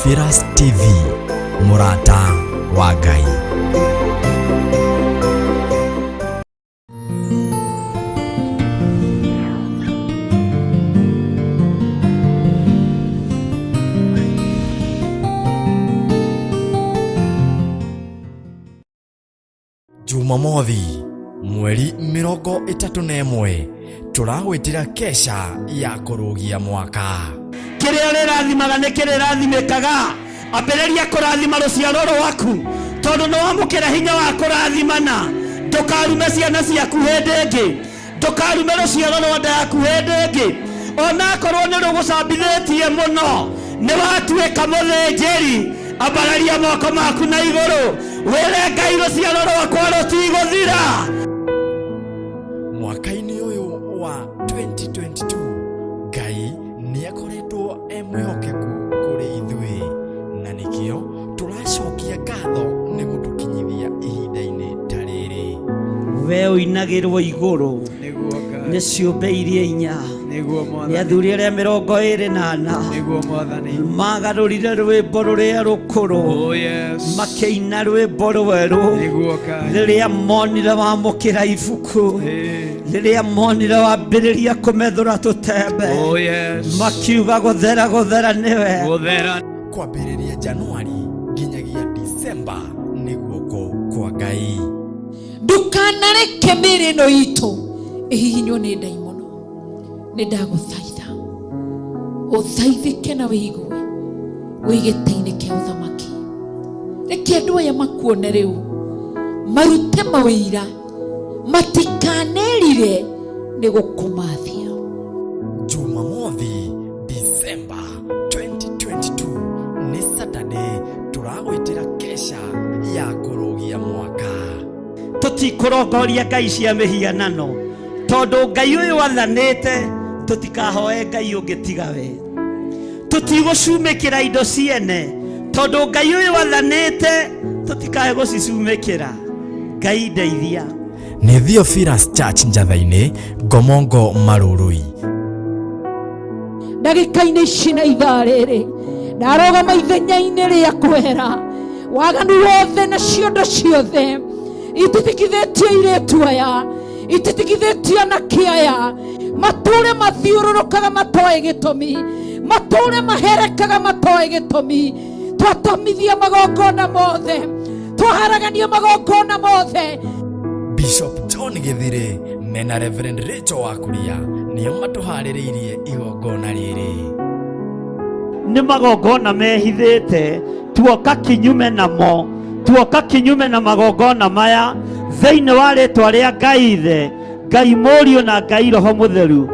Theophilus TV, mũrata wa Ngai. Jumamothi mweri 31 tũragwĩtĩra kesha ya kũrũgia mwaka. Kĩrĩa ũrĩrathimaga nĩ kĩrĩrathimĩkaga. Ambĩrĩria kũrathima rũciaro rwaku, tondũ nĩ wamũkĩra hinya wa kũrathimana. Ndũkarume ciana ciaku hĩndĩ ĩngĩ, ndũkarume rũciaro rwa nda yaku hĩndĩ ĩngĩ, onakorwo nĩ rũgũcambithĩtie mũno. Nĩ watuĩka mũthĩnjĩri, ambararia moko maku na igũrũ, wĩre Ngai rũciaro rwakwa rũtigũthira. Mwaka-inĩ ũyũ wa 2022 Ngai nĩ akoretwo e mwĩhokeku kũrĩ ithuĩ, na nĩkĩo tũracokia ngatho nĩ gũtũkinyithia ihinda-inĩ ta rĩrĩ. We ũinagĩrwo igũrũ Nĩguo Ngai. nĩ ciũmbe iria inya, Nĩguo nĩ Mwathani. athuri arĩa 24 Nĩguo Mwathani. magarũrire rwĩmbo rũrĩa rũkũrũ, Oh yes. makĩina rwĩmbo rwerũ Nĩguo Ngai. rĩrĩa monire wamũkĩra ibuku, Hey. rĩrĩa monire wambĩrĩria kũmethũra tũtembe, Oh yes. makiuga gũthera gũthera nĩwe. Gũthera. Kwambĩrĩria Januari nginyagia Disemba nĩ guoko kwa Ngai. Ndukanareke mĩĩrĩ ĩno itũ ĩhihinywo nĩ ndaimono. Nĩ ndagũthaitha ũthaithĩke na wĩigue wĩ gĩtĩ-inĩ kĩa ũthamaki. Reke andũ aya makuone rĩu, marute mawĩira, matikanerire nĩ gũkũmathia. Jumamothi Disemba 2022 nĩ Saturday, tũragwĩtĩra kesha ya kũrũgia mwaka. Tũtikũrongoria ngai cia mĩhianano, tondũ Ngai ũyũ athanĩte tũtikahoe ngai ũngĩ tiga we. Tũtigũcumĩkĩra indo ciene, tondũ Ngai ũyũ athanĩte tũtikae gũcicumĩkĩra. Ngai ndeithia. Nĩ Theophilus Church Njatha-inĩ, Ngomongo Marurui. Ndagĩka-inĩ ici na ithaa rĩrĩ ndarũgama ithenya-inĩ rĩa kwehera waganu wothe na ciondo ciothe ititikithĩtie irĩtu aya, ititikithĩtie anake aya, matũre mathiũrũrũkaga matoĩ gĩtũmi, matũre maherekaga matoĩ gĩtũmi. Twatomithia magongona mothe, twaharagania magongona mothe. Bishop John Githire mena Reverend Rachel Wakuria nĩo matũharĩrĩirie igongona rĩrĩ. Nĩ magongona mehithĩte, tuoka kinyume namo, tuoka kinyume na magongona maya thĩinĩ wa rĩtwa rĩa Ngai Ithe, Ngai Mũriũ na Ngai Roho Mũtheru.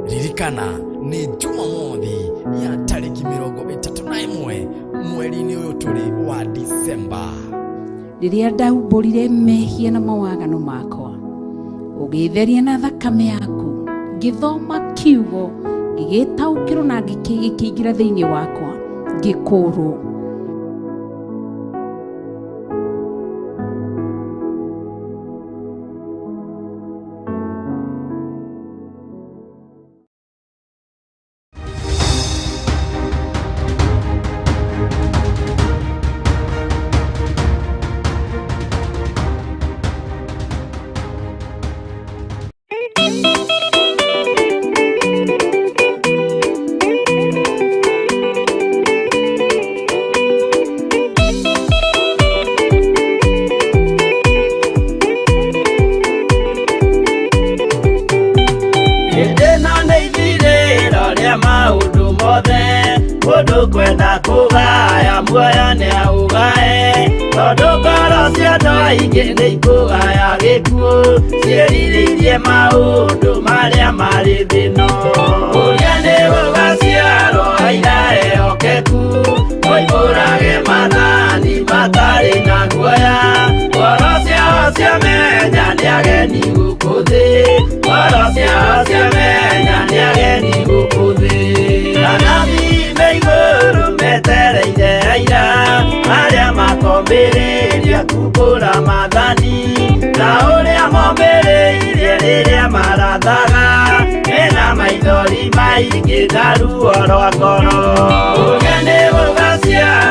Ririkana nĩ Jumamothi ya tarĩki 31 mweri-inĩ ũyũ tũrĩ wa Disemba. Rĩrĩa ndaumbũrire mehia na mawagano makwa, ũgĩtheria na thakame yaku, ngĩthoma kiugo, ngĩgĩtaũkĩrwo na gĩkĩingĩra thĩinĩ wakwa, ngĩkũũrwo. Hĩndĩ ĩno nĩ ithirĩro rĩa maũndũ mothe, mũndũ kwenda kũgaya muoyo nĩ aũgae, tondũ ngoro cia andũ aingĩ nĩ ikũgaya gĩkuũ, ciĩrirĩirie maũndũ marĩa marĩ thĩ ĩno. Ũrĩa nĩ gũgaciarwo aira ehokeku, moimbũrage maathani matarĩ na guoya, ngoro ciao ciamenya nĩ ageni gũkũ thĩ, ngoro ciao ciamenya nĩ ageni gũkũ thĩ. Anabii me igũrũ metereire aira, arĩa makombĩrĩria kumbũra maathani, ta ũrĩa mombĩrĩirie rĩrĩa marathaga, mena maithori maingĩ na ruo rwa ngoro. Ũgeni ũgaciarwo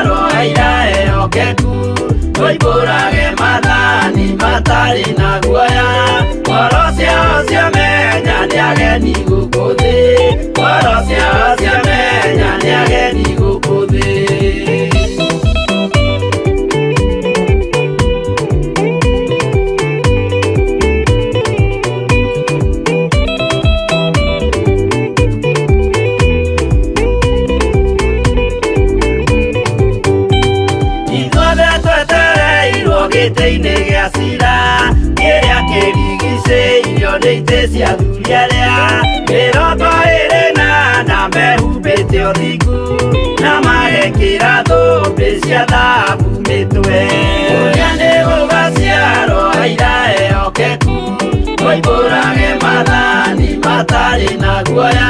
Moimbũrage maathani matarĩ na guoya. Ngoro ciao ciamenya nĩ ageni gũkũ thĩ. Ngoro ciao ciamenya nĩ ageni gũkũ thĩ. Ithuothe twetereirwo gĩtĩ-inĩ gĩa cira kĩrĩa kĩrigicĩirio nĩ itĩ cia athuri arĩa 24 mehumbĩte ũthingu na magekĩra thũmbĩ cia thahabu mĩtwe. Ũrĩa nĩ gũgaciarwo aira ehokeku moimbũrage maathani matarĩ na guoya.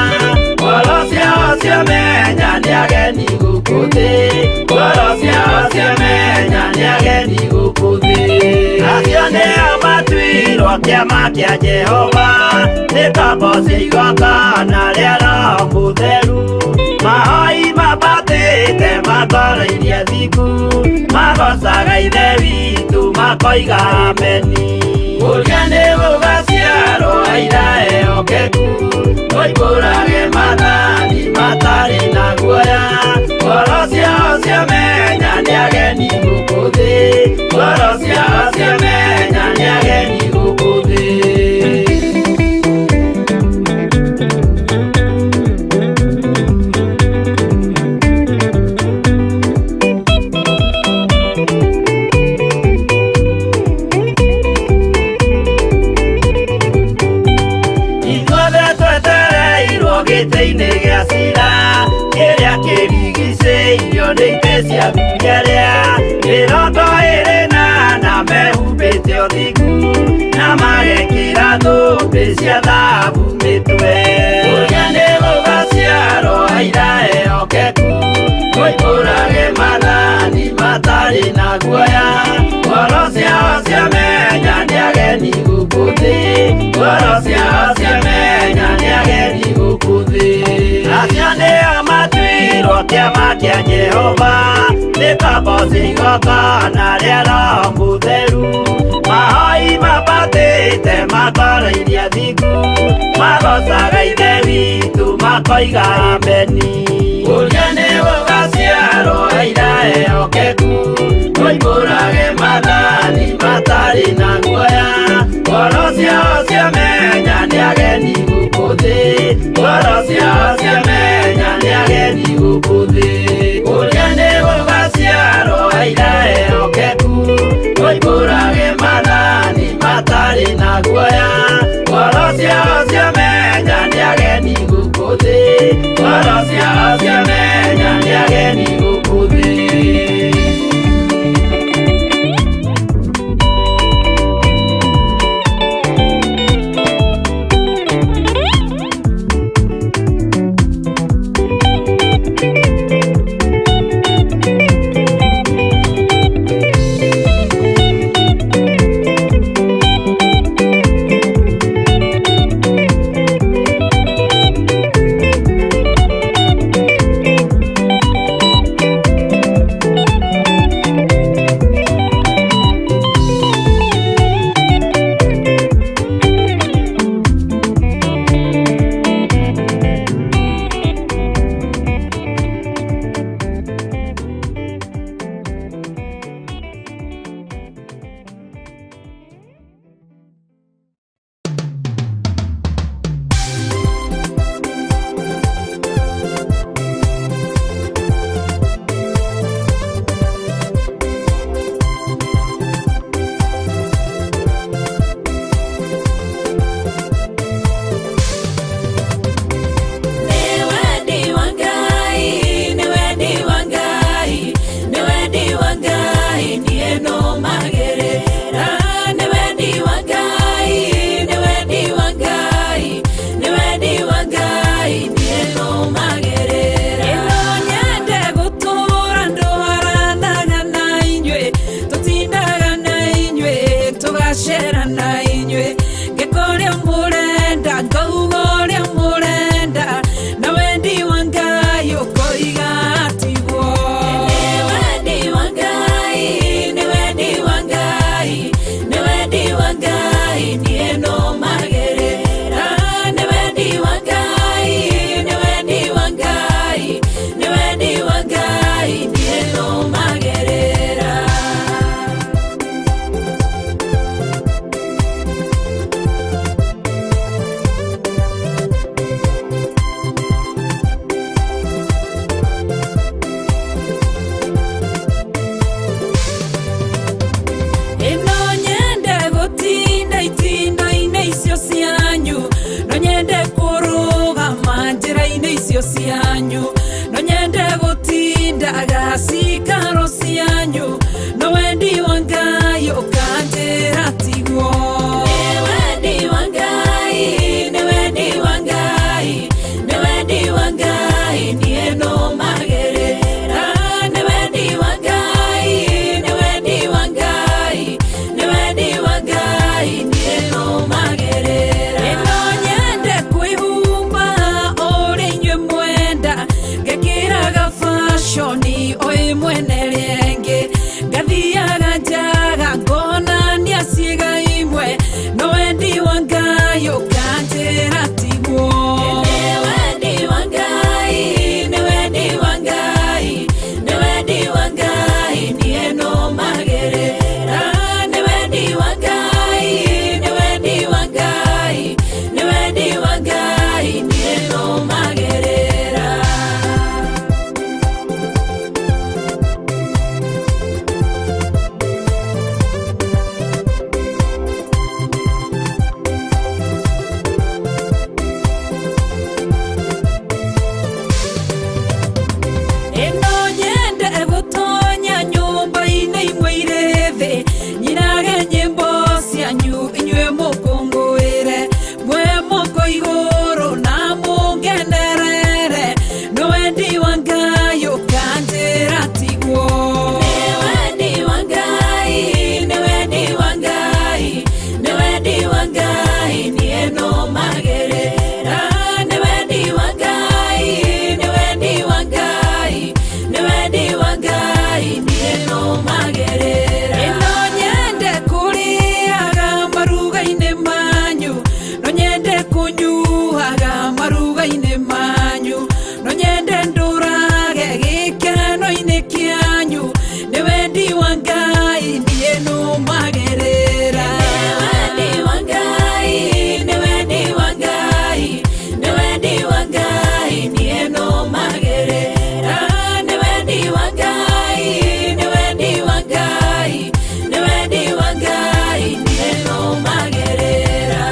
Ngoro ciao ciamenya nĩ ageni gũkũ thĩ. Ngoro ciao ciamenya nĩ ageni gũkũ thĩ. Acio nĩo matuirwo kĩama kĩa Jehova nĩ kamboci igongona rĩa Roho Mũtheru. Mahoi mambatĩte matoroirie thingu magocaga Ithe witũ makoiga ameni. Ũrĩa nĩ gũgaciarwo aira ehokeku moimbũrage maathani matarĩ na guoya. Ngoro ciao ciamenya nĩ ageni gũkũ thĩ. Ngoro ciao ciamenya nĩ ageni gũkũ thĩ. Ithuothe twetereirwo gĩtĩ-inĩ gĩa cira kĩrĩa kĩrigicĩirio nĩ itĩ cia athuri arĩa 24 mehumbĩte ũthingu na magekĩra thũmbĩ cia thahabu mĩtwe. Ũrĩa nĩ gũgaciarwo aira ehokeku moimbũrage maathani matarĩ na guoya. Ngoro ciao ciamenya nĩ ageni gũkũ thĩ. Ngoro ciao ciamenya nĩ ageni gũkũ thĩ. Acio nĩo matuirwo kĩama kĩa Jehova nĩ kamboci igongona rĩa Roho Mũtheru. Mahoi mambatĩte matoroirie thingu magocaga Ithe witũ makoiga ameni. Ũrĩa nĩ gũgaciarwo aira ehokeku moimbũrage maathani matarĩ na guoya. Ngoro ciao ciamenya nĩ ageni gũkũ thĩ. Ngoro ciao ciamenya nĩ ageni gũkũ thĩ. Ũrĩa nĩ gũgaciarwo aira ehokeku moimbũrage maathani matarĩ na guoya. Ngoro ciao ciamenya nĩ ageni gũkũ thĩ. Ngoro ciao ciamenya nĩ ageni gũkũ thĩ. cianyu no nyende gũtindaga cikaro cianyu no wendi wa Ngai ũkanjĩra tiguo. Nĩ wendi wa Ngai, nĩ wendi wa Ngai, nĩ wendi wa Ngai niĩ nũmagĩrĩra. Nĩ wendi wa Ngai, nĩ wendi wa Ngai, nĩ wendi wa Ngai niĩ nũmagĩrĩra. Ĩno nyende kwĩhumba ũrĩa inyuĩ mwenda, ngekĩraga fashoni o ĩmwe na ĩrĩa ĩngĩ, ngathiaga njaga ngonania ciĩga imwe, no wendi wa Ngai ũkanjĩra tiguo. Nĩ wendi wa Ngai, nĩ wendi wa Ngai, nĩ wendi wa Ngai niĩ nũmagĩrĩra. Nĩ wendi wa Ngai, nĩ wendi wa Ngai, nĩ wendi wa Ngai niĩ nũmagĩrĩra. Ĩno nyende gũtonya nyũmba-inĩ imwe irĩ thĩ, nyinage nyĩmbo cianyu inyuĩ mũkũngũĩre, mwe moko igũrũ na mũngenerere, no wendi wa Ngai ũkanjĩra tiguo. Nĩ wendi wa Ngai, nĩ wendi wa Ngai, nĩ wendi wa Ngai niĩ nũmagĩrĩra. Nĩ wendi wa Ngai, nĩ wendi wa Ngai, nĩ wendi wa Ngai niĩ nũmagĩrĩra. Ĩno nyende kũrĩaga maruga-inĩ manyu, no nyende kũnyuaga maruga-inĩ manyu, no nyende ndũrage gĩkeno-inĩ kĩanyu, nĩ wendi wa Ngai niĩ nũmagĩrĩra. Nĩ wendi wa Ngai, nĩ wendi wa Ngai, nĩ wendi wa Ngai niĩ nũmagĩrĩra. Nĩ wendi wa Ngai, nĩ wendi wa Ngai, nĩ wendi wa Ngai niĩ nũmagĩrĩra.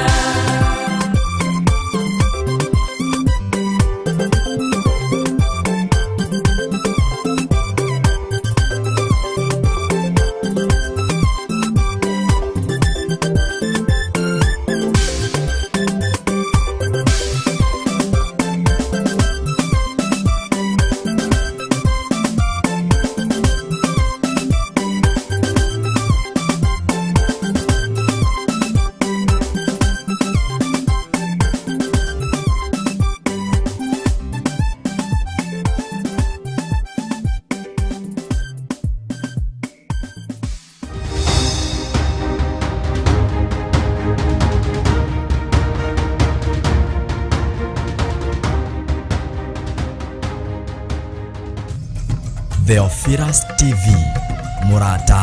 Theophilus TV, mũrata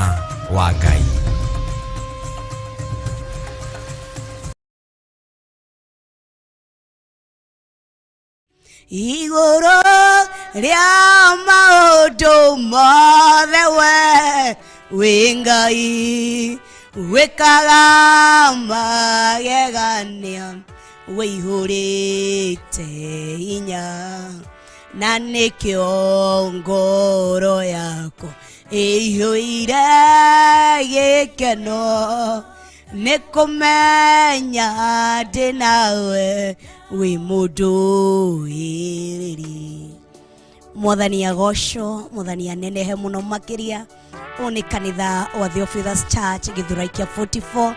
wa Ngai. Igũrũ rĩa maũndũ mothe we wĩ Ngai wĩkaga magegania wĩihũrĩte hinya na nĩkĩo ngoro yakwa ĩihũire gĩkeno nĩ kũmenya ndĩ nawe wĩ mũndũ wĩrĩri. Mwathani agocwo, Mwathani anenehe mũno makĩria. Ũyũ nĩ kanitha wa Theophilus Church Gĩthũrai kĩa 44,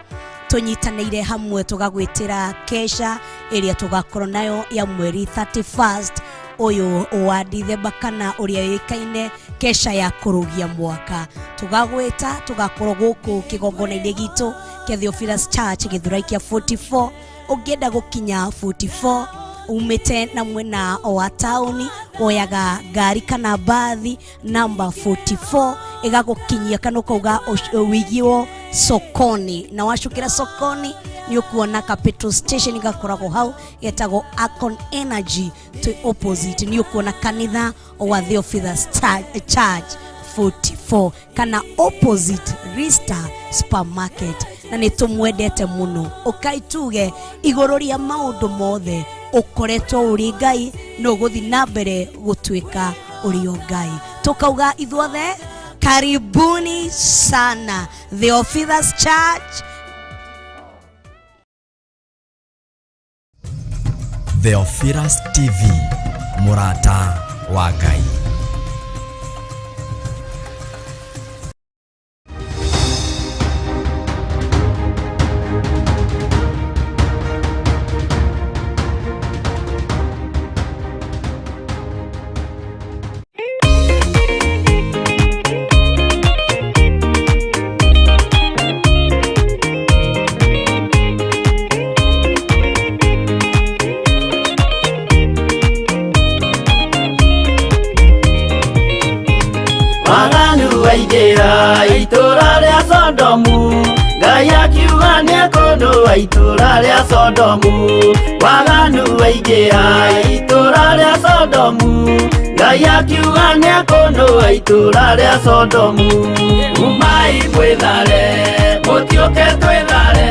tũnyitanĩire hamwe tũgagwĩtĩra kesha ĩrĩa tũgakorwo nayo ya mweri 31st ũyũ wa Dithemba, kana ũrĩa yũĩkaine kesha ya kũrũgia mwaka. Tũgagwĩta tũgakorwo gũkũ kĩgongona-inĩ gitũ kĩa Theophilus Church Gĩthũrai kĩa 44. Ũngĩenda gũkinya 44 umĩte na mwena wa taũni, woyaga ngari kana mbathi namba 44 ĩgagũkinyia, kana ũkauga ũigio sokoni, na wacukĩra sokoni nĩ ũkuona ka petrol station gakoragwo hau getagwo Akon Energy, twĩ opposite nĩ ũkuona kanitha wa Theophilus Church 44 kana opposite Rista Supermarket. Na nĩ tũmwendete mũno, ũkaituge igũrũ rĩa maũndũ mothe ũkoretwo ũrĩ Ngai No ũgũthiĩ na mbere gũtuĩka ũrĩ o Ngai. Tũkauga ithuothe karibuni sana Theophilus Church. Theophilus TV, mũrata wa Ngai. Waganu waingĩra itũra rĩa Sodomu, Ngai akiuga nĩekũnũa itũra rĩa Sodomu. Waganu waingĩra itũra rĩa Sodomu, Ngai akiuga nĩekũnũa itũra rĩa Sodomu. Umai mwĩthare, mũtiũke twĩthare,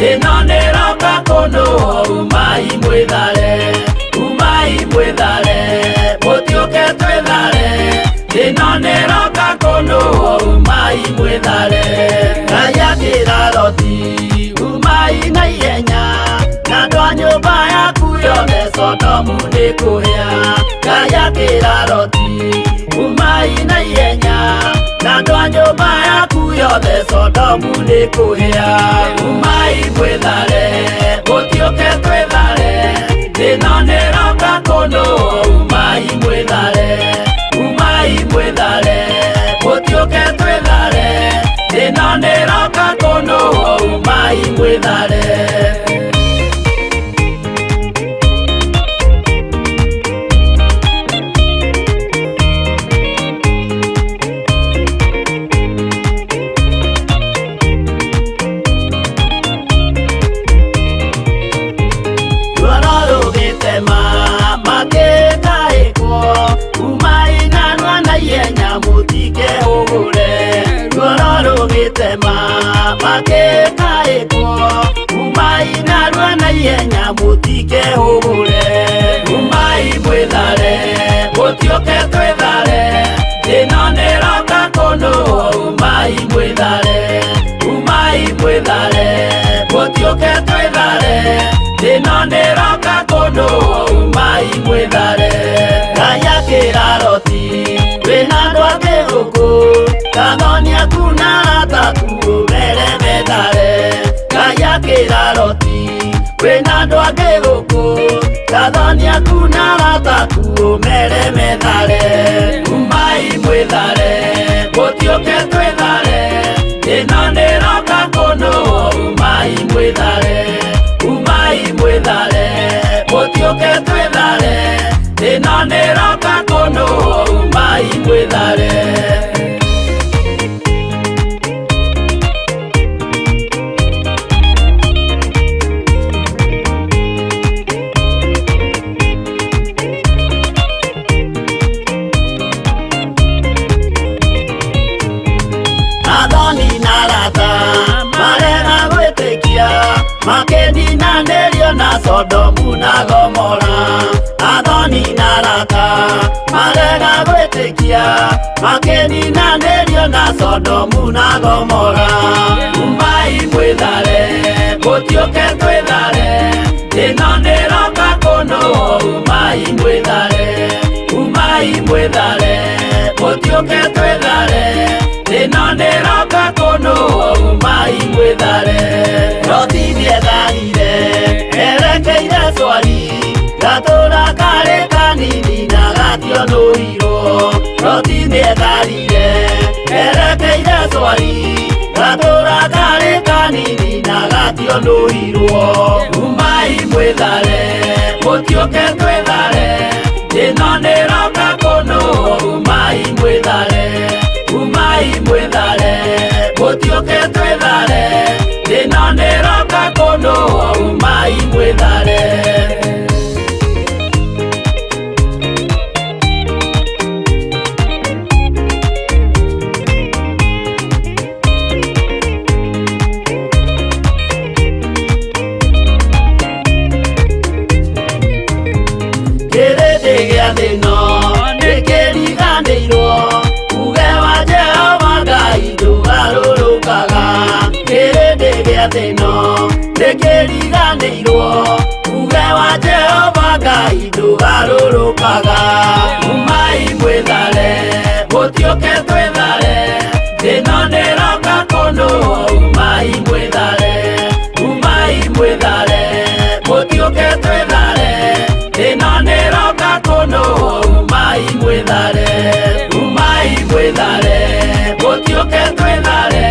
ĩno nĩroka kũnũo. Umai mwĩthare, umai mwĩthare, mũtiũke twĩthare, ĩno nĩroka kũnũo. Umai mwĩthare. Ngai akĩra Loti, umai na ihenya, na andũ a nyũmba yaku yothe, Sodomu nĩ kũhĩa. Ngai akĩra Loti, umai na ihenya, na andũ a nyũmba yaku yothe, Sodomu nĩ kũhĩa. Umai mwĩthare, mũtiũke twĩthare, ĩno nĩroka kũnũo. Umai mwĩthare, umai mwĩthare, mũtiũke twĩthare, ĩno nĩroka kũnũo. Umai mwĩthare. Ruoro rũgĩtema makĩkaĩkwo, umai narua na ihenya mũtikehũgũre. Ruoro rũgĩtema makĩkaĩkwo, umai narua na ihenya mũtikehũgũre. Umai mwĩthare, mũtiũke twĩthare, ĩno nĩroka kũnũo. Umai mwĩthare, umai mwĩthare, mũtiũke twĩthare, ĩno nĩroka kũnũo. Umai mwĩthare. Ngai akĩra Loti, wĩna andũ angĩ gũkũ, kathoni aku na arata aku ũmere methare. Ngai akĩra Loti, wĩna andũ angĩ gũkũ, kathoni aku na arata aku ũmere methare. Umai mwĩthare, mũtiũke twĩthare, ĩno nĩroka kũnũo. Umai mwĩthare, umai mwĩthare, mũtiũke twĩthare, ĩno nĩroka kũnũo. Umai mwĩthare. Athoni na arata marega gwĩtĩkia, makĩninanĩrio na Sodomu na Gomora. Athoni na arata marega gwĩtĩkia, makĩninanĩrio na Sodomu na Gomora. Umai mwĩthare, mũtiũke twĩthare, ĩno nĩroka kũnũo. Umai mwĩthare, umai mwĩthare, mũtiũke twĩthare, ĩno nĩroka kũnũo. Umai mwĩthare. Loti nĩetharire erekeire Swari, gatũra karĩ kanini na gationũirwo. Loti nĩetharire erekeire Swari, gatũra karĩ kanini na gationũirwo. Umai mwĩthare, mũtiũke twĩthare, ĩno nĩroka kũnũo. Umai mwĩthare, umai mwĩthare, mũtiũke twĩthare, ĩno nĩroka kũnũo. Umai mwĩthare. Kĩrĩndĩ gĩa thĩ ĩno nĩkĩriganĩirwo uge wa Jehova Ngai ndũgarũrũkaga. Kĩrĩndĩ gĩa thĩ ĩno nĩkĩriganĩirwo uge wa Jehova Ngai ndũgarũrũkaga. Umai mwĩthare mũtiũke twĩthare thĩ ĩno nĩroka kũnũhwo. Umai mwĩthare, umai mwĩthare mũtiũke twĩthare thĩ ĩno nĩroka kũnũhwo. Umai mwĩthare, umai mwĩthare mũtiũke twĩthare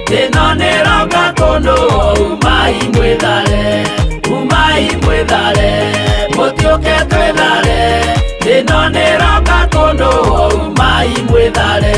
thĩ ĩno nĩroka kũnũhwo. Umai mwĩthare, umai mwĩthare mũtiũke twĩthare thĩ ĩno nĩroka kũnũhwo. Umai mwĩthare.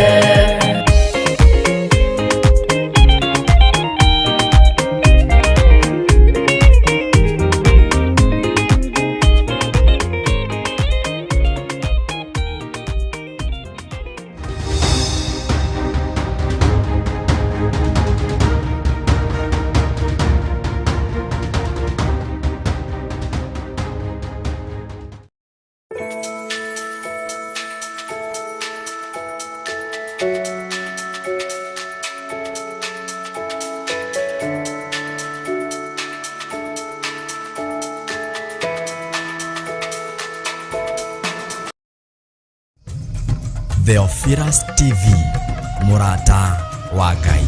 Theophilus TV, mũrata wa Ngai.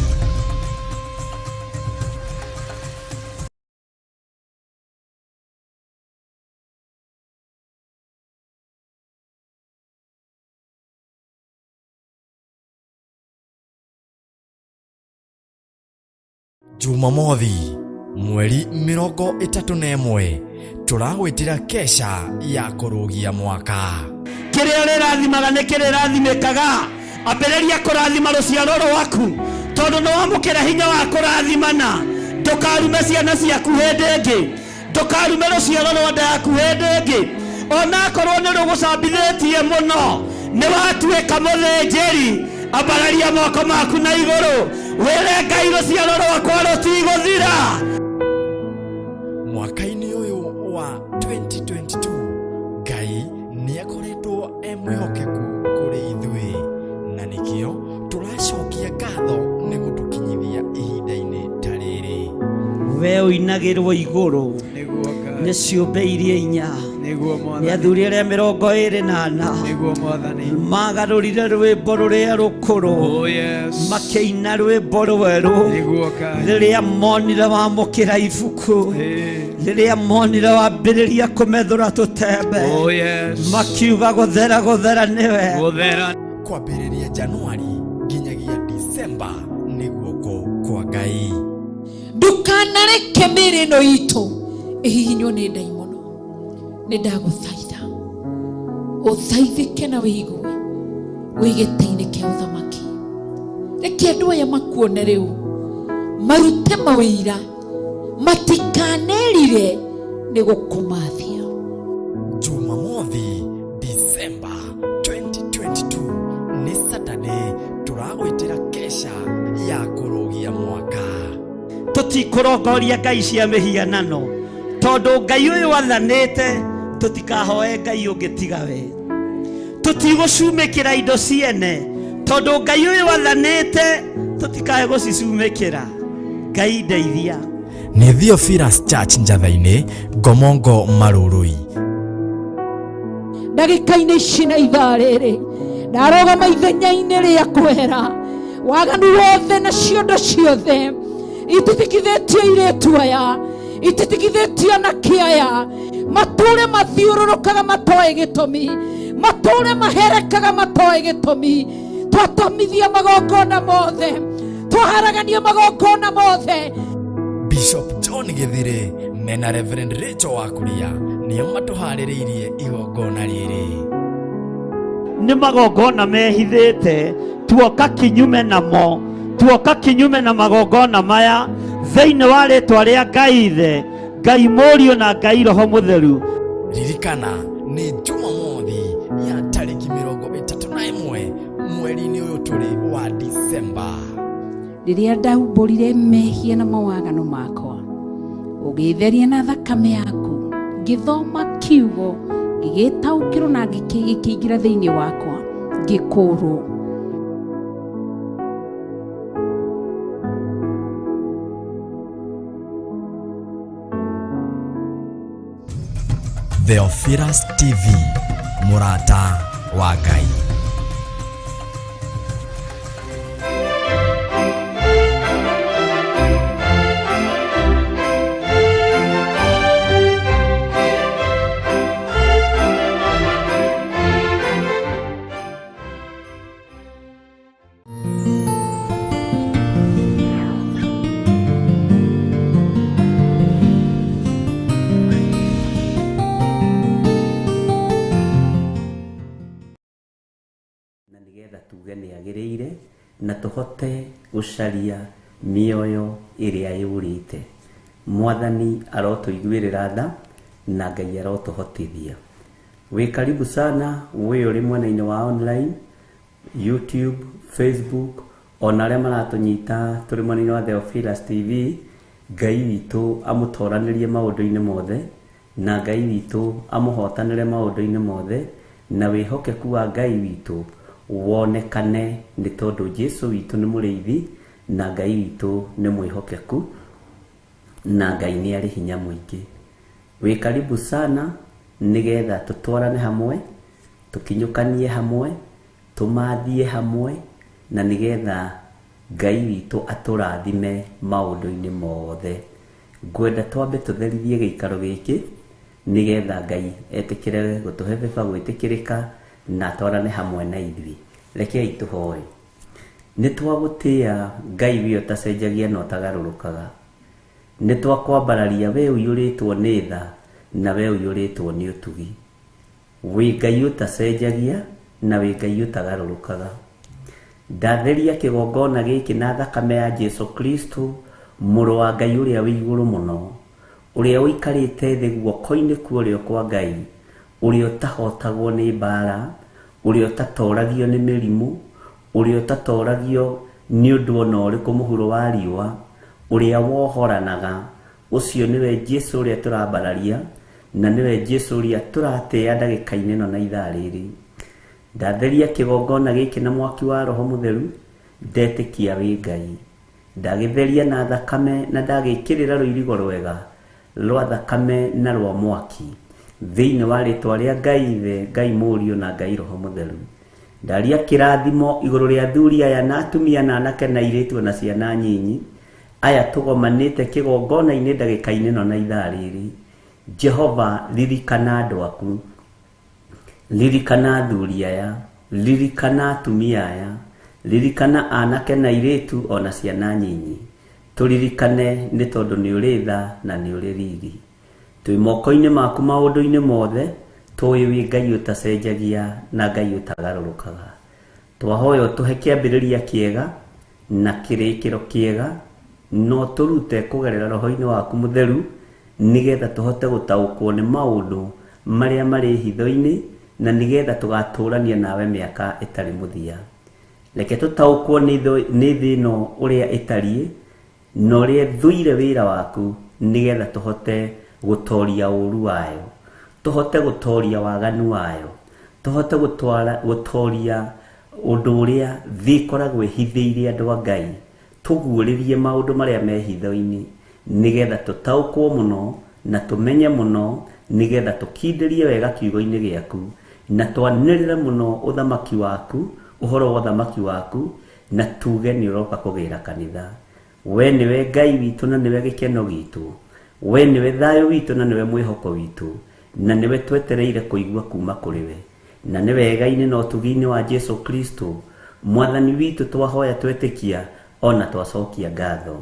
Jumamothi mweri 31 tũragwĩtĩra kesha ya kũrũgia mwaka. Kĩrĩa ũrĩrathimaga nĩ kĩrĩrathimĩkaga. Ambĩrĩria kũrathima rũciaro rwaku tondũ nĩ wamũkĩra hinya wa kũrathimana. Ndũkarume ciana ciaku hĩndĩ ĩngĩ, ndũkarume rũciaro rwa nda yaku hĩndĩ ĩngĩ, onakorwo nĩ rũgũcambithĩtie mũno nĩ watuĩka mũthĩnjĩri. Ambararia moko maku na igũrũ wĩre Ngai rũciaro rwakwa rũtigũthira. Mwaka-inĩ ũyũ wa 2022 Ngai nĩakoretwo e mwĩhokeku kũrĩ ithuĩ, na nĩkĩo tũracokia ngatho nĩ gũtũkinyithia ihinda-inĩ ta rĩrĩ. We ũinagĩrwo igũrũ Nĩguo Ngai. nĩ ciũmbe iria inya, Nĩguo nĩ Mwathani. athuri arĩa 24 Nĩguo Mwathani. magarũrire rwĩmbo rũrĩa rũkũrũ, Oh yes. makĩina rwĩmbo rwerũ Nĩguo Ngai. rĩrĩa monire wamũkĩra ibuku, rĩrĩa monire wambĩrĩria kũmethũra tũtembe, Oh yes. makiuga gũthera gũthera nĩwe. Gũthera. Kwambĩrĩria Januari nginyagia Disemba nĩ guoko kwa Ngai. Ndukanareke mĩĩrĩ ĩno itũ ĩhihinywo nĩ ndaimono. Nĩ ndagũthaitha ũthaithĩke na wĩigue wĩ gĩtĩ-inĩ kĩa ũthamaki. Reke andũ aya makuone rĩu, marute mawĩira, matikanerire nĩ gũkũmathia. Jumamothi Disemba 2022 nĩ Saturday tũragwĩtĩra kesha ya kũrũgia mwaka. Tũtikũrongoria ngai cia mĩhianano tondũ Ngai ũyũ athanĩte tũtikahoe Ngai ũngĩ tiga we. Tũtigũcumĩkĩra indo ciene tondũ Ngai ũyũ athanĩte tũtikae gũcicumĩkĩra. Ngai ndeithia. Nĩ Theophilus Church Njatha-inĩ, Ngomongo Marũrũi. Ndagĩka-inĩ ici na ithaa rĩrĩ ndarũgama ithenya-inĩ rĩa kwehera waganu wothe na ciondo ciothe ititikithĩtio airĩtu aya, ititikithĩtio anake aya, matũre mathiũrũrũkaga matoĩ gĩtũmi, matũre maherekaga matoĩ gĩtũmi. Twatomithia magongona mothe, twaharagania magongona mothe. Bishop John Githire mena Reverend Rachel Wakuria nĩo matũharĩrĩirie igongona rĩrĩ. Nĩ magongona mehithĩte, tuoka kinyume namo, tuoka kinyume na magongona maya thĩinĩ wa rĩtwa rĩa Ngai Ithe, Ngai Mũriũ na Ngai Roho Mũtheru. Ririkana nĩ Jumamothi ya tarĩki 31 mweri-inĩ ũyũ tũrĩ wa Disemba. Rĩrĩa ndaumbũrire mehia na mawaganu makwa, ũgĩtheria na thakame yaku, ngĩthoma kiugo Ngĩgĩtaũkĩrwo na ngĩkĩingĩra thĩinĩ wakwa, ngĩkũrwo. Theophilus TV, mũrata wa Ngai. Na nĩgetha tuge nĩ agĩrĩire na tũhote gũcaria mĩoyo ĩrĩa yũrĩte. Mwathani arotũiguĩrĩra tha na Ngai arotũhotithia. Wĩ karibu sana wĩ ũrĩ mwena-inĩ wa online, YouTube, Facebook, ona arĩa maratũnyita tũrĩ mwena-inĩ wa Theophilus TV. Ngai witũ amũtoranĩrie maũndũ-inĩ mothe, na Ngai witũ amũhotanĩre maũndũ-inĩ mothe, na wĩhokeku wa Ngai witũ wonekane, nĩ tondũ Jesu witũ nĩ mũrĩithi na Ngai witũ nĩ mwĩhokeku na Ngai nĩ arĩ hinya mũingĩ. Wĩ karibu sana nĩgetha tũtwarane hamwe, tũkinyũkanie hamwe, tũmathie hamwe, na nĩgetha Ngai witũ atũrathime maũndũ-inĩ mothe. Ngwenda twambe tũtherithie gĩikaro gĩkĩ nĩgetha Ngai etĩkĩre gũtũhe beba gwĩtĩkĩrĩka na atwarane hamwe na ithuĩ. Rekei tũhoe. Nĩ twagũtĩa Ngai wĩ ũtacenjagia na ũtagarũrũkaga. Nĩ twakwambararia we ũiyũrĩtwo nĩ tha na we ũiyũrĩtwo nĩ ũtugi. Wĩ Ngai ũtacenjagia na wĩ Ngai ũtagarũrũkaga. Ndatheria kĩgongona gĩkĩ na thakame ya Jesu Kristo, mũrũ wa Ngai ũrĩa wĩ igũrũ mũno, ũrĩa ũikarĩte thĩ guoko-inĩ kwa ũrĩo kwa Ngai, ũrĩa ũtahotagwo nĩ mbara, ũrĩa ũtatoragio nĩ mĩrimũ, ũrĩa ũtatoragio nĩ ũndũ ona ũrĩkũ mũhuro wa riũa, ũrĩa wohoranaga. Ũcio nĩwe Jesu ũrĩa tũrambararia, na nĩwe Jesu ũrĩa tũratĩa ndagĩka-inĩ ĩno na ithaa rĩrĩ. Ndatheria kĩgongona gĩkĩ na mwaki wa Roho Mũtheru, ndetĩkia wĩ Ngai. Ndagĩtheria na thakame na ndagĩkĩrĩra rũirigo rwega rwa thakame na rwa mwaki, thĩinĩ wa rĩtwa rĩa Ngai Ithe, Ngai Mũriũ na Ngai Roho Mũtheru. Ndaria kĩrathimo igũrũ rĩa athuri aya na atumia na anake na airĩtu na ciana nyinyi, aya tũgomanĩte kĩgongona-inĩ ndagĩka-inĩ ĩno na ithaa rĩrĩ. Jehova, ririkana andũ aku, ririkana athuri aya, ririkana atumia aya, ririkana anake na airĩtu ona ciana nyinyi. Tũririkane nĩ tondũ nĩ ũrĩ tha na nĩ ũrĩ riri. Twĩ moko-inĩ maku maũndũ-inĩ mothe, tũĩ wĩ Ngai ũtacenjagia na Ngai ũtagarũrũkaga. Twahoya ũtũhe kĩambĩrĩria kĩega na kĩrĩkĩro kĩega, no tũrute kũgerera roho-inĩ waku mũtheru, nĩgetha tũhote gũtaũkwo nĩ maũndũ marĩa marĩ hitho-inĩ, na nĩgetha tũgatũrania nawe mĩaka ĩtarĩ mũthia. Reke tũtaũkwo nĩ thĩ ĩno ũrĩa ĩtariĩ, na ũrĩa ĩthũire wĩra waku, nĩgetha tũhote gũtoria ũru wayo, tũhote gũtoria waganu wayo, tũhote gũtoria ũndũ ũrĩa thĩ ĩkoragwo ĩhithĩire andũ a Ngai, tũguũrĩrie maũndũ marĩa me hitho-inĩ, nĩgetha tũtaũkwo mũno na tũmenye mũno, nĩgetha tũkindĩrie wega kiugo-inĩ gĩaku, na twanĩrĩre mũno ũthamaki waku, ũhoro wa ũthamaki waku, na tuge nĩ ũroka kũgĩra kanitha. We nĩwe Ngai witũ na nĩwe gĩkeno gitũ, we nĩwe thayũ witũ na nĩwe mwĩhoko witũ, na nĩwe twetereire kũigua kuma kũrĩ we. Na nĩ wega-inĩ na ũtugi-inĩ wa Jesu Kristo Mwathani witũ twahoya twetĩkia ona twacokia ngatho.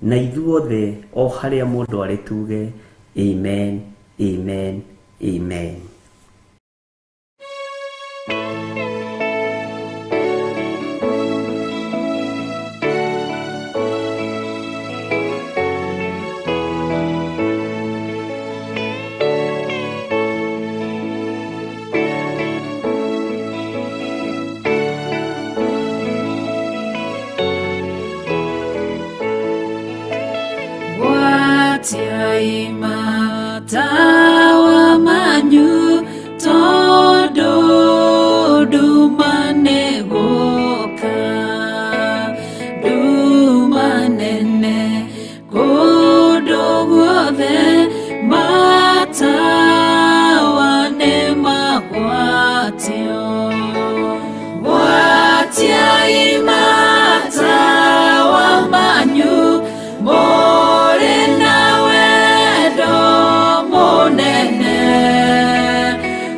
Na ithuothe o harĩa mũndũ arĩ tuge amen, amen, amen. Gwatiai matawa manyu. Tondũ nduma nĩ gũka, nduma nene kũndũ guothe, matawa nĩ magwatio. Gwatiai matawa manyu, mũrĩ na wendo mũnene,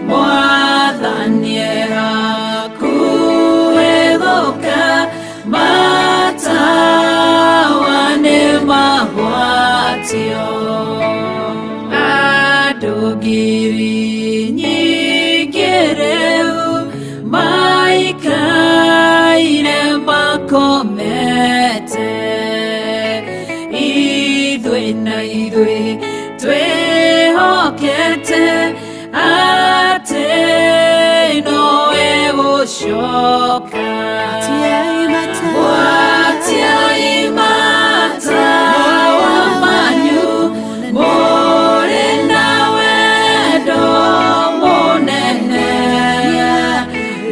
Mwathani e hakuhĩ gũka, matawa nĩ magwatio. Andũ ngiri nyingĩ rĩu maikaire makomete, ithuĩ na ithuĩ twĩhokete atĩ nowe gũcoka. Gwatiai matawa manyu, mũrĩ na wendo mũnene,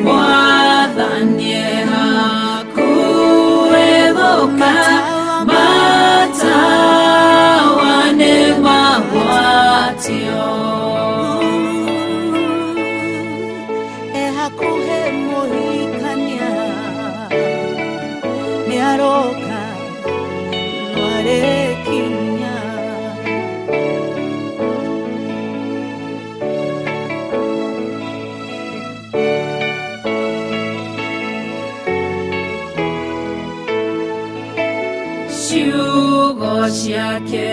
Mwathani e hakuhĩ gũka, matawa nĩ magwatio. E hakuhĩ mũhikania nĩ aroka, no arĩkinya. Ciugo ciake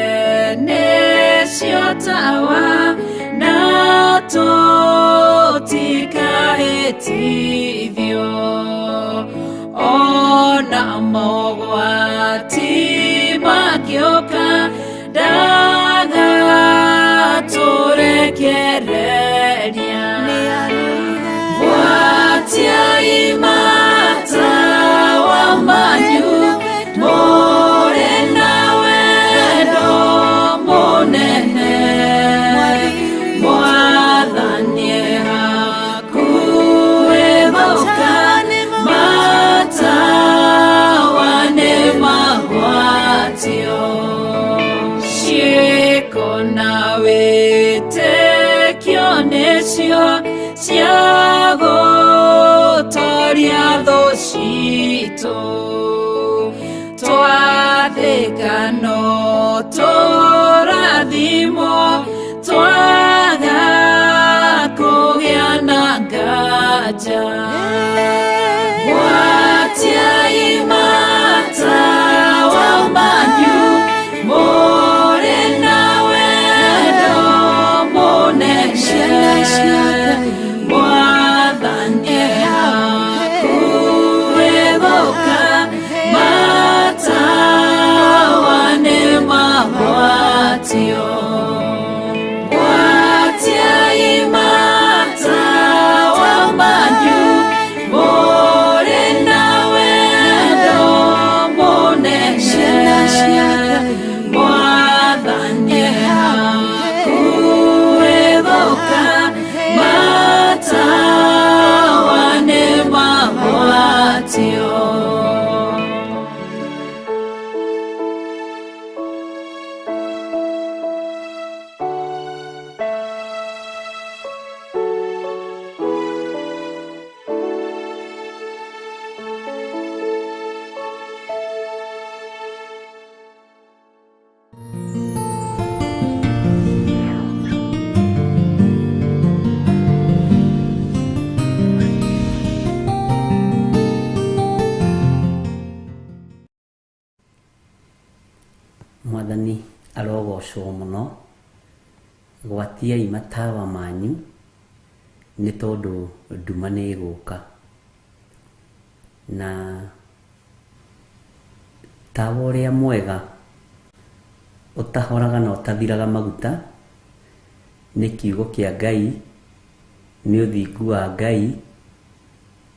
nĩcio tawa, na tũtikahĩtithio, ona mogwati mangĩũka, ndagatũrekereria. Gwatiai matawa manyu, mũrĩ na wendo mũnene, Mwathani e hakuhĩ gũka, matawa nĩ magwatio. Ciĩko na wĩtĩkio nĩcio cia gũtoria thũ citũ, twathĩka no tũrathimwo, twaga kũgĩa na nganja. Gwatiai matawa manyu, mũrĩ na wendo mũnene, Mwathani e hakuhĩ gũka, matawa nĩ magwatio. Gwatiai matawa manyu, mũrĩ na wendo mũnene, Mwathani e hakuhĩ gũka, matawa nĩ magwatio. Mwathani arogocwo mũno. Gwatiai matawa manyu, nĩ tondũ nduma nĩ ĩgũka. Na tawa ũrĩa mwega ũtahoraga na ũtathiraga maguta nĩ kiugo kĩa Ngai, nĩ ũthingu wa Ngai,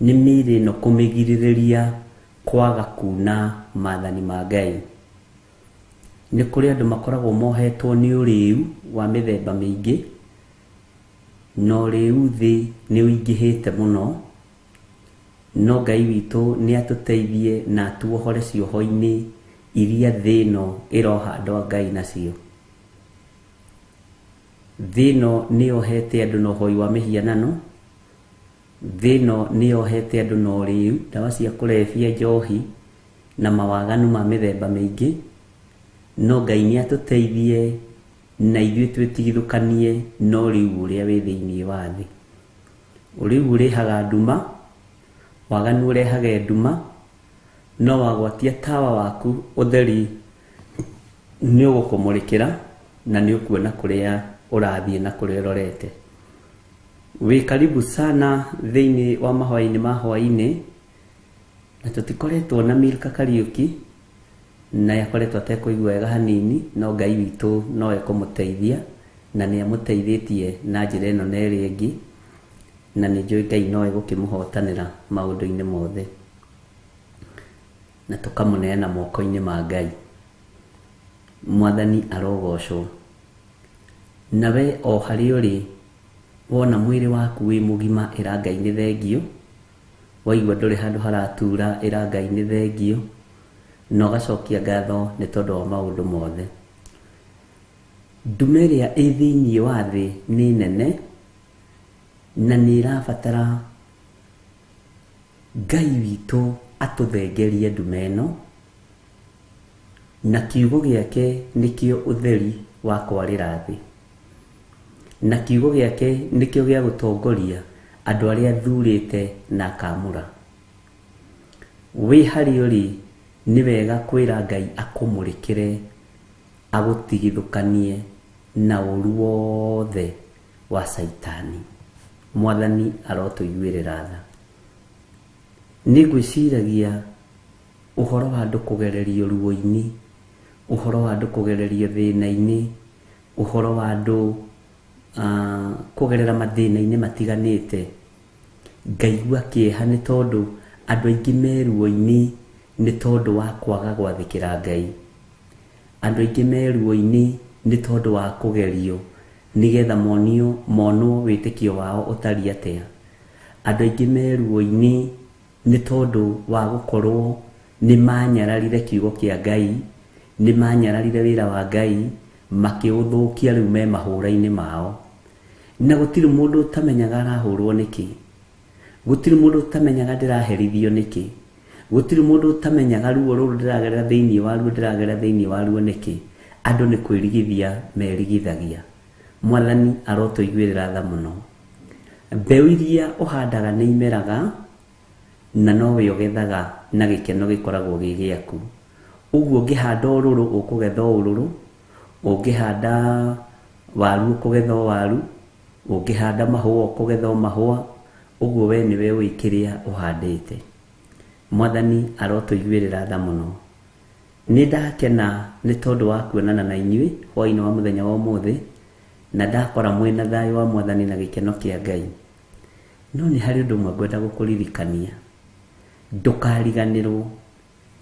nĩ mĩĩrĩ ĩno kũmĩgirĩrĩria kwaga kuna maathani ma Ngai. Nĩ kũrĩ andũ makoragwo mohetwo nĩ ũrĩu wa mĩthemba mĩingĩ, Na ũrĩu thĩ nĩ ũingĩhĩte mũno, no Ngai witũ nĩ atũteithie na atuohore cioho-inĩ iria thĩ ĩno ĩroha andũ a Ngai nacio. Thĩ ĩno nĩ yohete andũ na ũhoi wa mĩhianano, thĩ ĩno nĩ yohete andũ na ũrĩu, ndawa cia kũrebia, njohi na mawaganu ma mĩthemba mĩingĩ. No Ngai nĩ atũteithie na ithuĩ twĩtigithũkanie na ũrĩu ũrĩa wĩ thĩinĩ wa thĩ. Ũrĩu ũrehaga nduma, waganu ũrehage nduma, no wagwatia tawa waku ũtheri nĩ ũgũkũmũrĩkĩra na nĩ ũkuona kũrĩa ũrathiĩ na kũrĩa ũrorete. Wĩ karibu sana thĩinĩ wa mahoya-inĩ ma hwaĩ-inĩ, na tũtikoretwo na Milka Kariũki, na akoretwo atekũigua wega hanini, no Ngai witũ no ekũmũteithia, na nĩ amũteithĩtie na njĩra ĩno na ĩrĩa ĩngĩ, na nĩ njũĩ Ngai no egũkĩmũhotanĩra maũndũ-inĩ mothe, na tũkamũneana moko-inĩ ma Ngai. Mwathani arogocwo. Nawe o harĩa ũrĩ, wona mwĩrĩ waku wĩ mũgima, ĩra Ngai nĩ thengio. Waigua ndũrĩ handũ haratura, ĩra Ngai nĩ thengio, na ũgacokia ngatho nĩ tondũ wa maũndũ mothe. Nduma ĩrĩa ĩ thĩinĩ wa thĩ nĩ nene, na nĩ ĩrabatara Ngai witũ atũthengerie nduma ĩno, na kiugo gĩake nĩkĩo ũtheri wa kwarĩra thĩ, na kiugo gĩake nĩkĩo gĩa gũtongoria andũ arĩa athurĩte na akamũra. Wĩ harĩa ũrĩ, nĩ wega kwĩra Ngai akũmũrĩkĩre, agũtigithũkanie na ũru wothe wa Caitani. Mwathani arotũiguĩrĩra tha. Nĩ ngwĩciragia ũhoro wa andũ kũgererio ruo-inĩ, ũhoro wa andũ kũgererio thĩna-inĩ, ũhoro wa andũ kũgerera mathĩna-inĩ matiganĩte. Ngaigua kĩeha nĩ tondũ andũ aingĩ me ruo-inĩ nĩ tondũ wa kwaga gwathĩkĩra Ngai. Andũ aingĩ me ruo-inĩ nĩ tondũ wa kũgerio nĩgetha monwo wĩtĩkio wao ũtariĩ atĩa. Andũ aingĩ me ruo-inĩ nĩ tondũ wa gũkorwo nĩ manyararire kiugo kĩa Ngai, nĩ manyararire wĩra wa Ngai, makĩũthũkia rĩu me mahũra-inĩ mao. Na gũtirĩ mũndũ ũtamenyaga arahũrwo nĩkĩ, gũtirĩ mũndũ ũtamenyaga ndĩraherithio nĩkĩ, gũtirĩ mũndũ ũtamenyaga ruo rũrũ ndĩragerera thĩinĩ wa ruo, ndĩragerera thĩinĩ wa ruo nĩkĩ. Andũ nĩ kwĩrigithia merigithagia. Mwathani arotũiguĩrĩra tha mũno. Mbeũ iria ũhandaga nĩ imeraga, na nowe ũgethaga na gĩkeno gĩkoragwo gĩ gĩaku. Ũguo ũngĩhanda ũrũrũ ũkũgetha ũrũrũ, ũngĩhanda waru ũkũgetha o waru, ũngĩhanda mahũa ũkũgetha o mahũa. Ũguo we nĩwe ũĩ kĩrĩa ũhandĩte. Mwathani arotũiguĩrĩra tha mũno. Nĩ ndakena nĩ tondũ wa kuonana na inyuĩ hwaĩ-inĩ wa mũthenya wa ũmũthĩ, na ndakora mwĩna thayũ wa Mwathani na gĩkeno kĩa Ngai. No nĩ harĩ ũndũ ũmwe ngwenda gũkũririkania. Ndũkariganĩrwo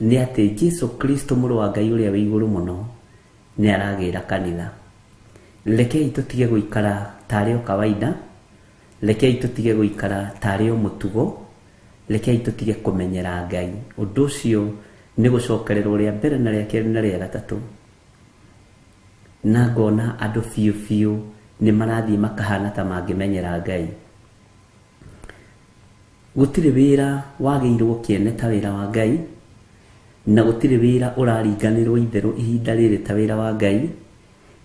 nĩ atĩ Jesu Kristo mũrũ wa Ngai ũrĩa wĩ igũrũ mũno nĩ aragĩra kanitha. Rekei tũtige gũikara tarĩ o kawaida, rekei tũtige gũikara tarĩ o mũtugo, rekei tũtige kũmenyera Ngai. Ũndũ ũcio nĩ gũcokererwo rĩa mbere na rĩa kerĩ na rĩa gatatũ. Na ngona andũ biũ biũ nĩ marathiĩ makahana ta mangĩmenyera Ngai. Gũtirĩ wĩra wagĩirwo kĩene ta wĩra wa Ngai, na gũtirĩ wĩra ũraringanĩrwo itherũ ihinda rĩrĩ ta wĩra wa Ngai,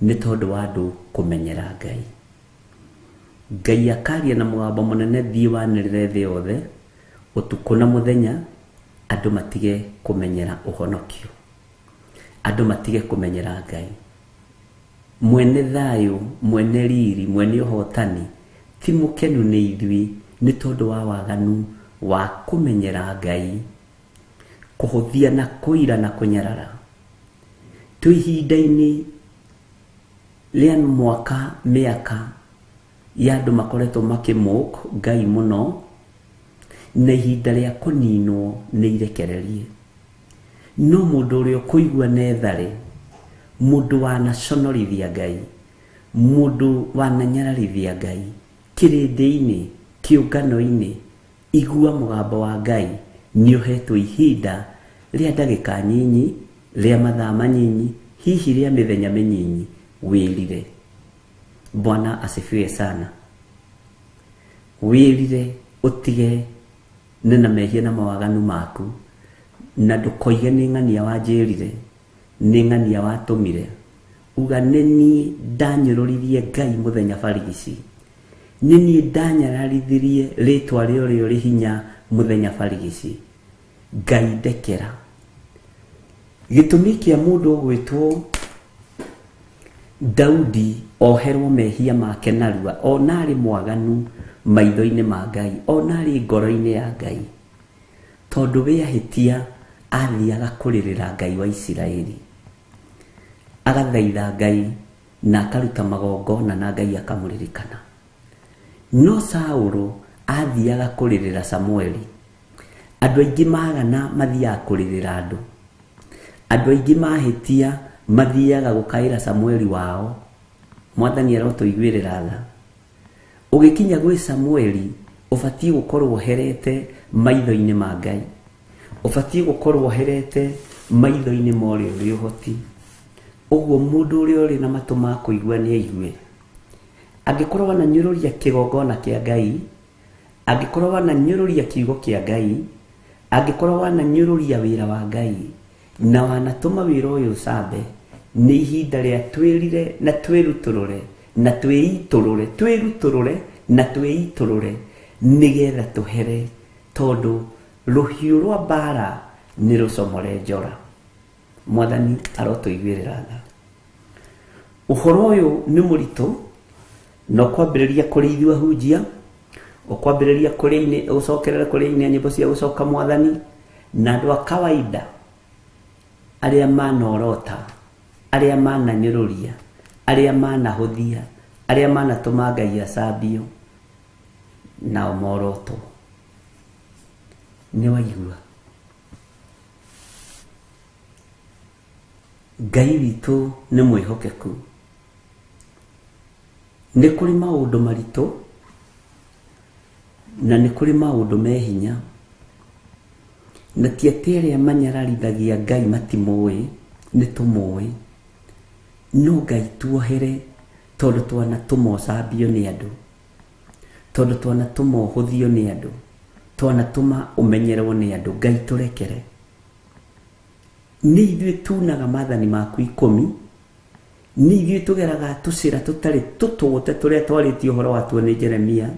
nĩ tondũ wa andũ kũmenyera Ngai. Ngai akaria na mũgambo mũnene, thiĩ wanĩrĩre thĩ yothe, ũtukũ na mũthenya, andũ matige kũmenyera ũhonokio, andũ matige kũmenyera Ngai. Mwene thayũ, mwene riri, mwene ũhotani ti mũkenu nĩ ithuĩ nĩ tondũ wa waganu wa kũmenyera Ngai, kũhũthia na kũira na kũnyarara. Twĩ ihinda-inĩ rĩa mwaka mĩaka ya andũ makoretwo makĩmũk Ngai mũno, na ihinda rĩa kũninwo nĩ irekererie. No mũndũ ũrĩa ũkũigua nethare, mũndũ wanaconorithia Ngai, mũndũ wananyararithia Ngai, Kĩrĩndĩ-inĩ, kĩũngano-inĩ, igua mũgambo wa Ngai. Nĩ ũhetwo ihinda rĩa ndagĩka nyinyi, rĩa mathaa manyinyi, hihi rĩa mĩthenya mĩnyinyi, wĩrire. Bwana asifiwe sana. Wĩrire ũtige nĩ na mehia na mawaganu maku, na ndũkoige nĩ ng'ania wanjĩrire, nĩ ng'ania watũmire. Uga nĩ niĩ ndanyũrũririe Ngai mũthenya barigici, nĩ niĩ ndanyararithirie rĩtwa rĩa ũrĩa ũrĩ hinya mũthenya barigici. Ngai ndekera. Gĩtũmi kĩa mũndũ ũgwĩtwo Daudi oherwo mehia make narua, ona arĩ mwaganu maitho-inĩ ma Ngai, ona arĩ ngoro-inĩ ya Ngai, tondũ we ahĩtia athiaga kũrĩrĩra Ngai wa Isiraeli, agathaitha Ngai na akaruta magongona na Ngai akamũririkana. No Saũlũ athiaga kũrĩrĩra Samueli. Andũ aingĩ magana mathiaga kũrĩrĩra andũ, andũ aingĩ mahĩtia mathiaga gũkaĩra Samueli wao. Mwathani arotũiguĩrĩra tha. Ũgĩkinya gwĩ Samueli ũbatiĩ gũkorwo ũherete maitho-inĩ ma Ngai, ũbatiĩ gũkorwo ũherete maitho-inĩ ma ũrĩa ũrĩ ũhoti. Ũguo mũndũ ũrĩa ũrĩ na matũ ma kũigua nĩ aigue. Angĩkorwo wananyũrũria kĩgongona kĩa Ngai, angĩkorwo wananyũrũria kiugo kĩa Ngai, angĩkorwo wananyũrũria wĩra wa Ngai, na wanatũma wĩra ũyũ ũcambe, nĩ ihinda rĩa twĩrire na twĩrutũrũre na twĩitũrũre, twĩrutũrũre na twĩitũrũre, nĩgetha tũhere, tondũ rũhiũ rwa mbara nĩ rũcomore njora. Mwathani arotũiguĩrĩra tha. Ũhoro ũyũ nĩ mũritũ, na ũkwambĩrĩria kũrĩ ithuĩ ahunjia, ũkwambĩrĩria kũrĩ aini, ũcokerere kũrĩ aini a nyĩmbo cia gũcoka Mwathani, na andũ a kawaida arĩa manorota, arĩa mananyũrũria, arĩa manahũthia, arĩa manatũma Ngai acambio, nao morotwo. Nĩ waigua Ngai witũ nĩ mwĩhokeku. Nĩ kũrĩ maũndũ maritũ na nĩ kũrĩ maũndũ me hinya, na ti atĩ arĩa manyararithagia Ngai matimũĩ, nĩ tũmũĩ, no Ngai tuohere, tondũ twanatũma ũcambio nĩ andũ, tondũ twanatũma ũhũthio nĩ andũ, twanatũma ũmenyerwo nĩ andũ. Ngai tũrekere. Nĩ ithuĩ tunaga maathani maku 10, nĩ ithuĩ tũgeraga tũcĩra tũtarĩ tũtũgũte tũrĩa twarĩtie ũhoro watuo nĩ Jeremia,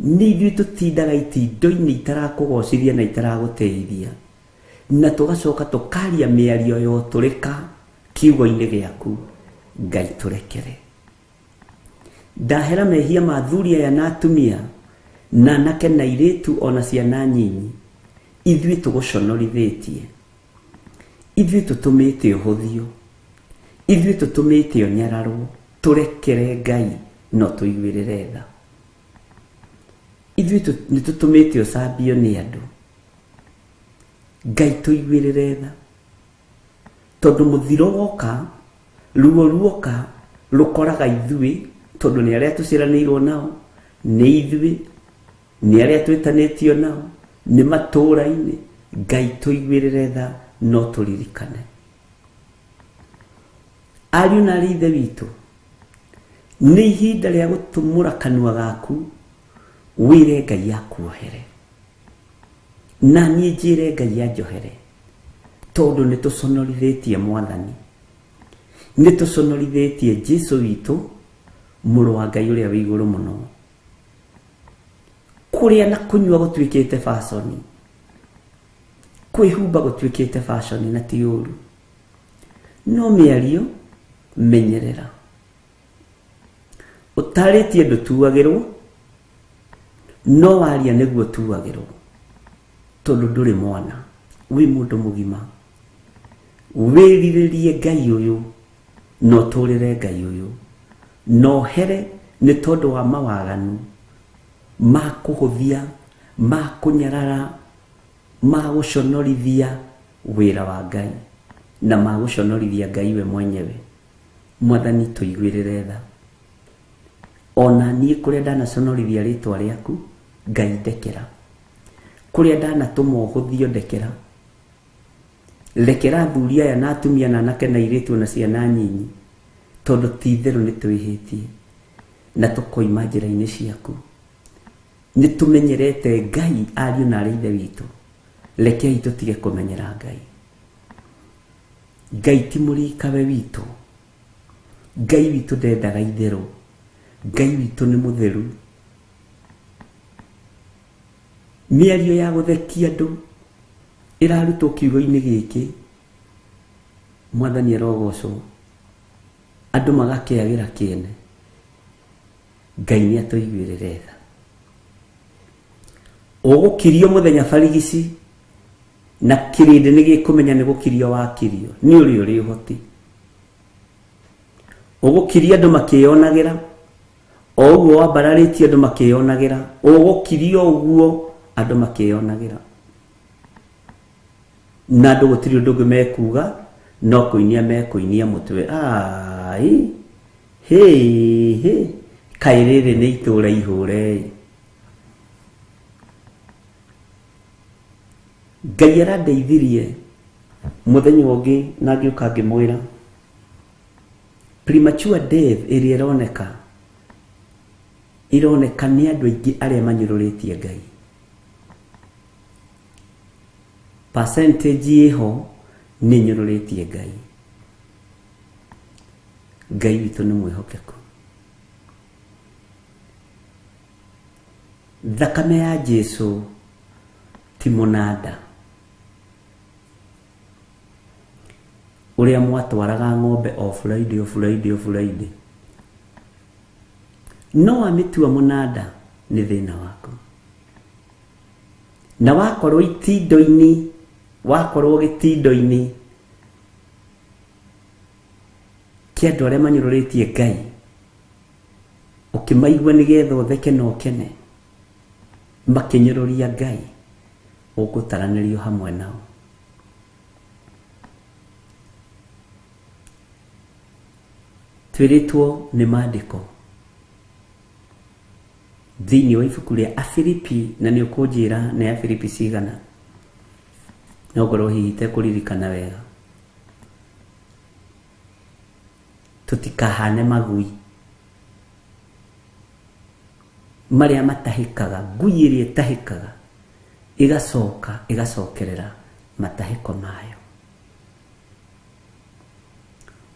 nĩ ithuĩ tũtindaga itindo-inĩ itarakũgocithia na itaragũteithia, na tũgacoka tũkaria mĩario ya ũtũrĩka kiugo-inĩ gĩaku. Ngai tũrekere. Ndahera mehia ma athuri aya na atumia, na anake na airĩtu ona ciana nyinyi, ithuĩ tũgũconorithĩtie, ithuĩ tũtũmĩte ũhũthio, ithuĩ tũtũmĩte ũnyararwo. Tũrekere Ngai no tũiguĩrĩre tha. Ithuĩ nĩ tũtũmĩte ũcambio nĩ andũ. Ngai tũiguĩrĩre tha, tondũ mũthiro woka, ruo ruoka, rũkoraga ithuĩ, tondũ nĩ arĩa tũciaranĩirwo nao, nĩ ithuĩ, nĩ arĩa twĩtanĩtio nao, nĩ matũũra-inĩ. Ngai tũiguĩrĩre tha no tũririkane. Ariũ na arĩ ithe witũ, nĩ ihinda rĩa gũtumũra kanua gaku wĩre Ngai akuohere, na niĩ njĩre Ngai anjohere, tondũ nĩ tũconorithĩtie Mwathani, nĩ tũconorithĩtie Jesũ witũ, mũrũ wa Ngai ũrĩa wĩ igũrũ mũno. Kũrĩa na kũnyua gũtuĩkĩte fashion, kwĩhumba gũtuĩkĩte fashion, na ti ũru, no mĩario menyerera. Ũtarĩtie ndũtuagĩrwo, no waria nĩguo ũtuagĩrwo, tondũ ndũrĩ mwana, wĩ mũndũ mũgima. Wĩrirĩrie Ngai ũyũ na ũtũrĩre Ngai ũyũ, na ũhere nĩ tondũ wa mawaganu ma kũhũthia, ma kũnyarara, ma gũconorithia wĩra wa Ngai, na ma gũconorithia Ngai we mwenyewe. Mwathani tũiguĩrĩre tha. Ona niĩ kũrĩa ndanaconorithia rĩtwa rĩaku, Ngai ndekera. Kũrĩa ndanatũma ũhũthio ndekera. Rekera athuri aya na atumia na anake na airĩtu na ciana nyinyi, tondũ ti itherũ nĩ twĩhĩtie na tũkoima njĩra-inĩ ciaku. Nĩ tũmenyerete Ngai ariũ na arĩ ithe witũ. Rekei tũtige kũmenyera Ngai. Ngai ti mũrikawe witũ. Ngai witũ ndendaga itherũ. Ngai witũ nĩ mũtheru. Mĩario ya gũthekia andũ ĩrarutwo kiugo-inĩ gĩkĩ. Mwathani arogocwo. Andũ magakĩagĩra kĩene. Ngai nĩ atũiguĩrĩre tha. Ũgũkirio mũthenya barigici na kĩrĩndĩ nĩ gĩkũmenya nĩ gũkirio wakirio nĩ ũrĩ ũrĩ ũhoti. Ũgũkiria andũ makĩyonagĩra o ũguo wambararĩtie andũ makĩyonagĩra, ũgũkirio ũguo andũ makĩyonagĩra na andũ gũtirĩ ũndũ ũngĩ mekuga no kũinia mekũinia mũtwe. Ai hĩ hĩ, kaĩ rĩrĩ nĩ itũũra ihũre. Ngai arandeithirie mũthenya ũngĩ na ngĩũka ngĩmwĩra premature death ĩrĩa ĩroneka ironeka nĩ andũ aingĩ arĩa manyũrũrĩtie Ngai. Percentage ĩho nĩ nyũrũrĩtie Ngai. Ngai witũ nĩ mwĩhokeku. Thakame ya Jesu ti mũnanda ũrĩa mwatwaraga ng'ombe o Friday o Friday o Friday. No wamĩtua mũnanda nĩ thĩna waku. Na wakorwo itindo-inĩ, wakorwo gĩtindo-inĩ kĩa andũ arĩa manyũrũrĩtie Ngai, ũkĩmaigua nĩgetha ũtheke na ũkene, makĩnyũrũria Ngai, ũgũtaranĩrio hamwe nao. Twĩrĩtwo nĩ maandĩko thĩinĩ wa ibuku rĩa Afilipi, na nĩ ũkũnjĩra nĩ Afilipi cigana, no ngorwo hihi itekũririkana wega. Tũtikahane magui marĩa matahĩkaga, ngui ĩrĩa ĩtahĩkaga ĩgacoka ĩgacokerera matahĩko mayo.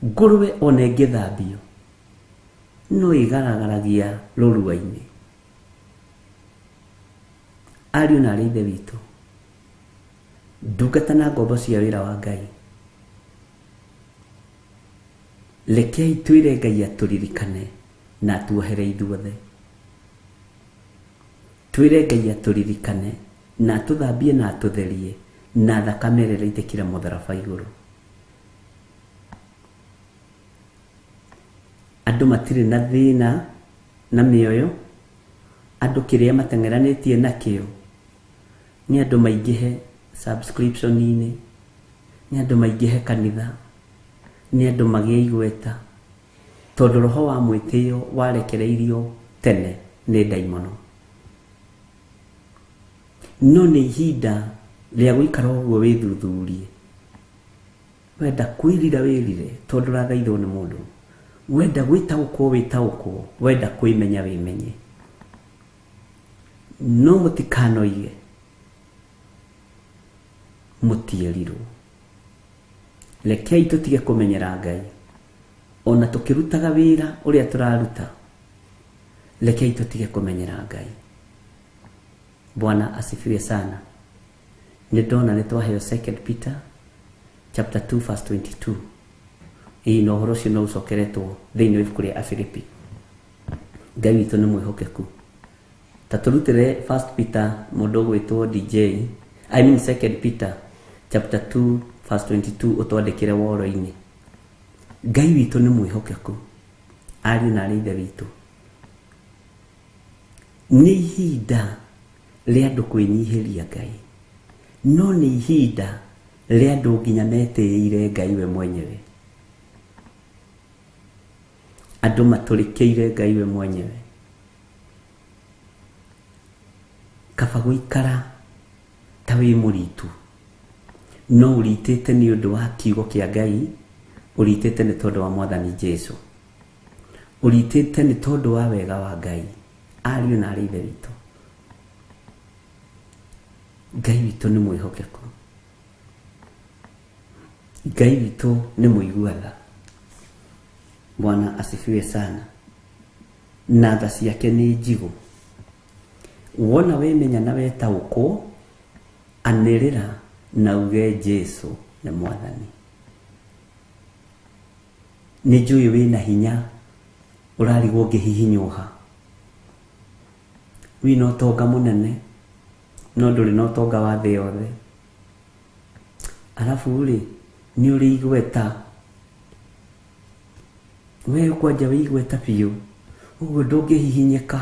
Ngũrwe ona ĩngĩthambio no ĩgaragaragia rũrua-inĩ. Ariũ na arĩ ithe witũ, ndungata na ngombo cia wĩra wa Ngai, rekei twĩre Ngai atũririkane na atuohere ithuothe. Twĩre Ngai atũririkane na atũthambie na atũtherie na thakame ĩrĩa ĩraitĩkire mũtharaba igũrũ. Andũ matirĩ na thĩna na mĩoyo, andũ kĩrĩa mateng'eranĩtie nakĩo nĩ andũ maingĩhe subscription-inĩ, nĩ andũ maingĩhe kanitha, nĩ andũ magĩe igweta, tondũ roho wa mwĩtĩo warekereirio tene nĩ ndaimono. No nĩ ihinda rĩa gũikara ũguo wĩthuthurie. Wenda kwĩrira wĩrire, tondũ ũrathaithwo nĩ mũndũ. Wenda gwĩtaũkwo wĩtaũkwo, wenda kwĩmenya wĩmenye. No mũtikanoige mũtierirwo. Rekei tũtige kũmenyera Ngai ona tũkĩrutaga wĩra ũrĩa tũraruta. Rekei tũtige kũmenyera Ngai. Bwana asifiwe sana. Nĩ ndona nĩ twaheo 2 Peter chapter 2 verse 22. Ĩĩ na ũhoro ũcio no ũcokeretwo thĩinĩ wa ibuku rĩa Afilipi. Ngai witũ nĩ mwĩhokeku. Ta tũrutĩre 1 Peter mũndũ ũgwĩtwo DJ, I mean 2 Peter chapter 2 verse 22 ũtwandĩkĩre woro-inĩ. Ngai witũ nĩ mwĩhokeku, ariũ na arĩ ithe witũ. Nĩ ihinda rĩa andũ kwĩnyihĩria Ngai, no nĩ ihinda rĩa andũ nginya metĩĩire Ngai we mwenyewe. Andũ matũrĩkĩire Ngai we mwenyewe. Kaba gũikara ta wĩ mũritu, no ũritĩte nĩ ũndũ wa kiugo kĩa Ngai, ũritĩte nĩ tondũ wa Mwathani Jesu, ũritĩte nĩ tondũ wa wega wa Ngai. Ariũ na arĩ ithe witũ, Ngai witũ nĩ mwĩhokeku, Ngai witũ nĩ mũigua tha. Bwana asifiwe sana. Na tha ciake nĩ njigũ. Wona wemenya na wetaũkwo, anĩrĩra na uge Jesu nĩ Mwathani. Nĩ njũĩ wĩna hinya ũrarigwo ũngĩhihinywo ha. Wĩna ũtonga mũnene no ndũrĩ na ũtonga wa thĩ yothe. Arabu rĩ, nĩ ũrĩ igweta, we kwanja wĩ igweta biũ, ũguo ndũngĩhihinyĩka.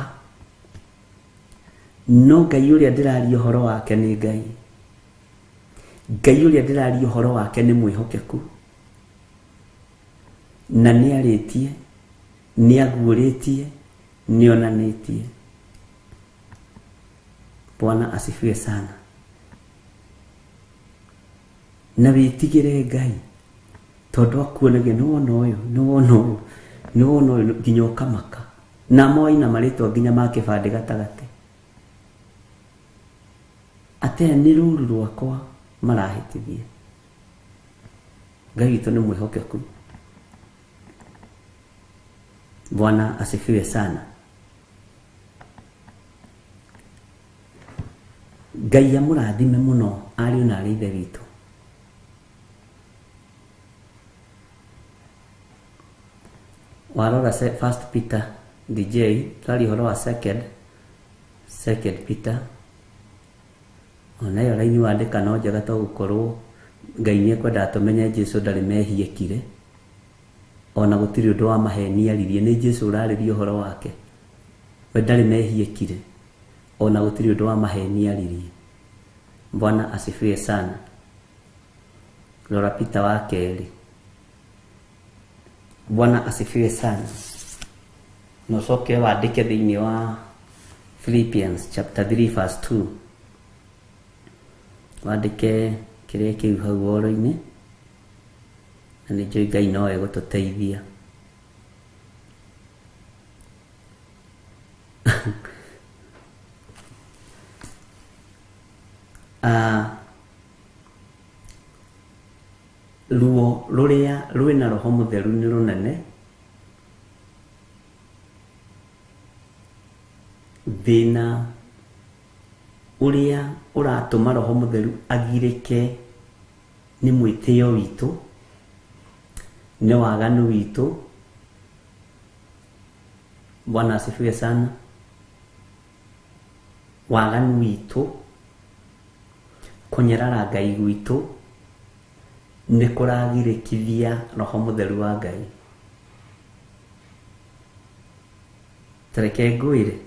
No Ngai ũrĩa ndĩraria ũhoro wake nĩ Ngai. Ngai ũrĩa ndĩraria ũhoro wake nĩ mwĩhokeku, na nĩ arĩtie, nĩ aguũrĩtie, nĩ onanĩtie. Bwana asifiwe sana. Na wĩtigĩre Ngai, tondũ akuonagia nĩ wona ũyũ, nĩ wona ũyũ, nĩ wona ũyũ, nginya ũkamaka. Na moina marĩtwa nginya ma kĩbandĩ gatagatĩ. Atĩ aya nĩ rũru rwakwa marahĩtithia. Ngai witũ nĩ mwĩhokeku. Bwana asifiwe sana. Ngai amũrathime mũno ariũ na arĩ ithe witũ. Warora First Peter DJ, twaria ũhoro wa second Peter. Ona ĩyo raini wandĩka no njega to gũkorwo Ngai nĩ ekwendaga tũmenye Jesu ndarĩ mehia ekire, ona gũtirĩ ũndũ wa maheni aririe. Nĩ Jesu ũrarĩria ũhoro wake, we ndarĩ mehia ekire, ona gũtirĩ ũndũ wa maheni aririe. Bwana asifiwe sana. Rora Peter wa kerĩ. Bwana asifiwe sana. Na ũcoke wandĩke thĩinĩ wa Philippians chapter 3 verse 2. Wandĩke kĩrĩa kĩu hau ũhoro-inĩ, na nĩ njũĩ Ngai no egũtũteithia. Ruo rũrĩa rwĩna Roho Mũtheru nĩ rũnene, thĩna ũrĩa ũratũma Roho Mũtheru agirĩke nĩ mwĩtĩo witũ, nĩ waganu witũ. Bwana asifiwe sana. Waganu witũ, kũnyarara Ngai gwitũ nĩ kũragirĩkithia Roho Mũtheru wa Ngai. Tareke ngwĩre,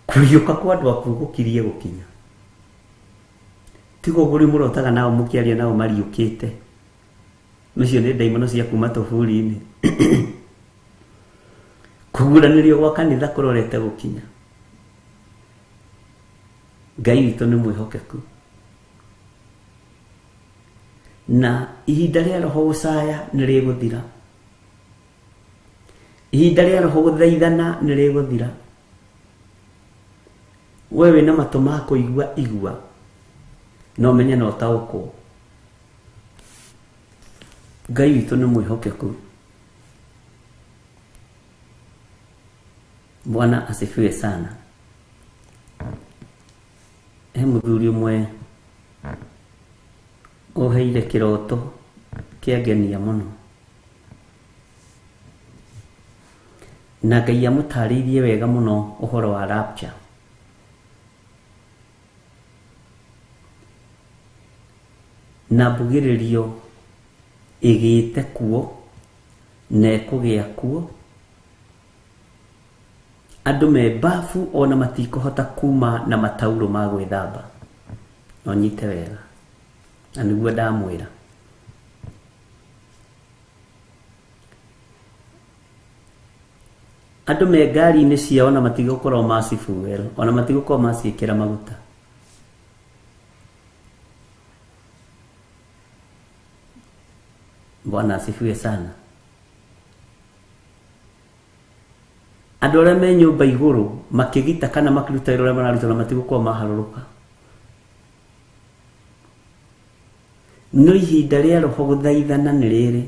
kũriũka kwa andũ akuũ gũkirie gũkinya. Tiga ũguo rĩu mũrotaga nao mũkĩaria nao mariũkĩte. Icio nĩ ndaimono cia kuma tũburi-inĩ. Kũguranĩrio gwa kanitha kũrorete gũkinya. Ngai witũ nĩ mwĩhokeku. Na ihinda rĩa Roho gũcaya nĩ rĩgũthira. Ihinda rĩa Roho gũthaithana nĩ rĩgũthira. We wĩna matũ ma kũigua igua, no ũmenye na ũtaũkwo. Ngai witũ nĩ mwĩhokeku. Bwana asifiwe sana. He mũthuri ũmwe ũheire kĩroto kĩangenia mũno, na Ngai amũtarĩirie wega mũno ũhoro wa rapture. Na mbugĩrĩrio ĩgĩte kuo na ĩkũgĩa kuo, andũ me bafu ona matikũhota kuma na matauro ma gwĩthamba. No nyite wega, na nĩguo ndamwĩra. Andũ me ngari-inĩ ciao na matigũkorwo macibuero, ona matigũkorwo maciĩkĩra maguta. Bwana asifiwe sana. Andũ arĩa me nyũmba igũrũ makĩgita kana makĩruta wĩra ũrĩa mararuta na matigũkorwo maharũrũka. No ihinda rĩa roho gũthaithana nĩ rĩrĩ,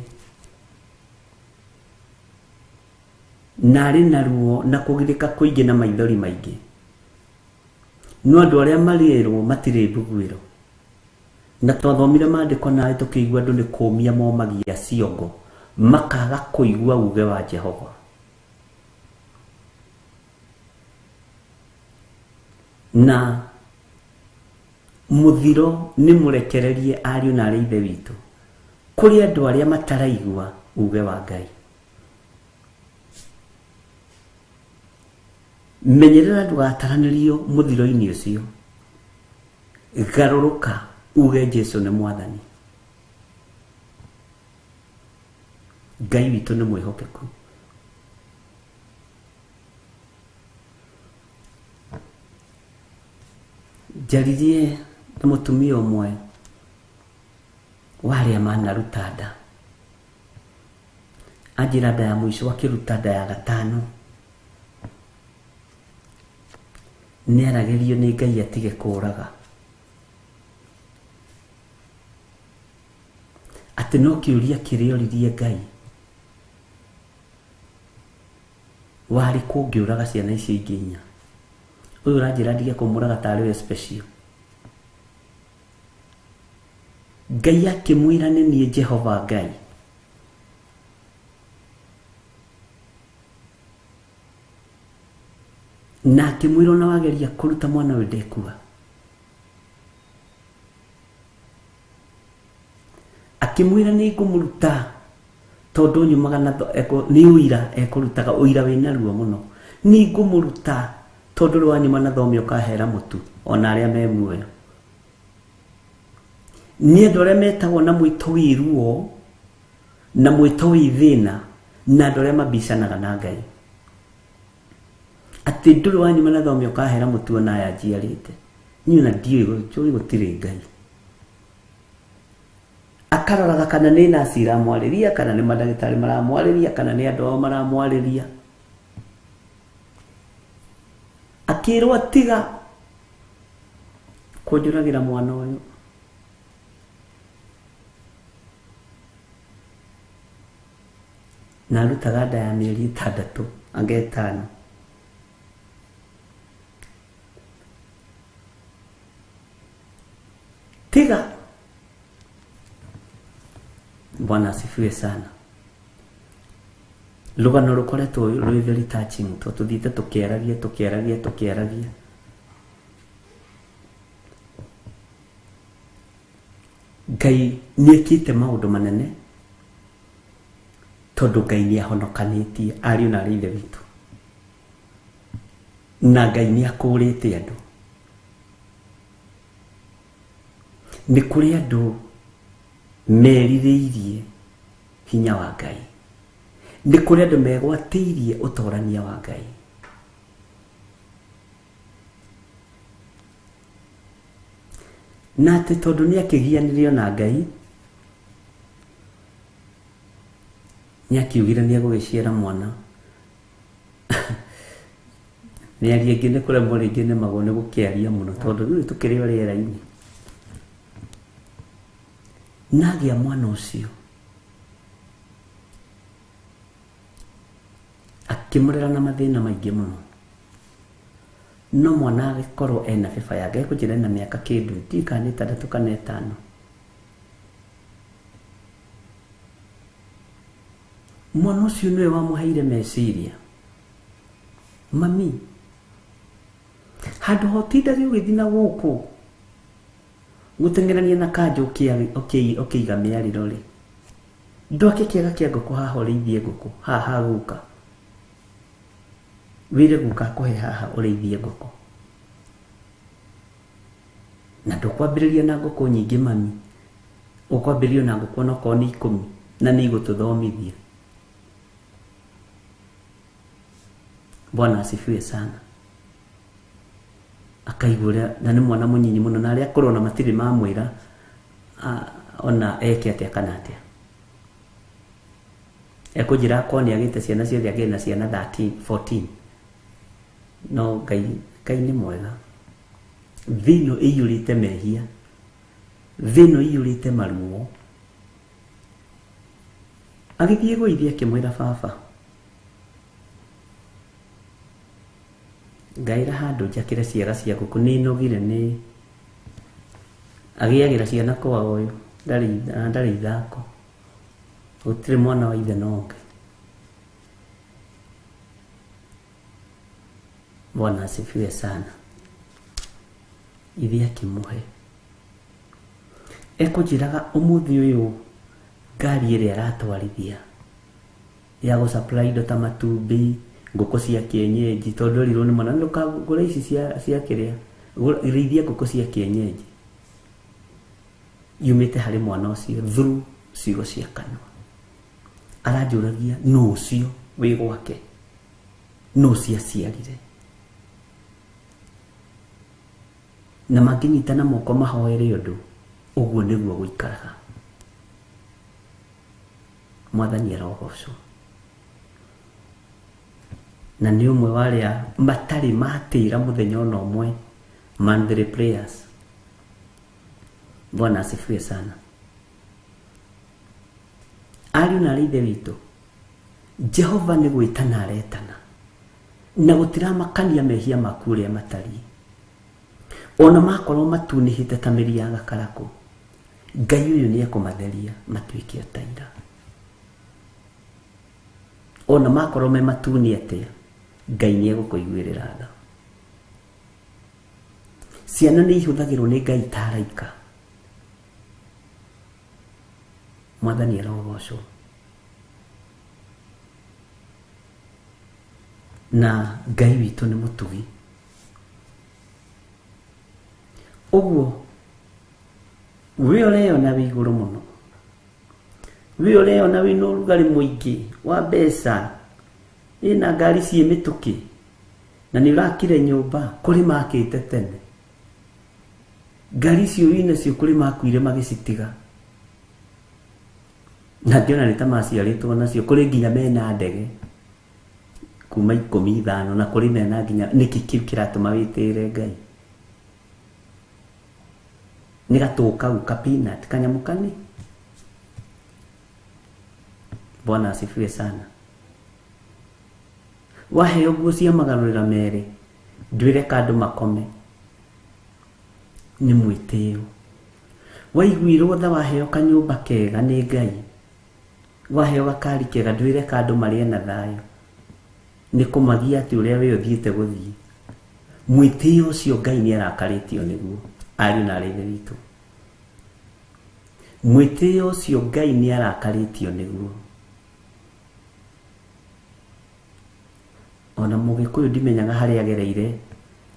na arĩ na ruo na kũgirĩka kũingĩ na maithori maingĩ. No andũ arĩa marĩrwo matirĩ mbuguĩro. Na twathomire maandĩko nawe tũkĩigua andũ nĩ kũmia momagia ciongo, makaga kũigua uge wa Jehova. Na mũthiro nĩ mũrekererie ariũ na arĩ ithe witũ kũrĩ andũ arĩa mataraigua uge wa Ngai. Menyerera ndũgataranĩrio mũthiro-inĩ ũcio. Garũrũka uge Jesu nĩ mwathani. Ngai witũ nĩ mwĩhokeku. Njaririe na mũtumia ũmwe wa arĩa manaruta nda. Anjĩra nda ya mũico akĩruta nda ya gatano. Nĩaragĩrio nĩ Ngai atige kũũraga. Atĩ no kĩũria kĩrĩa oririe Ngai, warĩ kũngĩũraga ciana icio ingĩ inya. Ũyũ ũranjĩra ndige kũmũraga tarĩ we special. Ngai akĩmwĩra nĩ niĩ Jehova Ngai. Na akĩmwĩra ona wageria kũruta mwana ũyũ ndekua. Akĩmwĩra nĩ ngũmũruta tondũ nyumaga na nĩ ũira ekũrutaga, ũira wĩna ruo mũno. Nĩ ngũmũruta tondũ rĩ wanyuma na thome ũkahera mũtu ona arĩa me muoyo. Nĩ andũ arĩa metagwo na mwĩto wĩ ruo na mwĩto wĩ thĩna na andũ arĩa mabicanaga na Ngai. Atĩ ndũrĩ wanyuma na thome ũkahera mũtu ona aya njiarĩte. Niĩ ona ndiũĩ njũĩ gũtirĩ Ngai. Akaroraga kana nĩ nurse iramwarĩria, kana nĩ mandagĩtarĩ maramwarĩria, kana nĩ andũ ao maramwarĩria. Akĩrwo tiga kũnjũragĩra mwana ũyũ. Na arutaga nda ya mĩeri 6 anga 5. Tiga. Bwana asifiwe sana. Rũgano rũkoretwo rwĩ very touching to tũthiĩte tũkĩaragia tũkĩaragia tũkĩaragia. Ngai nĩekĩte maũndũ manene tondũ Ngai nĩahonokanĩtie ariũ na arĩ ithe witũ. Na Ngai nĩakũrĩte andũ. Nĩ kũrĩ andũ merirĩirie hinya wa Ngai. Nĩ kũrĩ andũ megwatĩirie ũtorania wa Ngai. Na atĩ tondũ nĩakĩgianirio na Ngai, nĩakiugire nĩegũgĩciara mwana. Mĩario ĩngĩ nĩ kũremwo rĩngĩ nĩmagwo nĩ gũkĩaria mũno tondũ rĩu tũkĩrĩ o rĩera-inĩ. Na agĩa mwana ũcio akĩmũrera na mathĩna maingĩ mũno. No mwana agĩkorwo ena beba yake, ekũnjĩra ena mĩaka kĩndũ, ndiũĩ kana nĩ 6 kana 5. Mwana ũcio nĩwe wamũheire meciria. Mami, handũ ha ũtindage ũgĩthiĩ na gũkũ gũteng'erania na kanja ũkĩiga mĩarĩro rĩ, ndwake kĩaga kĩa ngũkũ haha ũrĩithie ngũkũ, haha guka. Wĩre guka akũhe haha ũrĩithie ngũkũ. Na ndũkwambĩrĩria na ngũkũ nyingĩ mami, ũkwambĩrĩria na ngũkũ onokorwo nĩ 10 na nĩ igũtũthomithia. Bwana asifiwe sana. Akaigua ũrĩa na nĩ mwana mũnyinyi mũno na arĩa akũrũ ona matirĩ mamwĩra ona eke atĩa kana atĩa. Ekũnjĩra akorwo nĩ agĩte ciana ciothe agĩe na ciana 13, 14. No Ngai Ngai nĩ mwega. Thĩ ĩno ĩiyũrĩte mehia, thĩ ĩno ĩiyũrĩte maruo. Agĩthiĩ gwa ithe akĩmwĩra baba, ngaĩra handũ njakĩre ciaga cia ngũkũ nĩ nogire nĩ agĩagĩra ciana kwao ũyũ ndarĩ ithako gũtirĩ mwana wa ithe na ũngĩ. Bwana asifiwe sana. Ithe akĩmũhe ekũnjĩraga ũmũthĩ ũyũ ngari ĩrĩa aratwarithia ya gũ supply indo ta matumbĩ, ngũkũ cia kienyeji, tondũ erirwo nĩ mwana ndũkagũre ici cia kĩrĩa, rĩithia ngũkũ cia kienyeji, yumĩte harĩ mwana ũcio through ciugo cia kanua. Aranjũragia nũ ũcio wĩ gwake, nũ ũcio aciarire, na mangĩnyitana moko mahoere ũndũ ũguo nĩguo gũikaraga. Mwathani arogocwo. Na nĩ ũmwe wa arĩa matarĩ matĩra mũthenya ona ũmwe monthly prayers. Bwana asifiwe sana. Ariũ na aarĩ ithe witũ, Jehova nĩ gwĩtana aretana na gũtiramakania mehia maku ũrĩa matariĩ, ona makorwo matunĩhĩte ta mĩri ya gakarakũ, Ngai ũyũ nĩ ekũmatheria matuĩke o ta ira. Ona makorwo me matune atĩa, Ngai nĩ egũkũiguĩrĩra tha. Ciana nĩ ihũthagĩrwo nĩ Ngai ta araika. Mwathani arogocwo. Na Ngai witũ nĩ mũtugi. Ũguo we ũreyona wĩ igũrũ mũno, we ũreyona wĩna ũrugarĩ mũingĩ wa mbeca, wĩna ngari ciĩ mĩtũkĩ, na nĩ ũrakire nyũmba kũrĩ makĩte tene, ngari icio wĩnacio kũrĩ makuire magĩcitiga, na ngĩona nĩ ta maciarĩtwo nacio, kũrĩ nginya mena ndege kuma 15 na kũrĩ mena nginya. Nĩkĩ kĩu kĩratũma wĩtĩĩre Ngai? Nĩ gatũ kau ka peanut kanyamũ kani. Bwana asifiwe sana. Waheo nguo cia magarũrĩra merĩ, ndwĩre andũ makome, nĩ mwĩtĩo. Waiguirwo tha waheo kanyũmba kega nĩ Ngai, waheo gakari kega, ndwĩre andũ marĩe na thayũ, nĩ kũmagia atĩ ũrĩa we ũthiĩte gũthiĩ. Mwĩtĩo ũcio Ngai nĩ arakarĩtio nĩguo, ariũ na aarĩ ithe witũ. Mwĩtĩo ũcio Ngai nĩ arakarĩtio nĩguo. Ona Mũgĩkũyũ ndimenyaga harĩa agereire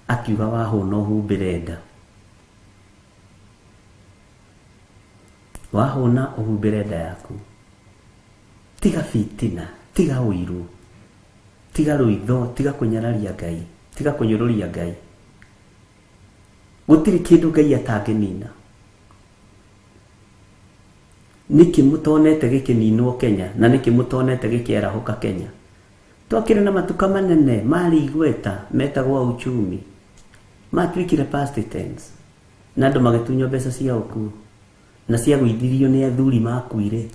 akiuga wahũna ũhumbĩre nda, wahũna ũhumbĩre nda yaku. Tiga fitina, tiga ũiru, tiga rũitho, tiga kũnyararia Ngai, tiga kũnyũrũria Ngai. Gũtirĩ kĩndũ Ngai atangĩnina. Nĩkĩ mũtonete gĩkĩninwo Kenya, na nĩkĩ mũtonete gĩkĩarahũka Kenya? Twakĩrĩ na matuka manene marĩ igweta metagwo uchumi, matuĩkire past tense, na andũ magĩtunywo mbeca cia ũkuo na ciagũithirio nĩ athuri makuire.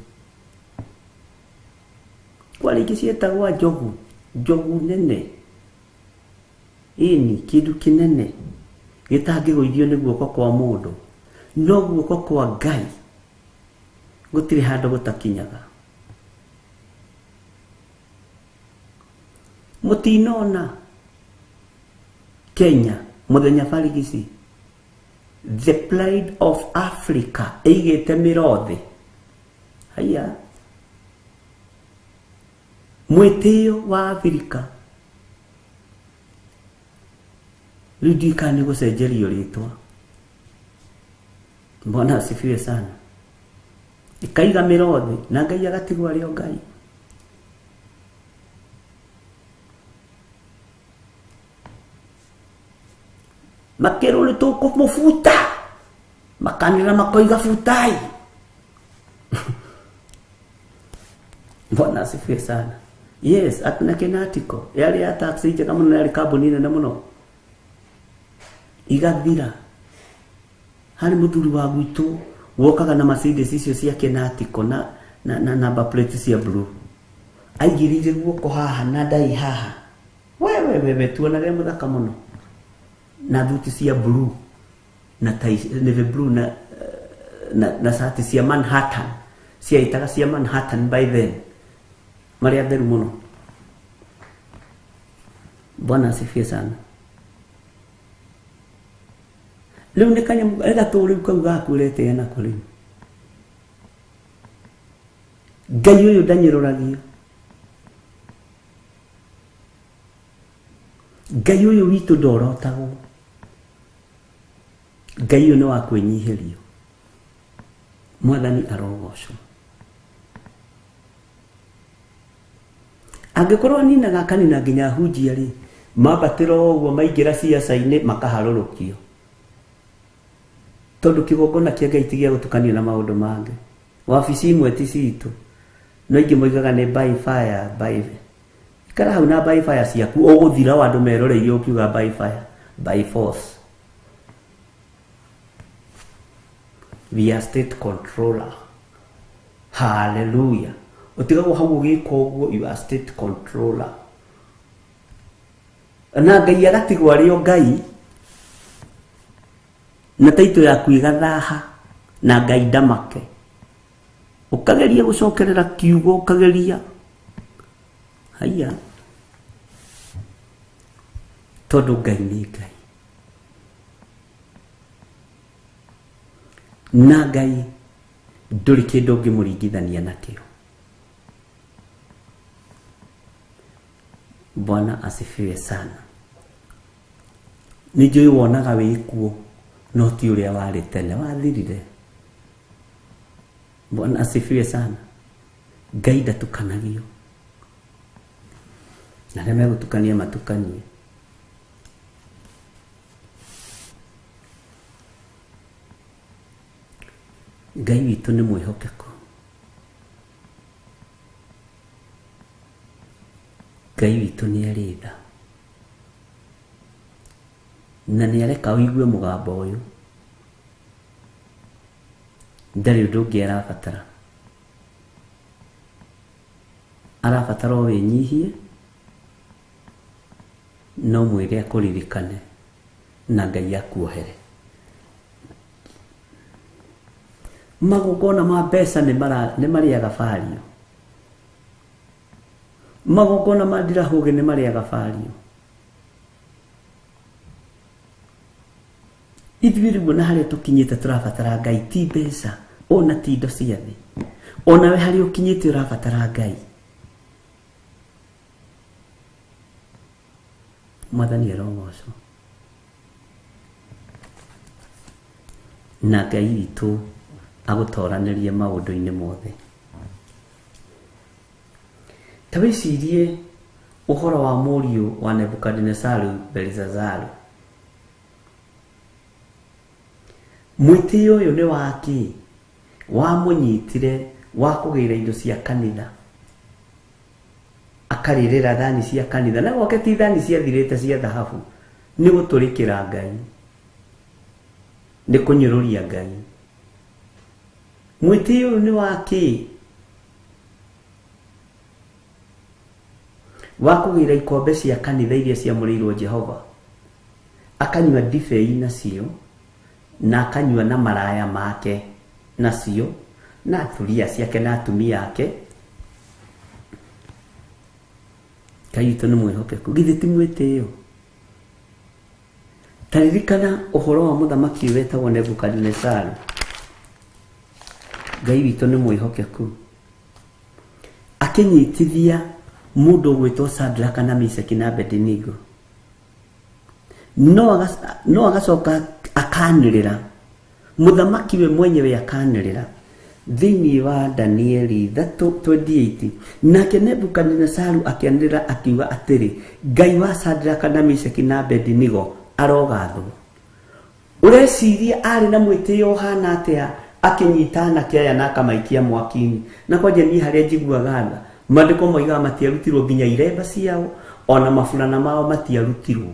Kwarĩ ingĩ cietagwo njogu, njogu nene, ĩni kĩndũ kĩnene gĩtangĩgũithio nĩ guoko kwa mũndũ, no guoko kwa Ngai gũtirĩ handũ gũtakinyaga. Mũtinona Kenya mũthenya barigici, the pride of Africa ĩigĩte mĩro thĩ. Haiya, mwĩtĩo wa Afrika rĩu ndiũĩ kana nĩ gũcenjerio rĩtwa. Bwana asifiwe sana. Ĩkaiga mĩro thĩ na Ngai agatigwo arĩ o Ngai. Makĩrwo nĩ tũkũmũbuta. Makanĩra makoiga butai. Bwana asifiwe sana. Yes, akina Kenatiko yarĩ ya taxi njega mũno na yarĩ kambuni nene mũno. Igathira. Harĩ mũthuri wa gwitũ wokaga na Mercedes icio cia Kenatiko na na number plate cia blue. Aigĩrĩire guoko haha na ndai haha. Wewe tuonage mũthaka mũno. Na thuti cia blue na tai navy blue na na sati cia Manhattan. Ciaitaga cia Manhattan by then. Marĩa theru mũno. Bwana asifiwe sana. Rĩu nĩ kanyamũ gatũ rĩu kau gaku ũretĩa nako rĩu. Ngai ũyũ ndanyũrũragio. Ngai ũyũ witũ ndorotagwo. Ngai ũyũ nĩ wa kwĩnyihĩrio. Mwathani arogocwo. Angĩkorwo aninaga akanina nginya hunjia rĩ, mambatĩra ũguo maingĩra ciaca-inĩ makaharũrũkio. Tondũ kĩgongona kĩa Ngai ti gĩa gũtukanio na maũndũ mangĩ. Wabici imwe ti citũ. No ingĩ moigaga nĩ by fire, by ikara hau na by fire ciaku ũgũthira wa andũ meroreirie ũkiuga by fire, by force. We are state controller. Hallelujah. Ũtigagwo hau ũgĩka ũguo, you are state controller. Na Ngai agatigwo arĩ o Ngai na taito yaku ĩgathaha na Ngai ndamake. Ũkageria gũcokerera kiugo, ũkageria haiya, tondũ Ngai nĩ Ngai. Na Ngai ndũrĩ kĩndũ ũngĩmũringithania nakĩo. Bwana asifiwe sana. Nĩ njũĩ wonaga wĩkuo no ti ũrĩa warĩ tene, wathirire. Bwana asifiwe sana. Ngai ndatukanagio. Na arĩa megũtukania matukanie. Ngai witũ nĩ mwĩhokeku. Ngai witũ nĩ arĩ tha. Na nĩ areka ũigue mũgambo ũyũ. Ndarĩ ũndũ ũngĩ arabatara. Arabatara o wĩnyihie, no mwĩre akũririkane na Ngai akuohere. Magongona ma mbeca nĩ marĩaga bario. Magongona ma ndirahũgĩ nĩ marĩaga bario. Ithuĩ rĩu ona harĩa tũkinyĩte tũrabatara Ngai ti mbeca ona ti indo cia thĩ. Onawe harĩa ũkinyĩte ũrabatara Ngai. Mwathani arogocwo. Na Ngai witũ agũtoranĩrie maũndũ-inĩ mothe. Ta wĩcirie ũhoro wa mũriũ wa Nebukadinesaru Belshazaru. Mwĩtĩo ũyũ nĩ wa kĩ? Wamũnyitire wa kũgĩra indo cia kanitha. Akarĩrĩra thani cia kanitha. Na gwake ti thani ciathirĩte cia thahabu. Nĩ gũtũrĩkĩra Ngai. Nĩ kũnyũrũria Ngai. Mwĩtĩo ũyũ nĩ wa kĩ? Wa kũgĩra ikombe cia kanitha iria ciamũrĩirwo Jehova. Akanyua ndibei nacio na akanyua na maraya make nacio na thuriya ciake na atumia ake. Ngai witũ nĩ mwĩhokeku. Githĩ ti mwĩtĩo? Ta ririkana ũhoro wa mũthamaki wetagwo Nebukadinesaru. Ngai witũ nĩ mwĩhokeku. Akĩnyitithia mũndũ ũgwĩtwo Shadraka na Meshaki na Abednego. No agacoka akanĩrĩra. Mũthamaki we mwenyewe akanĩrĩra thĩinĩ wa Danieli 3:28. Nake Nebukadinesaru akĩanĩrĩra akiuga atĩrĩ, Ngai wa Shadraka na Meshaki na Abednego arogathwo, Ũreciria arĩ na mwĩtĩo ũhana atĩa akĩnyita anake aya na akamaikia mwaki-inĩ? Na kwanja niĩ harĩa njiguaga tha, maandĩko moigaga matiarutirwo nginya iremba ciao ona maburana mao matiarutirwo,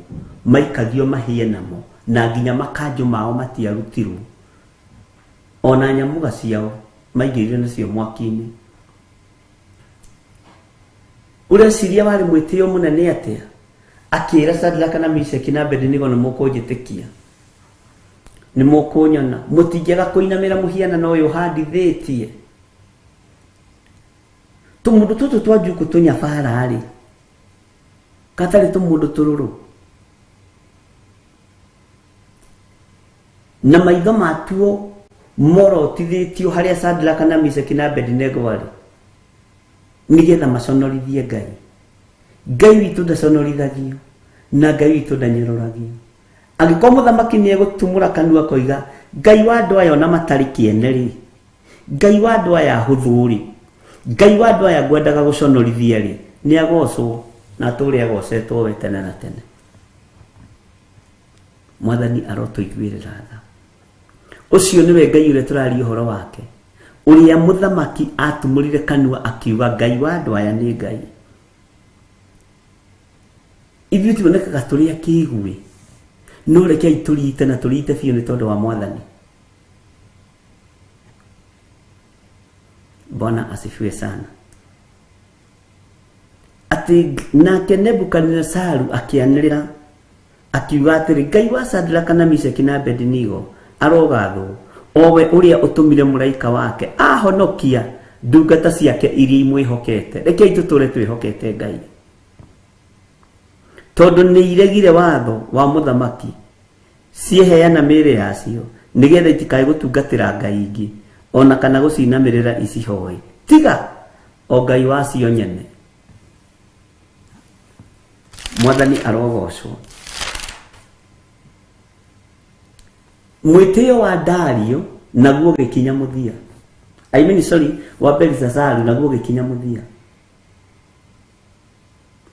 maikagio mahĩe namo, na nginya makanjũ mao matiarutirwo, ona nyamuga ciao maingĩrire nacio mwaki-inĩ. Ũreciria warĩ mwĩtĩo mũnene atĩa akĩra Shadraka na Meshaki na Abednego nĩ mũkũnjĩtĩkia, nĩ mũkũnyona, mũtingĩaga kũinamĩra mũhianano ũyũ ũhandithĩtie. Tũmũndũ tũtũ twa njuku tũnyabara-rĩ, gatarĩ tũmũndũ tũrũrũ, na maitho matuo morotithĩtio harĩa Shadraka na Meshaki na Abednego arĩ, nĩgetha maconorithie Ngai. Ngai witũ ndaconorithagio na Ngai witũ ndanyũrũragio. Angĩkorwo mũthamaki nĩ egũtumũra kanua koiga Ngai wa andũ aya ona matarĩ kĩene rĩ, Ngai wa andũ aya ahũthũ rĩ, Ngai wa andũ aya ngwendaga gũconorithia rĩ, nĩ agocwo na atũre agocetwo we tene na tene. Mwathani arotũiguĩrĩra tha. Ũcio nĩwe Ngai ũrĩa tũraria ũhoro wake, ũrĩa mũthamaki atumũrire kanua akiuga Ngai wa andũ aya nĩ Ngai. Ithuĩ tuonekaga tũrĩ akĩigui, no rekei tũrite na tũrite biũ nĩ tondũ wa Mwathani. Bwana asifiwe sana. Atĩ nake Nebukadinesaru akĩanĩrĩra akiuga atĩrĩ, Ngai wa Shadraka na Meshaki na Abednego arogathwo, o we ũrĩa ũtũmire mũraika wake ahonokia ndungata ciake iria imwĩhokete. Rekei tũtũre twĩhokete Ngai, tondũ nĩ iregire watho wa mũthamaki, cieheana mĩĩrĩ yacio nĩgetha itikae gũtungatĩra ngai ingĩ ona kana gũcinamĩrĩra icihoe, tiga o Ngai wacio nyene. Mwathani arogocwo. Mwĩtĩo wa Dario naguo ũgĩkinya mũthia. I mean sorry, wa Belshazaru naguo ũgĩkinya mũthia.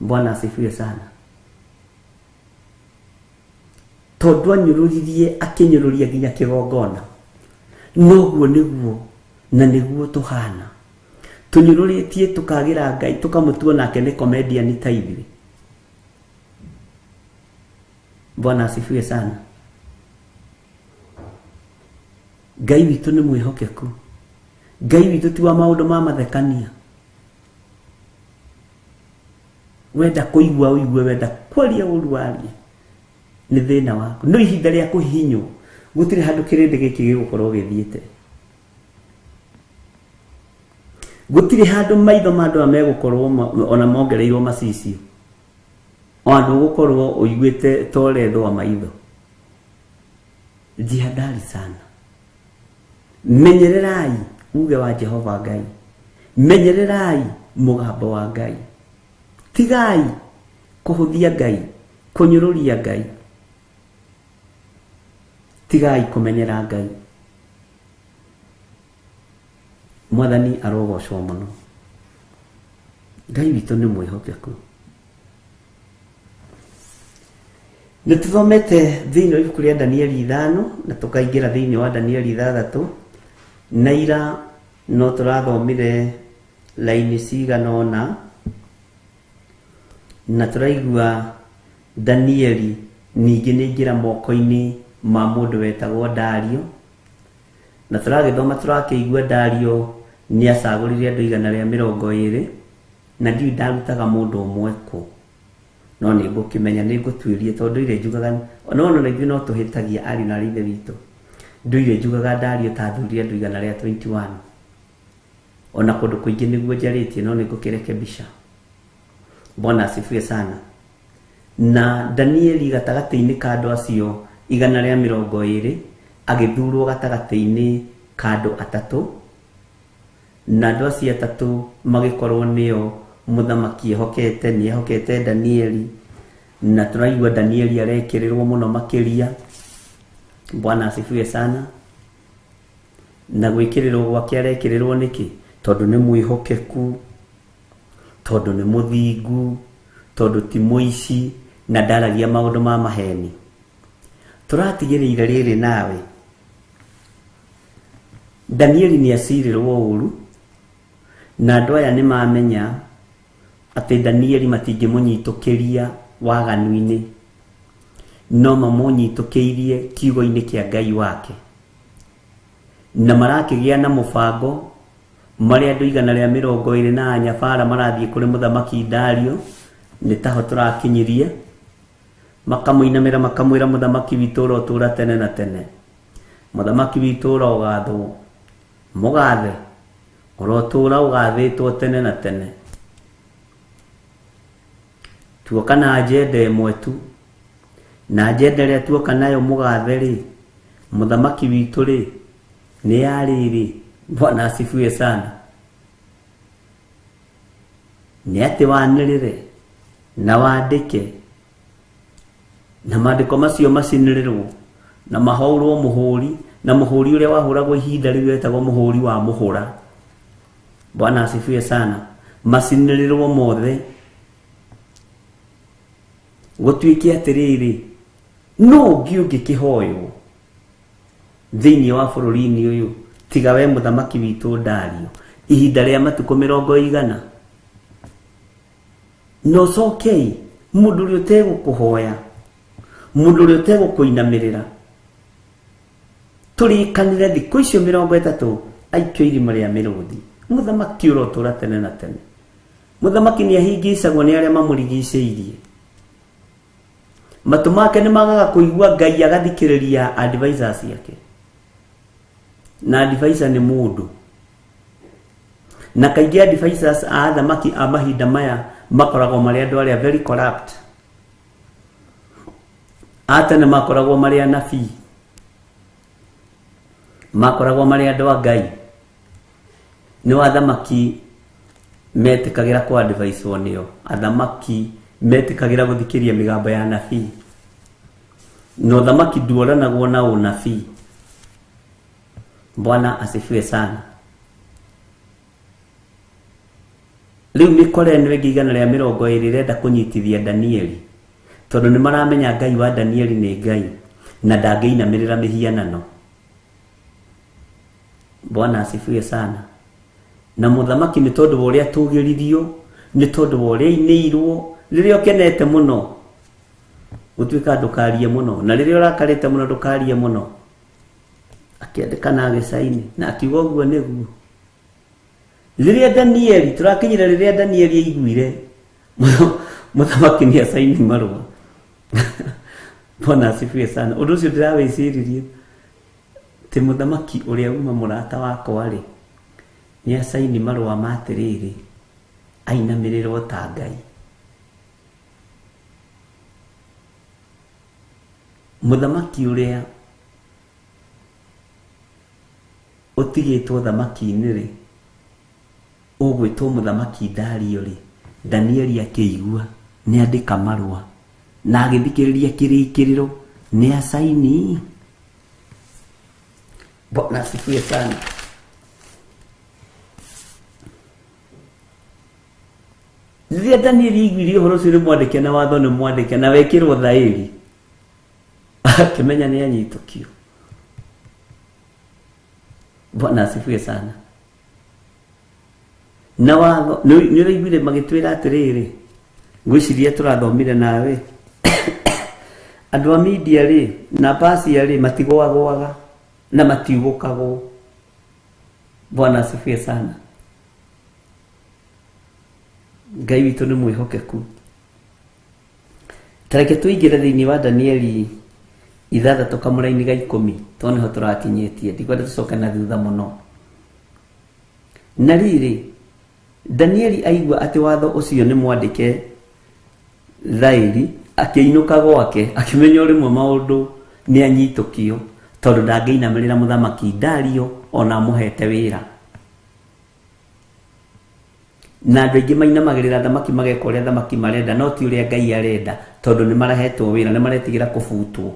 Bwana asifiwe sana. Tondũ anyũrũririe akĩnyũrũria nginya kĩgongona, noguo nĩguo na nĩguo tũhana. Tũnyũrũrĩtie tũkagĩra Ngai tũkamũtua nake nĩ comedian ta ithuĩ. Bwana asifiwe sana. Ngai witũ nĩ mwĩhokeku. Ngai witũ ti wa maũndũ ma mathekania. Wenda kũigua ũigue, wenda kwaria ũru warie, nĩ thĩna waku. No ihinda rĩa kũhihinywo gũtirĩ handũ kĩrĩndĩ gĩkĩ gĩgũkorwo gĩthiĩte. Gũtirĩ handũ maitho ma andũ aya megũkorwo ona mongereirwo macicio, o andũ ũgũkorwo ũiguĩte ta ũrethwo maitho. Jihadhari sana. Menyererai uge wa Jehova Ngai, menyererai mũgambo wa Ngai. Tigai kũhũthia Ngai, kũnyũrũria Ngai. Tigai kũmenyera Ngai. Mwathani arogocwo mũno. Ngai witũ nĩ mwĩhokeku. Nĩ tũthomete thĩinĩ wa ibuku rĩa Danieli 5 na tũkaingĩra thĩinĩ wa Danieli 6, na ira no tũrathomire laini cigana ũna, na tũraigua Danieli ningĩ nĩ aingĩra moko-inĩ ma mũndũ wetagwo Dario, na tũragĩthoma tũrakĩigua Dario nĩ acagũrire andũ 120, na ndiũĩ ndarutaga mũndũ ũmwe kũ, no nĩ ngũkĩmenya, nĩ ngũtuĩria, tondũ ndũire njugaga, no ona ithuĩ no tũhĩtagia ariũ na aarĩ a Ithe witũ. Ndũire njugaga Dario ta athurire andũ 121, ona kũndũ kũingĩ nĩguo njarĩtie, no nĩ ngũkĩrekebisha. Bwana asifiwe sana. Na Danieli gatagatĩ-inĩ ka andũ acio 120 agĩthurwo gatagatĩ-inĩ ka andũ atatũ, na andũ acio atatũ magĩkorwo nĩo mũthamaki ehokete, nĩ ehokete Danieli, na tũraigua Danieli arekĩrĩrwo mũno makĩria. Bwana asifiwe sana. Na gwĩkĩrĩrwo gwake arekĩrĩrwo nĩkĩ? Tondũ nĩ mwĩhokeku, tondũ nĩ mũthingu, tondũ ti mũici na ndaragia maũndũ ma maheni. Tũratigĩrĩire rĩrĩ nawe. Danieli nĩ acirĩrwo ũru na andũ aya nĩ mamenya atĩ Danieli matingĩmũnyitũkĩria waganu-inĩ, no mamũnyitũkĩirie kiugo-inĩ kĩa Ngai wake, na marakĩgĩa na mũbango marĩa andũ 120 na anyabara marathiĩ kũrĩ mũthamaki Dario, nĩ taho tũrakinyirie, makamũinamĩra makamwĩra mũthamaki witũ ũrotũũra tene na tene, mũthamaki witũ ũrogathwo, mũgathe ũrotũũra ũgathĩtwo tene na tene. Tuoka na agenda ĩmwe tu, na agenda ĩrĩa tuoka nayo mũgathe rĩ, mũthamaki witũ rĩ, nĩ ya rĩrĩ. Bwana asifiwe sana. Nĩ atĩ wanĩrĩre na wandĩke, na maandĩko macio macinĩrĩrwo na mahũrwo mũhũri, na mũhũri ũrĩa wahũragwo ihinda rĩu wetagwo mũhũri wa mũhũra. Bwana asifiwe sana. Macinĩrĩrwo mothe, gũtuĩke atĩrĩrĩ, no ũngĩ ũngĩkĩhoywo thĩinĩ wa bũrũri-inĩ ũyũ tiga we mũthamaki witũ Dario, ihinda rĩa matukũ 100. No cokei mũndũ ũrĩa ũtegũkũhoya, mũndũ ũrĩa ũtegũkũinamĩrĩra, tũrĩkanĩre thikũ icio 30 aikio irima rĩa mĩrũthi. Mũthamaki ũrotũũra tene na tene. Mũthamaki nĩ ahingicagwo nĩ arĩa mamũrigicĩirie. Matũ make nĩ magaga kũigua Ngai agathikĩrĩria advisors ciake, na advisor nĩ mũndũ, na kaingĩ advisors a athamaki a mahinda maya makoragwo marĩ andũ arĩa very corrupt. A tene makoragwo marĩ anabii, makoragwo marĩ andũ a Ngai. Nĩ athamaki metĩkagĩra kũ advice nĩo, athamaki metĩkagĩra gũthikĩria mĩgambo ya anabii, na ũthamaki nduoranagwo na ũnabii. Bwana asifiwe sana. Rĩu mĩkora ĩno ĩngĩ 120 ĩrenda kũnyitithia Danieli, tondũ nĩ maramenya Ngai wa Danieli nĩ Ngai na ndangĩinamĩrĩra mĩhianano. Bwana asifiwe sana. Na mũthamaki nĩ tondũ wa ũrĩa atũgĩririo, nĩ tondũ wa ũrĩa ainĩirwo, rĩrĩa ũkenete mũno gũtuĩka ndũkarie mũno, na rĩrĩa ũrakarĩte mũno ndũkarie mũno. Akĩandĩka na agĩcaini na akiuga ũguo nĩguo. Rĩrĩa Danieli tũrakinyire, rĩrĩa Danieli aiguire mũthamaki nĩ acaini marũa. Bwana asifiwe sana. Ũndũ ũcio ndĩrawĩciririe atĩ mũthamaki ũrĩa uma mũrata wakwa rĩ, nĩ acaini marũa ma atĩrĩrĩ, ainamĩrĩrwo ta Ngai. Mũthamaki ũrĩa ũtigĩtwo thamaki-inĩ rĩ, ũgwĩtwo mũthamaki Dario rĩ, Danieli akĩigua nĩ andĩka marũa na agĩthikĩrĩria kĩrĩkĩrĩro nĩ acaini. Bwana asifiwe sana. Rĩrĩa Danieli aiguire ũhoro ũcio nĩ mwandĩke na watho nĩ mwandĩke na wekĩrwo thaĩri, akĩmenya nĩ anyitũkio. Bwana asifiwe sana. Na watho nĩ ũraiguire magĩtwĩra atĩrĩrĩ, ngwĩciria tũrathomire nawe, andũ a media rĩ na pasia rĩ matigwagwaga na matiugũkagwo. Bwana asifiwe sana. Ngai witũ nĩ mwĩhokeku. Tareke tũingĩre thĩinĩ wa Danieli 6 kamũraini ga 10, tondũ nĩho tũrakinyĩtie, ndikwenda tũcoke na thutha mũno. Na rĩrĩ, Danieli aigua atĩ watho ũcio nĩ mwandĩke thaĩri, akĩinũka gwake, akĩmenya rĩmwe maũndũ nĩ anyitũkio, tondũ ndangĩinamĩrĩra mũthamaki Dario ona amũhete wĩra. Na andũ aingĩ mainamagĩrĩra thamaki mageka ũrĩa thamaki marenda, no ti ũrĩa Ngai arenda, tondũ nĩ marahetwo wĩra, nĩ maretigĩra kũbutwo.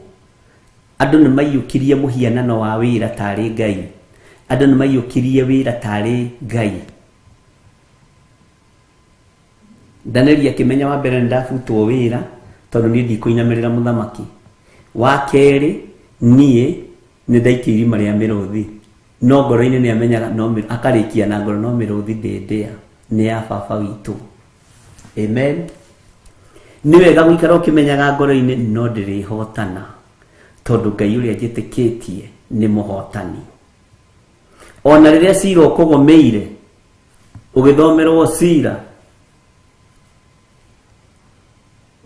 Andũ nĩ maiyũkirie mũhianano wa wĩra tarĩ Ngai, andũ nĩ maiyũkirie wĩra tarĩ Ngai. Danieli akĩmenya wa mbere nĩ ndabutwo wĩra, tondũ niĩ ndikũinamĩrĩra mũthamaki. Wa kerĩ, niĩ nĩ ndaikio irima rĩa mĩrũthi, no ngoro-inĩ nĩ amenyaga no akarĩkia na ngoro, no mĩrũthi ndĩndĩa, nĩ ya baba witũ. Amen. Nĩ wega gũikara ũkĩmenyaga ngoro-inĩ no ndĩrĩhotana, tondũ Ngai ũrĩa njĩtĩkĩtie nĩ mũhotani. Ona rĩrĩa cira ũkũgũmĩire, ũgĩthomerwo cira,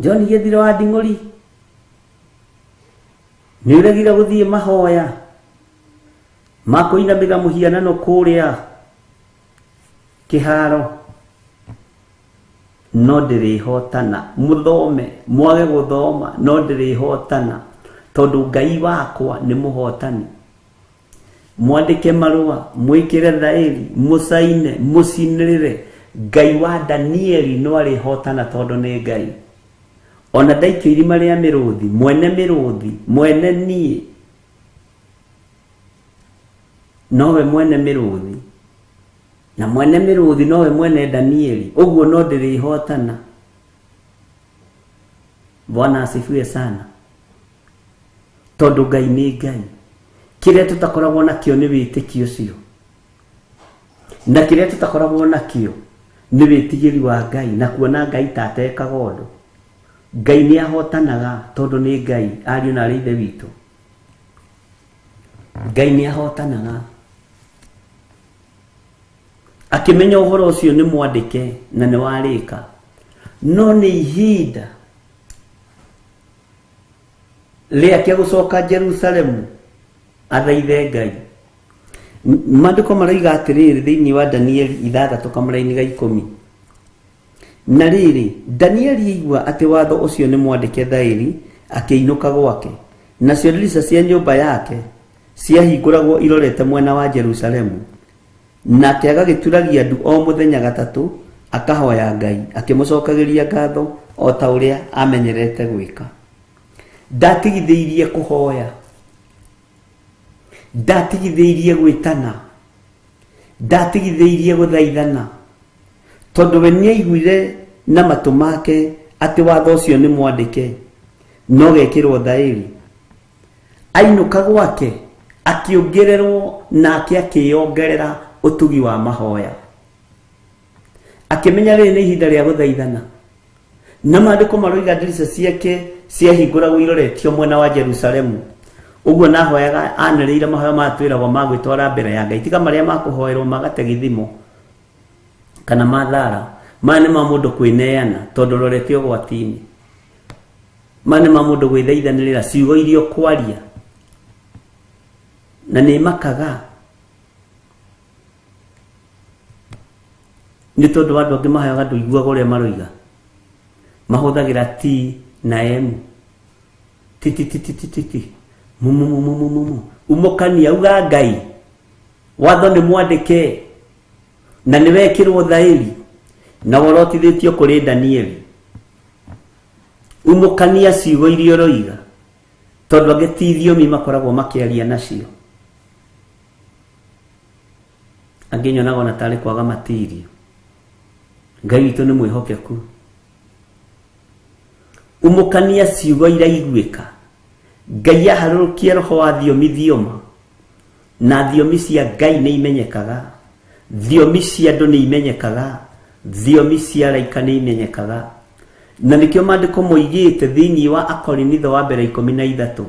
John Gĩthire wa Nding'ũri, nĩ ũregire gũthiĩ mahoya ma kũinamĩrĩra mũhianano kũrĩa kĩharo, no ndĩrĩhotana. Mũthome, mwage gũthoma, no ndĩrĩhotana, tondũ Ngai wakwa nĩ mũhotani. Mwandĩke marũa, mwĩkĩre thaĩri, mũcaine, mũcinĩrĩre, Ngai wa Danieli no arĩhotana, tondũ nĩ Ngai. Ona ndaikio irima rĩa mĩrũthi, mwene mĩrũthi, mwene niĩ, nowe mwene mĩrũthi, na mwene mĩrũthi nowe mwene Danieli, ũguo no ndĩrĩhotana. Bwana asifiwe sana. Tondũ Ngai nĩ Ngai. Kĩrĩa tũtakoragwo nakĩo nĩ wĩtĩkio ũcio, na kĩrĩa tũtakoragwo nakĩo nĩ wĩtigĩri wa Ngai, na kuona Ngai ta atekaga ũndũ. Ngai nĩ ahotanaga tondũ nĩ Ngai, ariũ na arĩ ithe witũ. Ngai nĩ ahotanaga. Akĩmenya ũhoro ũcio nĩ mwandĩke na nĩ warĩka, no nĩ ihinda rĩake gũcoka Jerusalemu athaithe Ngai. Maandĩko maroiga atĩrĩrĩ thĩinĩ wa Danieli 6 kamũraini ga 10. Na rĩrĩ, Danieli aigua atĩ watho ũcio nĩ mwandĩke thaĩri, akĩinũka gwake. Nacio ndirica cia nyũmba yake ciahingũragwo irorete mwena wa Jerusalemu. Nake agagĩturagia ndu o mũthenya gatatũ, akahoya Ngai, akĩmũcokagĩria ngatho o ta ũrĩa amenyerete gwĩka. Ndatigithĩirie kũhoya, ndatigithĩirie gwĩtana, ndatigithĩirie gũthaithana, tondũ we nĩaiguire na matũ make atĩ watho ũcio nĩ mwandĩke, no gekĩrwo thaĩri. Ainũka gwake akĩongererwo, nake akĩongerera ũtugi wa mahoya, akĩmenya rĩrĩ nĩ ihinda rĩa gũthaithana. Na maandĩko maroiga ndirica ciake ciahingũragwo iroretio mwena wa Jerusalemu. Ũguo nahoyaga anĩrĩire mahoya maya twĩragwo ma gwĩtwara mbere ya Ngai, tiga marĩa ma kũhoerwo magate gĩthimo kana mathara. Maya nĩ ma mũndũ kwĩneana tondũ ũrorete ũgwati-inĩ. Maya nĩ ma mũndũ gwĩthaithanĩrĩra ciugo iria ũkwaria, na nĩ makaga nĩ tondũ andũ angĩ mahoyaga ndũiguaga ũrĩa maroiga. Mahũthagĩra T na M, ti ti ti ti ti ti ti, mu mu mu mu mu mu mu. Umũkania uga Ngai, watho nĩ mwandĩke na nĩ wekĩrwo thaĩri na worotithĩtio kũrĩ Danieli. Umũkania ciugo iria ũroiga, tondũ angĩ ti thiomi makoragwo makĩaria nacio. Angĩ nyonaga ona tarĩ kwaga matirio. Ngai witũ nĩ mwĩhokeku. Umũkania ciugo iraiguĩka. Ngai aharũrũkie roho wa thiomi thioma, na thiomi cia Ngai nĩ imenyekaga, thiomi cia andũ nĩ imenyekaga, thiomi cia araika nĩ imenyekaga. Na nĩkĩo maandĩko moigĩte thĩinĩ wa Akorinitho wa mbere 13,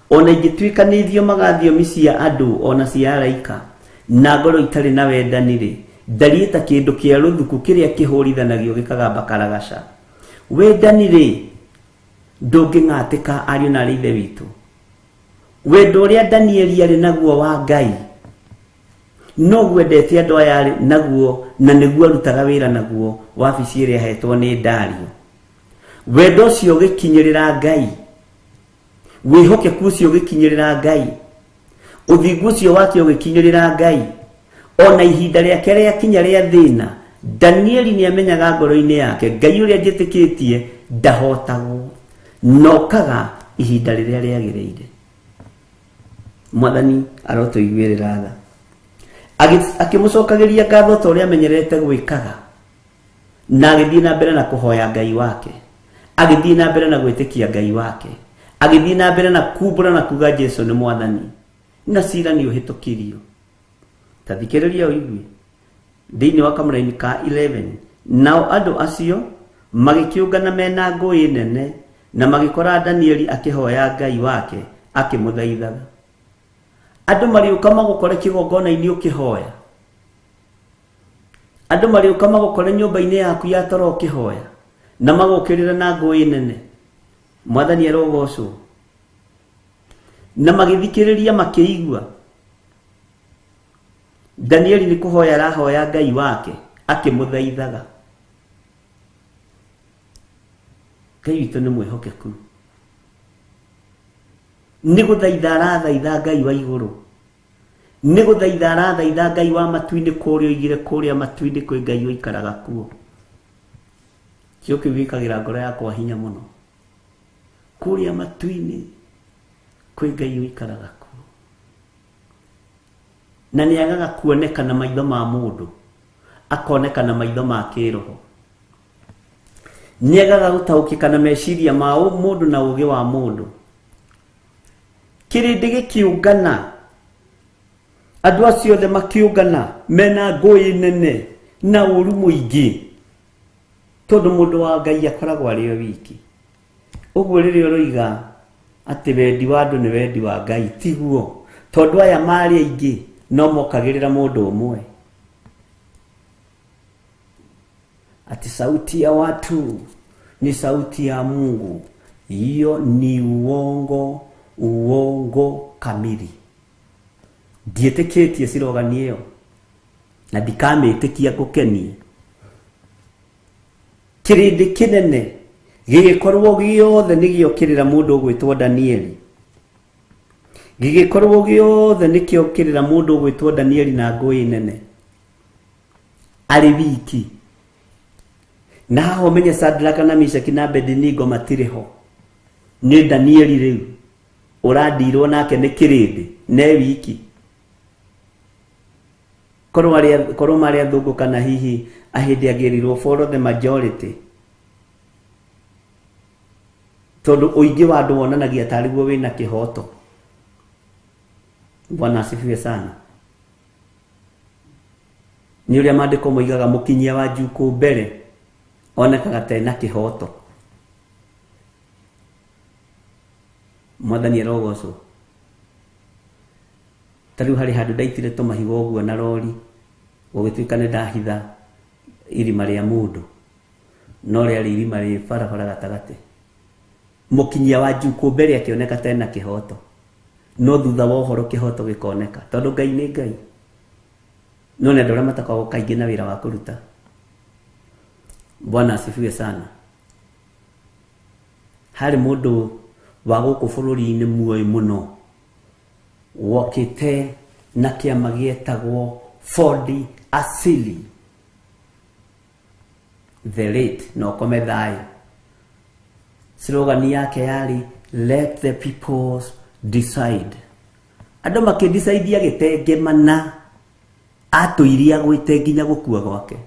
ona ingĩtuĩka nĩ thiomaga thiomi cia andũ ona cia araika, na ngoro itarĩ na wendani-rĩ, ndariĩ ta kĩndũ kĩa rũthuku kĩrĩa kĩhũrithanagio gĩkagamba karagaca. Wendani-rĩ, ndũngĩng'atĩka, ariũ na arĩ ithe witũ. Wendo ũrĩa Danieli arĩ naguo wa Ngai noguo endete andũ aya arĩ naguo, na nĩguo arutaga wĩra naguo wabici ĩrĩa ahetwo nĩ Dario. Wendo ũcio ũgĩkinyĩrĩra Ngai, wĩhokeku ũcio ũgĩkinyĩrĩra Ngai, ũthingu ũcio wake ũgĩkinyĩrĩra Ngai, ona ihinda rĩake rĩakinya rĩa thĩna, Danieli nĩamenyaga ngoro-inĩ yake Ngai ũrĩa njĩtĩkĩtie ndahotagwo, nokaga ihinda rĩrĩa rĩagĩrĩire. Mwathani arotũiguĩrĩra tha. Akĩmũcokagĩria ngatho ta ũrĩa amenyerete gwĩkaga, na agĩthiĩ na mbere na kũhoya Ngai wake, agĩthiĩ na mbere na gwĩtĩkia Ngai wake, Agĩthiĩ na mbere na kumbũra na kuga Jesu nĩ mwathani na cira nĩ ũhĩtũkirio. Ta thikĩrĩria ũigue thĩinĩ wa kamũraini ka 11 nao andũ acio magĩkĩũngana mena ngũĩ nene na magĩkora Danieli akĩhoya Ngai wake akĩmũthaithaga. Andũ marĩũka magũkore kĩgongona-inĩ ũkĩhoya, andũ marĩũka magũkore nyũmba-inĩ yaku ya toro ũkĩhoya na magũkĩrĩra na ngũĩ nene. Mwathani arogocwo. Na magĩthikĩrĩria makĩigua Danieli nĩ kũhoya arahoya Ngai wake akĩmũthaithaga. Ngai witũ nĩ mwĩhokeku, nĩ gũthaitha arathaitha Ngai wa igũrũ, nĩ gũthaitha arathaitha Ngai wa matu-inĩ kũrĩa oigire kũrĩa matu-inĩ kwĩ Ngai ũikaraga kuo. Kĩo kĩu gĩkagĩra ngoro yakwa hinya mũno, kũrĩa matu-inĩ kwĩ Ngai ũikaraga kuo, na nĩ agaga kuoneka na maitho ma mũndũ, akoneka na maitho ma kĩroho. Nĩ agaga gũtaũkĩka na meciria ma mũndũ na ũũgĩ wa mũndũ. Kĩrĩndĩ gĩkĩũngana, andũ acio othe makĩũngana mena ngũĩ nene na ũũru mũingĩ, tondũ mũndũ wa Ngai akoragwo arĩ o wiki. Ũguo rĩrĩa ũroiga atĩ wendi wa andũ nĩ wendi wa Ngai, tiguo, tondũ aya marĩ aingĩ no mokagĩrĩra mũndũ ũmwe. Ati sauti ya watu ni sauti ya Mungu, hiyo ni uongo, uongo kamili. Ndiĩtĩkĩtie cirogani ĩyo na ndikamĩtĩkia ngũkenie. Kĩrĩndĩ kĩnene gĩgĩkorwo gĩothe nĩ gĩokĩrĩra mũndũ ũgwĩtwo Danieli, gĩgĩkorwo gĩothe nĩ kĩokĩrĩra mũndũ ũgwĩtwo Danieli na ngũĩ nene arĩ wiki. Na haha ũmenye Sadraka na Meshaki na Abednego matirĩ ho, nĩ Danieli rĩu ũrandirwo nake nĩ kĩrĩndĩ ne wiki. Korwo marĩ athũngũ kana hihi ahĩndĩ angĩrirwo follow the majority, tondũ ũingĩ wa andũ wonanagia tarĩguo wĩna kĩhoto. Bwana asifiwe sana. Nĩ ũrĩa maandĩko moigaga mũkinyia wa njukũ mbere onekaga ta ena kĩhoto. Mwathani arogocwo. Ta rĩu harĩ handũ ndaitire tũmahiga ũguo na rori, gũgĩtuĩka nĩ ndahitha irima rĩa mũndũ, no rĩarĩ irima rĩ barabara gatagatĩ. Mũkinyia wa njukũ mbere akĩoneka ta ena kĩhoto, no thutha wa ũhoro kĩhoto gĩkoneka, tondũ Ngai nĩ Ngai. No nĩ andũ arĩa matakoragwo kaingĩ na wĩra wa kũruta. Bwana asifiwe sana. Harĩ mũndũ wa gũkũ bũrũri-inĩ muoĩ mũno wokĩte na kĩama gĩetagwo Ford Asili, the late, na ũkome thayũ. Slogan yake yarĩ let the people decide. Andũ makĩdecide agĩtengemana, atũirie agwĩte nginya gũkua gwake.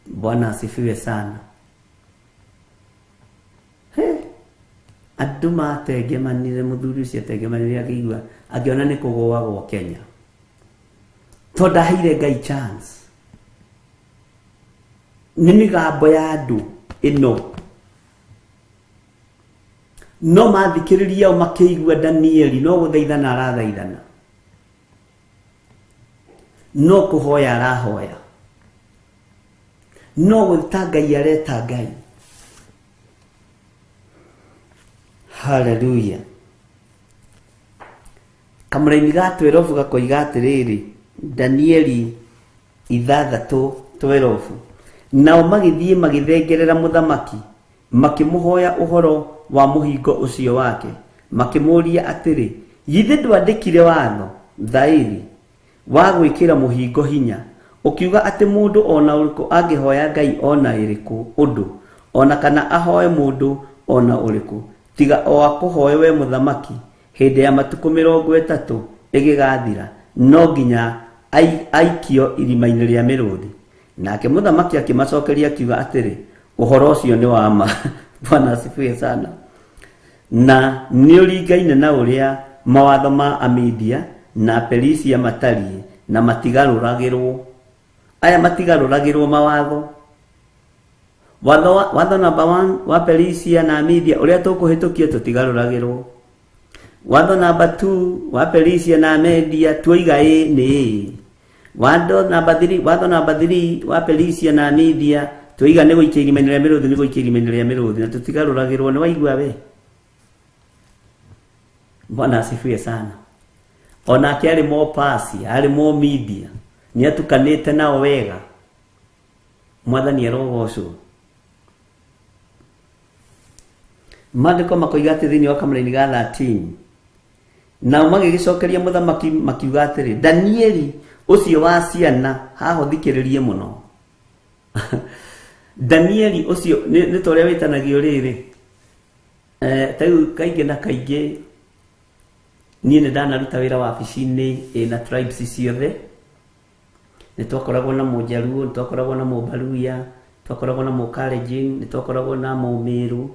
Bwana asifiwe sana. Andũ matengemanire, mũthuri ũcio atengemanire akĩigua akĩona nĩ kũgũagwo Kenya, tondũ ndaheire Ngai chance. Nĩ mĩgambo ya andũ ĩno, no mathikĩrĩria o makĩigua Danieli no gũthaithana arathaithana, no kũhoya arahoya, no gwĩta Ngai areta Ngai. Hallelujah. Kamũraini ga 12 gakoiga atĩrĩrĩ, Danieli 6:12, nao magĩthiĩ magĩthengerera mũthamaki makĩmũhoya ũhoro wa mũhingo ũcio wake, makĩmũũria atĩrĩ, githĩ ndwandĩkire watho thaĩri wa gwĩkĩra mũhingo hinya, ũkiuga atĩ mũndũ ona ũrĩkũ angĩhoya Ngai ona ĩrĩkũ ũndũ, ona kana ahoe mũndũ ona ũrĩkũ, tiga o akũhoe we mũthamaki, hĩndĩ ya matukũ 30 ĩgĩgathira, no nginya aikio irima-inĩ rĩa mĩrũthi. Nake mũthamaki akĩmacokeria akiuga atĩrĩ, Ũhoro ũcio nĩ wa ma. Bwana asifiwe sana. Na nĩ ũringaine na ũrĩa mawatho ma Amidia na Perisia matariĩ, na matigarũragĩrwo. Aya matigarũragĩrwo mawatho. Watho number 1 wa Perisia na Media ũrĩa tũkũhĩtũkia tũtigarũragĩrwo. Watho number 2 wa Perisia na Media tuoiga ĩ nĩ ĩ. Watho number 3, watho number 3 wa Perisia na Media tuoiga nĩ gũikia irima-inĩ rĩa mĩrũthi, nĩ gũikia irima-inĩ rĩa mĩrũthi, na tũtigarũragĩrwo. Nĩ waigua we? Bwana asifiwe sana. Onake arĩ Mũpasia, arĩ Mũmedia, nĩ atukanĩte nao wega. Mwathani arogocwo. Maandĩko makoiga atĩ thĩinĩ wa kamũraini ga 13, nao magĩgĩcokeria mũthamaki makiuga atĩrĩ, Danieli ũcio wa ciana, haha ũthikĩrĩrie mũno. Danieli ũcio nĩ ta ũrĩa wĩtanagio rĩrĩ. Ta rĩu kaingĩ na kaingĩ niĩ nĩ ndanaruta wĩra wabici-inĩ ĩna tribes ciothe. Nĩ twakoragwo na Mũjaluo, nĩ twakoragwo na Mũbaluya, twakoragwo na Mũkalenjin, nĩ twakoragwo na Mũmĩrũ.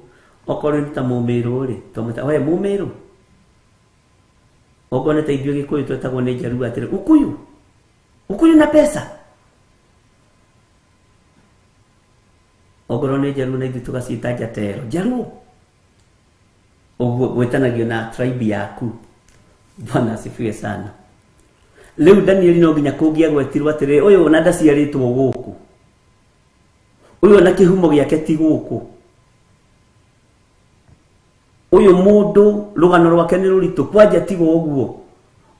Okorwo nĩ ta Mũmĩrũ rĩ, twamwĩta we Mũmĩrũ. Okorwo nĩ ta ithuĩ Gĩkũyũ twetagwo nĩ Jaluo atĩrĩ, Ukuyu, Ukuyu na pesa. Okorwo nĩ Jaluo na ithuĩ tũgaciĩta Njatero, Jaluo. Ũguo gwĩtanagio na tribe yaku. Bwana asifiwe sana. Rĩu Danieli no nginya kũngĩagwetirwo atĩrĩ, ũyũ ona ndaciarĩtwo gũkũ, ũyũ ona kĩhumo gĩake ti gũkũ, ũyũ mũndũ rũgano rwake nĩ rũritũ, kwanja tiga ũguo,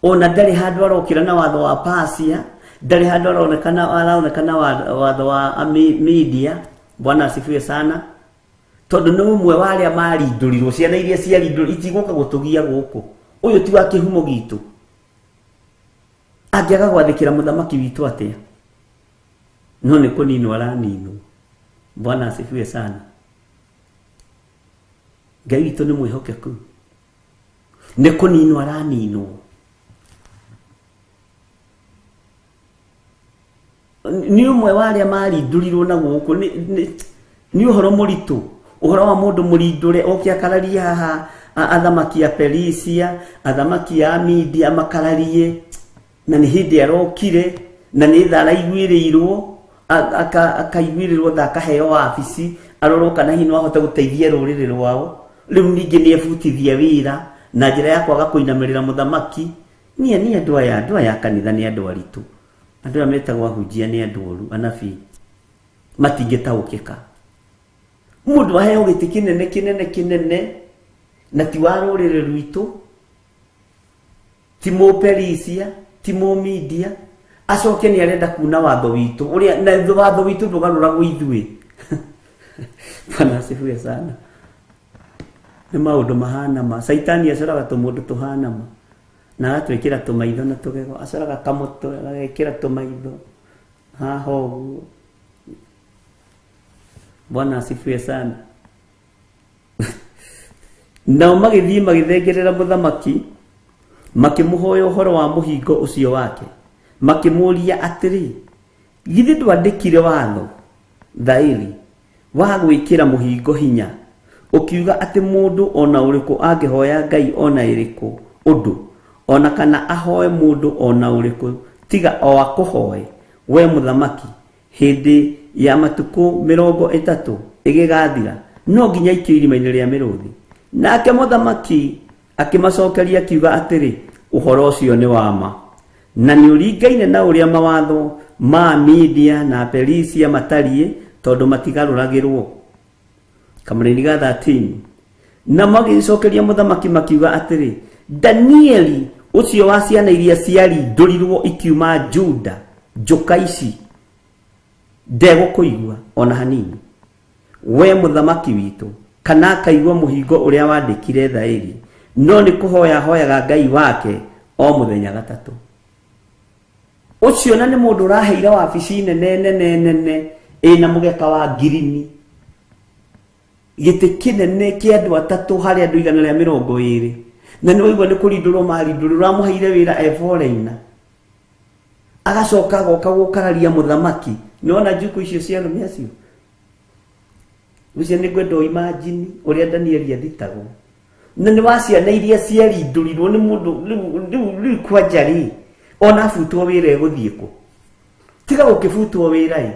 ona ndarĩ handũ arokĩra na watho wa Persia, ndarĩ handũ aronekana watho wa Media. Bwana asifiwe sana. Tondũ nĩ ũmwe wa arĩa marindũrirwo, ciana iria ciarindũrirwo itigũka gũtũgia gũkũ. Ũyũ ti wa kĩhumo gitũ. Angĩaga gwathĩkĩra mũthamaki witũ atĩa? No nĩ kũninwo araninwo. Bwana asifiwe sana. Ngai witũ nĩ mwĩhokeku. Nĩ kũninwo araninwo. Nĩ ũmwe wa arĩa marindũrirwo na gũkũ. Nĩ ũhoro mũritũ. Ũhoro wa mũndũ mũrindũre oke akararie haha athamaki a Perisia, athamaki a Media makararie, na nĩ hĩndĩ arokire, na nĩ tha araiguĩrĩirwo, akaiguĩrĩrwo tha akaheo wabici, arorwo kana hihi no ahote gũteithia rũrĩrĩ rwao. Rĩu ningĩ nĩ ebutithia wĩra na njĩra ya kwaga kũinamĩrĩra mũthamaki. Niĩ nĩ andũ aya, andũ aya a kanitha nĩ andũ aritũ. Andũ aya metagwo ahunjia nĩ andũ oru, anabii matingĩtaũkĩka. Mũndũ aheo gĩtĩ kĩnene kĩnene kĩnene na ti wa rũrĩrĩ rwitũ, ti Mũperisia, ti Mũmedia, acoke nĩ arenda kuna watho witũ, ũrĩa na watho witũ ndũgarũragwo ithuĩ. Bwana asifiwe sana. Nĩ maũndũ mahana ma Caitani acoraga tũmũndũ tũhana ma, na agatwĩkĩra tũmaitho na tũgego, acoraga kamũtwe agagekĩra tũmaitho haha ũguo. Bwana asifiwe sana. Nao magĩthiĩ magĩthengerera mũthamaki, makĩmũhoya ũhoro wa mũhingo ũcio wake, makĩmũũria atĩrĩ, githĩ ndwandĩkire watho thaĩri wa gwĩkĩra mũhingo hinya, ũkiuga atĩ mũndũ ona ũrĩkũ angĩhoya Ngai ona ĩrĩkũ ũndũ, ona kana ahoe mũndũ ona ũrĩkũ tiga o akũhoe we mũthamaki, hĩndĩ ya matukũ 30 ĩgĩgathira, no nginya aikio irima-inĩ rĩa mĩrũthi. Nake mũthamaki akĩmacokeria akiuga atĩrĩ, ũhoro ũcio nĩ wa ma, na nĩ ũringaine na ũrĩa mawatho ma Media na Perisia matariĩ, tondũ matigarũragĩrwo. Kamũraini ga 13. Na magĩcokeria mũthamaki makiuga atĩrĩ, Danieli ũcio wa ciana iria ciarindũrirwo ikiuma Juda, njũka ici ndegũkũigua ona hanini, we mũthamaki witũ, kana akaigua mũhingo ũrĩa wandĩkire thaĩri, no nĩ kũhoya hoyaga Ngai wake o mũthenya gatatũ. Ũcio na nĩ mũndũ ũraheire wabici nene nene nene ĩna mũgeka wa ngirini, gĩtĩ kĩnene kĩa andũ atatũ harĩ andũ 120, na nĩ waigua nĩ kũrindũrwo marindũrwo, ũramũheire wĩra e foreigner, agacoka agoka gũkararia mũthamaki. Nĩ wona njuku icio cia arũme acio? Ũcio nĩ ngwenda ũimagine ũrĩa Danieli athitagwo. Na nĩ wa ciana iria ciarindũrirwo nĩ mũndũ rĩu rĩu rĩu kwanja rĩ ona abutwo wĩra egũthiĩ kũ? Tiga gũkĩbutwo wĩra ĩ.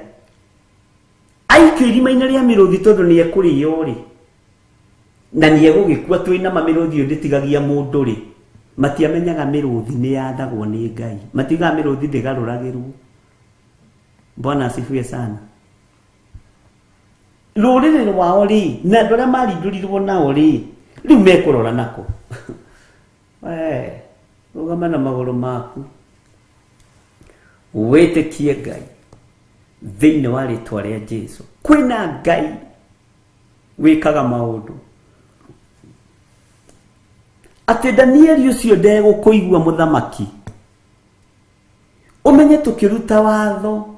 Aikio irima-inĩ rĩa mĩrũthi tondũ nĩ ekũrĩo rĩ. Na nĩ egũgĩkua twĩna ma mĩrũthi ĩyo ndĩtigagia mũndũ rĩ. Matiamenyaga mĩrũthi nĩ yathagwo nĩ Ngai. Matiugaga mĩrũthi ndĩgarũragĩrwo. Bwana asifiwe sana. Rũrĩrĩ rwao rĩ na andũ arĩa marindũrirwo nao rĩ rĩu mekũrora nako. We rũgama na magũrũ maku wĩtĩkie Ngai thĩinĩ wa rĩtwa rĩa Jesu. Kwĩna Ngai wĩkaga maũndũ atĩ Danieli ũcio ndegũkũigua mũthamaki. Ũmenye tũkĩruta watho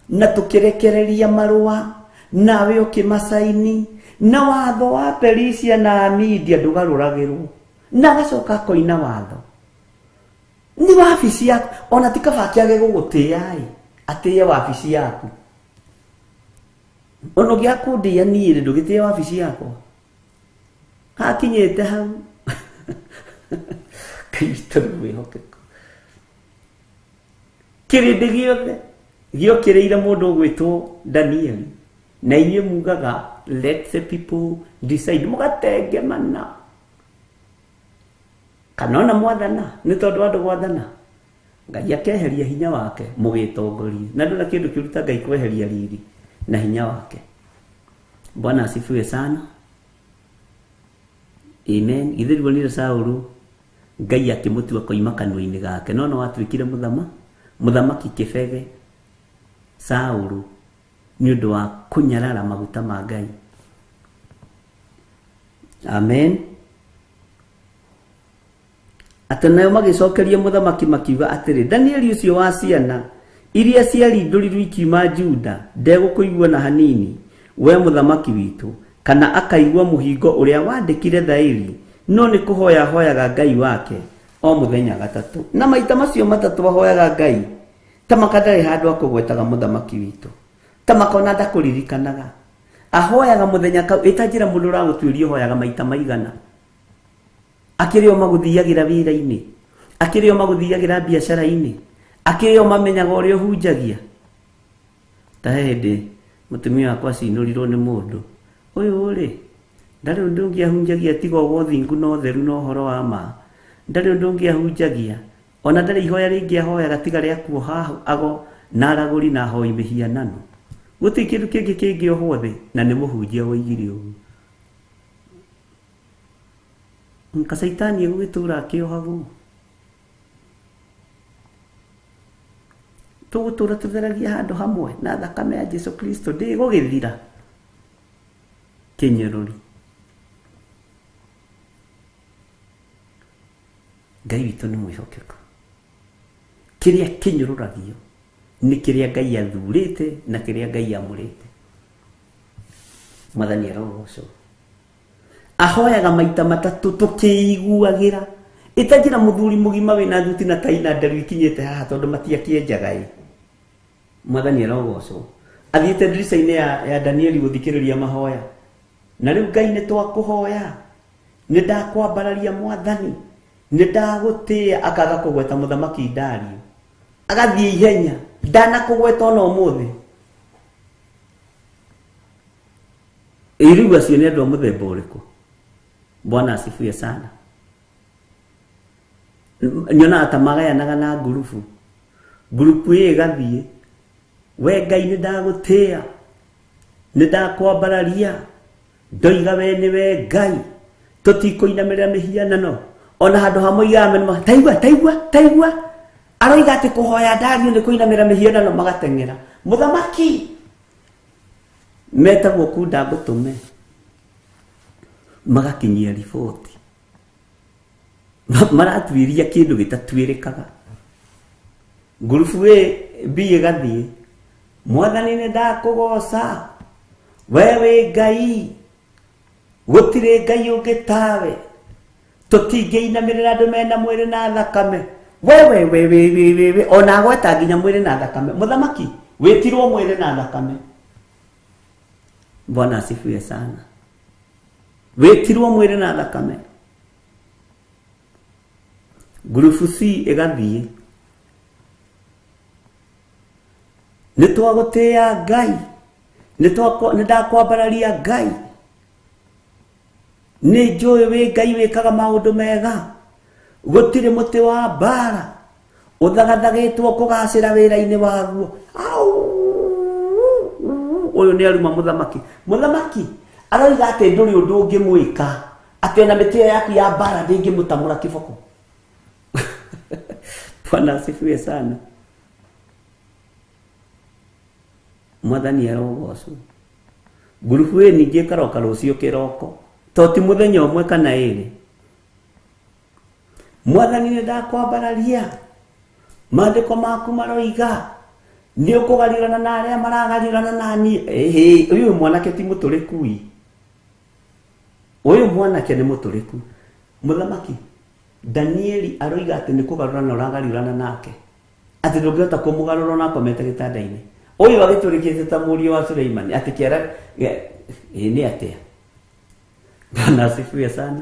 na tũkĩrekereria marũa nawe ũkĩmacaini na watho wa Perisia na Media ndũgarũragĩrwo na agacoka akoina watho nĩ wabici yaku ona ti kaba akĩage gũgũtĩĩa ĩ atĩe wabici yaku ona ũngĩaga kũndĩa niĩ rĩ ndũgĩtĩe wabici yakwa hakinyĩte hau Kristo nĩ mwĩhokeku kĩrĩndĩ gĩothe gĩokĩrĩire mũndũ ũgwĩtwo Danieli na inyuĩ mugaga let the people decide mũgatengemana kana ona mwathana nĩ tondũ andũ gwathana Ngai akeheria hinya wake mũgĩtongorie na ndũna kĩndũ kĩũru ta Ngai kweheria riri na hinya wake. Bwana asifiwe sana. Amen. Githĩ ndũonire Saũlũ Ngai akĩmũtua koima kanua-inĩ gake no no atuĩkire mũthamaki kĩbege Saũlũ nĩ ũndũ wa kũnyarara maguta ma Ngai. Amen. Atĩ nayo magĩcokeria mũthamaki makiuga atĩrĩ, Danieli ũcio wa ciana iria ciarindũrirwo ikiuma Juda ndegũkũigua na hanini we mũthamaki witũ kana akaigua mũhingo ũrĩa wandĩkire thaĩri no nĩ kũhoya ahoyaga Ngai wake o mũthenya gatatũ na maita macio matatũ ahoyaga Ngai ta maka ndarĩ handũ akũgwetaga mũthamaki witũ ta makona ndakũririkanaga ahoyaga mũthenya kau ĩta njĩra mũndũ ũragũtuĩria ũhoyaga maita maigana akĩrĩ o magũthiagĩra wĩra-inĩ akĩrĩ o magũthiagĩra biacara-inĩ akĩrĩ o mamenyaga ũrĩa ũhunjagia ta he hĩndĩ mũtumia wakwa acinũrirwo nĩ mũndũ ũyũ rĩ ndarĩ ũndũ ũngĩ ahunjagia tiga ũguo ũthingu na ũtheru na ũhoro wa ma ndarĩ ũndũ ũngĩ ahunjagia ona ndarĩ ihoya rĩngĩ ahoyaga tiga rĩa kuoha ago na aragũri na ahoi mĩhianano gũtirĩ kĩndũ kĩngĩ kĩngĩohwo thĩ na nĩ mũhunjia woigire ũguo Nka caitani egũgĩtũra akĩohagwo tũgũtũra tũtheragia handũ hamwe na thakame ya Jesu Kristo ndĩgũgĩthira kĩnyũrũri. Ngai witũ nĩ mwĩhokeku kĩrĩa kĩnyũrũragio nĩ kĩrĩa Ngai athurĩte na kĩrĩa Ngai amũrĩte. Mwathani arogocwo. Ahoyaga maita matatũ tũkĩiguagĩra ĩtanjĩra mũthuri mũgima wĩna thuti na tai na nderu ikinyĩte haha tondũ matiakĩenjaga ĩ. Mwathani arogocwo. Athiĩte ndirica-inĩ ya Danieli gũthikĩrĩria mahoya na rĩu Ngai nĩ twakũhoya nĩ ndakwambararia Mwathani nĩ ndagũtĩĩa akaga kũgweta mũthamaki Dario agathiĩ ihenya ndanakũgweta ona ũmũthĩ. Ĩ rĩu acio nĩ andũ a mũthemba ũrĩkũ? Bwana asifiwe sana. Nyonaga ta magayanaga na ngurubu ngurubu ĩ ĩgathiĩ we Ngai nĩ ndagũtĩĩa nĩ ndakwambararia ndoiga we nĩwe Ngai tũtikũinamĩrĩra mĩhianano ona handũ ha moigaga mena taigua taigua taigua aroiga atĩ kũhoya Dario nĩ kũinamĩrĩra mĩhianano magateng'era mũthamaki metagwo kunda ngũtũme magakinyia riboti maratuĩria kĩndũ gĩtatuĩrĩkaga ngurubu ĩ B ĩgathiĩ Mwathani nĩ ndakũgoca we wĩ Ngai gũtirĩ Ngai ũngĩ tawe tũtingĩinamĩrĩra andũ mena mwĩrĩ na thakame we we we we we we we ona agweta nginya mwĩrĩ na thakame mũthamaki wĩtirwo mwĩrĩ na thakame Bwana asifiwe sana. Wĩtirwo mwĩrĩ na thakame. Ngurubu C ĩgathiĩ. Nĩ twagũtĩĩa Ngai, nĩ ndakwambararia Ngai, nĩ njũĩ wĩ Ngai wĩkaga maũndũ mega, gũtirĩ mũtĩ wa mbara ũthagathagĩtwo kũgacĩra wĩra-inĩ waguo. Au! Ũyũ nĩ aruma mũthamaki. Mũthamaki aroiga atĩ ndũrĩ ũndũ ũngĩmwĩka, atĩ ona mĩtĩ ĩyo yaku ya mbara ndĩngĩmũtamũra kĩboko. Bwana asifiwe sana. Mwathani arogocwo. Ngurubu ĩ ningĩ ĩkaroka rũciũ kĩroko, to ti mũthenya ũmwe kana ĩrĩ. Mwathani nĩ ndakwambararia, maandĩko maku maroiga nĩ ũkũgariũrana na arĩa maragariũrana na niĩ. Ĩhĩ, ũyũ mwanake ti mũtũrĩku ĩ. Ũyũ mwanake nĩ mũtũrĩku. Mũthamaki Danieli aroiga atĩ nĩ kũgarũrana ũragariũrana nake, atĩ ndũngĩhota kũmũgarũra ona akomete gĩtanda-inĩ. Ũyũ agĩtũrĩkĩte ta mũriũ wa Suleimani, atĩ kĩara ĩ nĩ atĩa? Bwana asifiwe sana.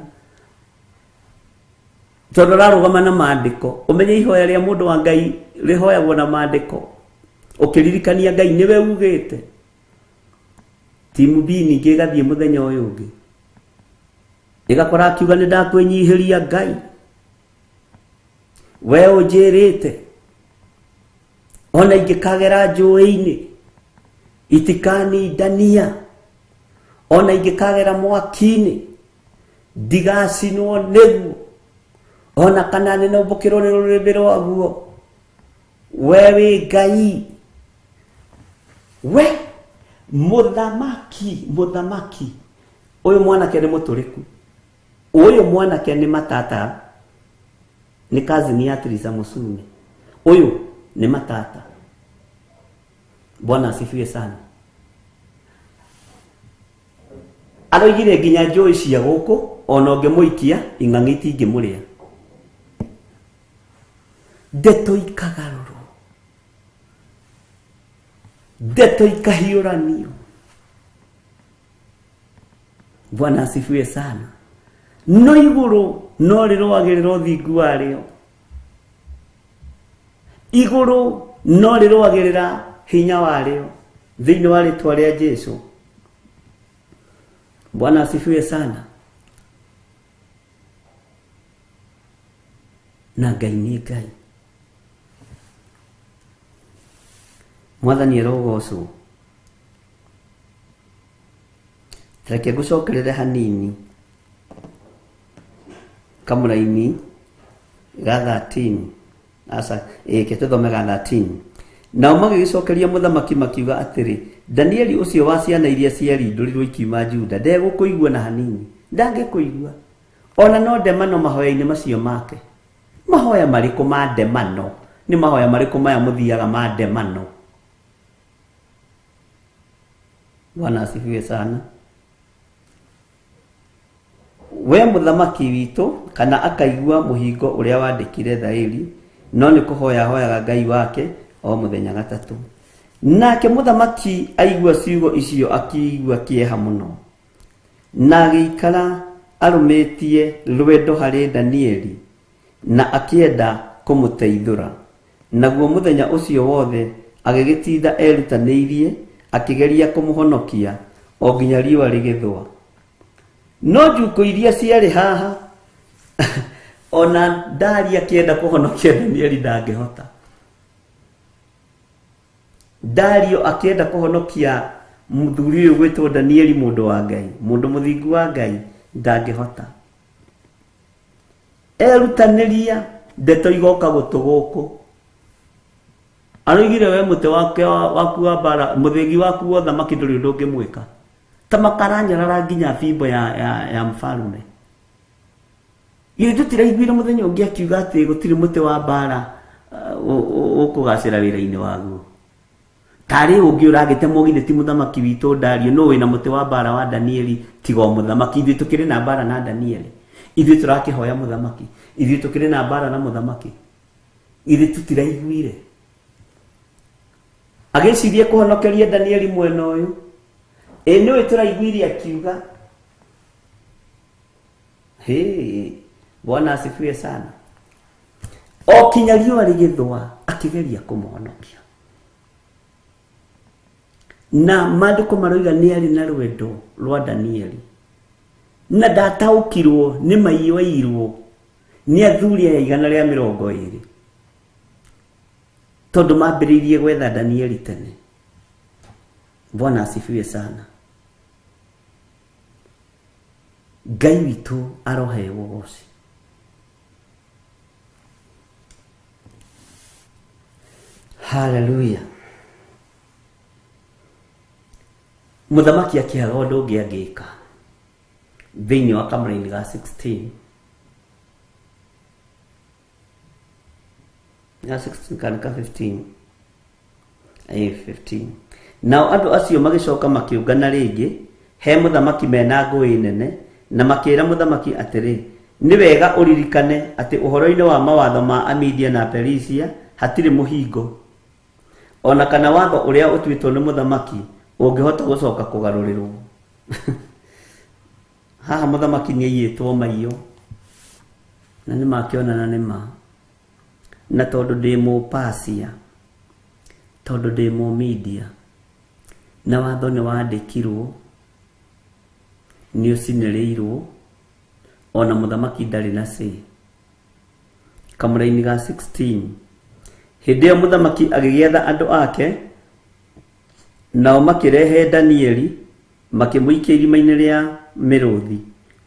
Tondũ ararũgama na maandĩko, ũmenye ihoya rĩa mũndũ wa Ngai rĩhoyagwo na maandĩko, ũkĩririkania Ngai nĩwe ugĩte. Timu B ningĩ ĩgathiĩ mũthenya ũyũ ũngĩ, ĩgakora akiuga nĩ ndakwĩnyihĩria Ngai, we ũnjĩrĩte ona ingĩkagera njũĩ-inĩ itikanindania, ona ingĩkagera mwaki-inĩ ndigacinwo nĩguo, ona kana nĩnũmbũkĩrwo nĩ rũrĩrĩmbĩ rwaguo. We wĩ Ngai, we mũthamaki. Mũthamaki ũyũ mwanake nĩ mũtũrĩku, ũyũ mwanake nĩ matata, nĩ cousin ya Teresa Musune. Ũyũ nĩ matata. Bwana asifiwe sana. Aroigire nginya njũĩ cia gũkũ ona ũngĩmũikia ing'ang'i itingĩmũrĩa. Ndeto ikagarũrwo, ndeto ikahiũranio. Bwana asifiwe sana. No igũrũ no rĩrũagĩrĩra ũthingu warĩo, igũrũ no rĩrũagĩrĩra hinya warĩo thĩinĩ wa rĩtwa rĩa Jesu. Bwana asifiwe sana. Na Ngai nĩ Ngai. Mwathani arogocwo. Reke ngũcokerere hanini kamũraini ga 13. Aca, ĩke tũthome ga 13. Nao magĩgĩcokeria mũthamaki makiuga atĩrĩ, Danieli ũcio wa ciana iria ciarindũrirwo ikiuma Juda ndegũkũigua na hanini, ndangĩkũigua ona no ndemano mahoya-inĩ macio make. Mahoya marĩkũ ma ndemano? Nĩ mahoya marĩkũ maya mũthiaga ma ndemano? Bwana asifiwe sana. We mũthamaki witũ kana akaigua mũhingo ũrĩa wandĩkire thaĩri, no nĩ kũhoya hoyaga Ngai wake o mũthenya gatatũ. Nake mũthamaki aigua ciugo icio akĩigua kĩeha mũno, na agĩikara arũmĩtie rwendo harĩ Danieli na akĩenda kũmũteithũra. Naguo mũthenya ũcio wothe agĩgĩtinda erutanĩirie akĩgeria kũmũhonokia o nginya riũa rĩgĩthũa. No njukũ iria ciarĩ haha ona Dario akĩenda kũhonokia Danieli ndangĩhota. Dario akĩenda kũhonokia mũthuri ũyũ gwĩtwo Danieli, mũndũ wa Ngai, mũndũ mũthingu wa Ngai, ndangĩhota. Erutanĩria ndeto igoka gũtũ gũkũ. Aroigire we mũtĩ wake waku wa mbara, mũthĩgi waku wa ũthamaki ndũrĩ ũndũ ũngĩmwĩka. Ta makaranyarara nginya bimbo ya mfalume. Githĩ tũtiraiguire mũthenya ũngĩ akiuga atĩ gũtirĩ mũtĩ wa mbara ũkũgacĩra wĩra-inĩ waguo. Tarĩ ũngĩ ũragĩtemwo githĩ ti mũthamaki witũ Dario, no wĩna mũtĩ wa mbara wa Danieli tiga o mũthamaki. Ithuĩ tũkĩrĩ na mbara na Danieli, ithuĩ tũrakĩhoya mũthamaki, ithuĩ tũkĩrĩ na mbara na mũthamaki. Ithuĩ tũtiraiguire. Agĩciria kũhonokeria Danieli mwena ũyũ, Ĩ nĩũĩ tũraiguire akiuga. Hey, Bwana asifiwe sana. O kinya riũa rĩgĩthũa akĩgeria kũmũhonokia. Na maandĩko maroiga nĩ arĩ na rwendo rwa Danieli. Na ndataũkirwo nĩ maiyoirwo nĩ athuri aya 120 tondũ mambĩrĩirie gwetha Danieli tene. Bwana asifiwe sana. Ngai witũ aroheo ũgoci. Haleluya. Mũthamaki akĩaga ũndũ ũngĩ angĩka thĩinĩ wa kamũraini ga 16 ga 16 kana ka 15 eh 15. Nao andũ acio magĩcoka makĩũngana rĩngĩ he mũthamaki mena ngũĩ nene, na makĩra mũthamaki atĩrĩ, nĩ wega ũririkane atĩ ũhoro-inĩ wa mawatho ma Amidia na Perisia hatirĩ mũhingo, ona kana watho ũrĩa ũtuĩtwo nĩ mũthamaki ũngĩhota gũcoka kũgarũrĩrwo. Haha mũthamaki nĩ aiyĩtwo maiyo, na nĩ makĩonana nĩ ma, na tondũ ndĩ Mũpasia, tondũ ndĩ Mũmidia, na watho nĩ wandĩkirwo, nĩ ũcinĩrĩirwo, ona mũthamaki ndarĩ na say. Kamũraini ga 16. Hĩndĩ ĩyo mũthamaki agĩgĩatha andũ ake, nao makĩrehe Danieli, makĩmũikia irima-inĩ rĩa mĩrũthi.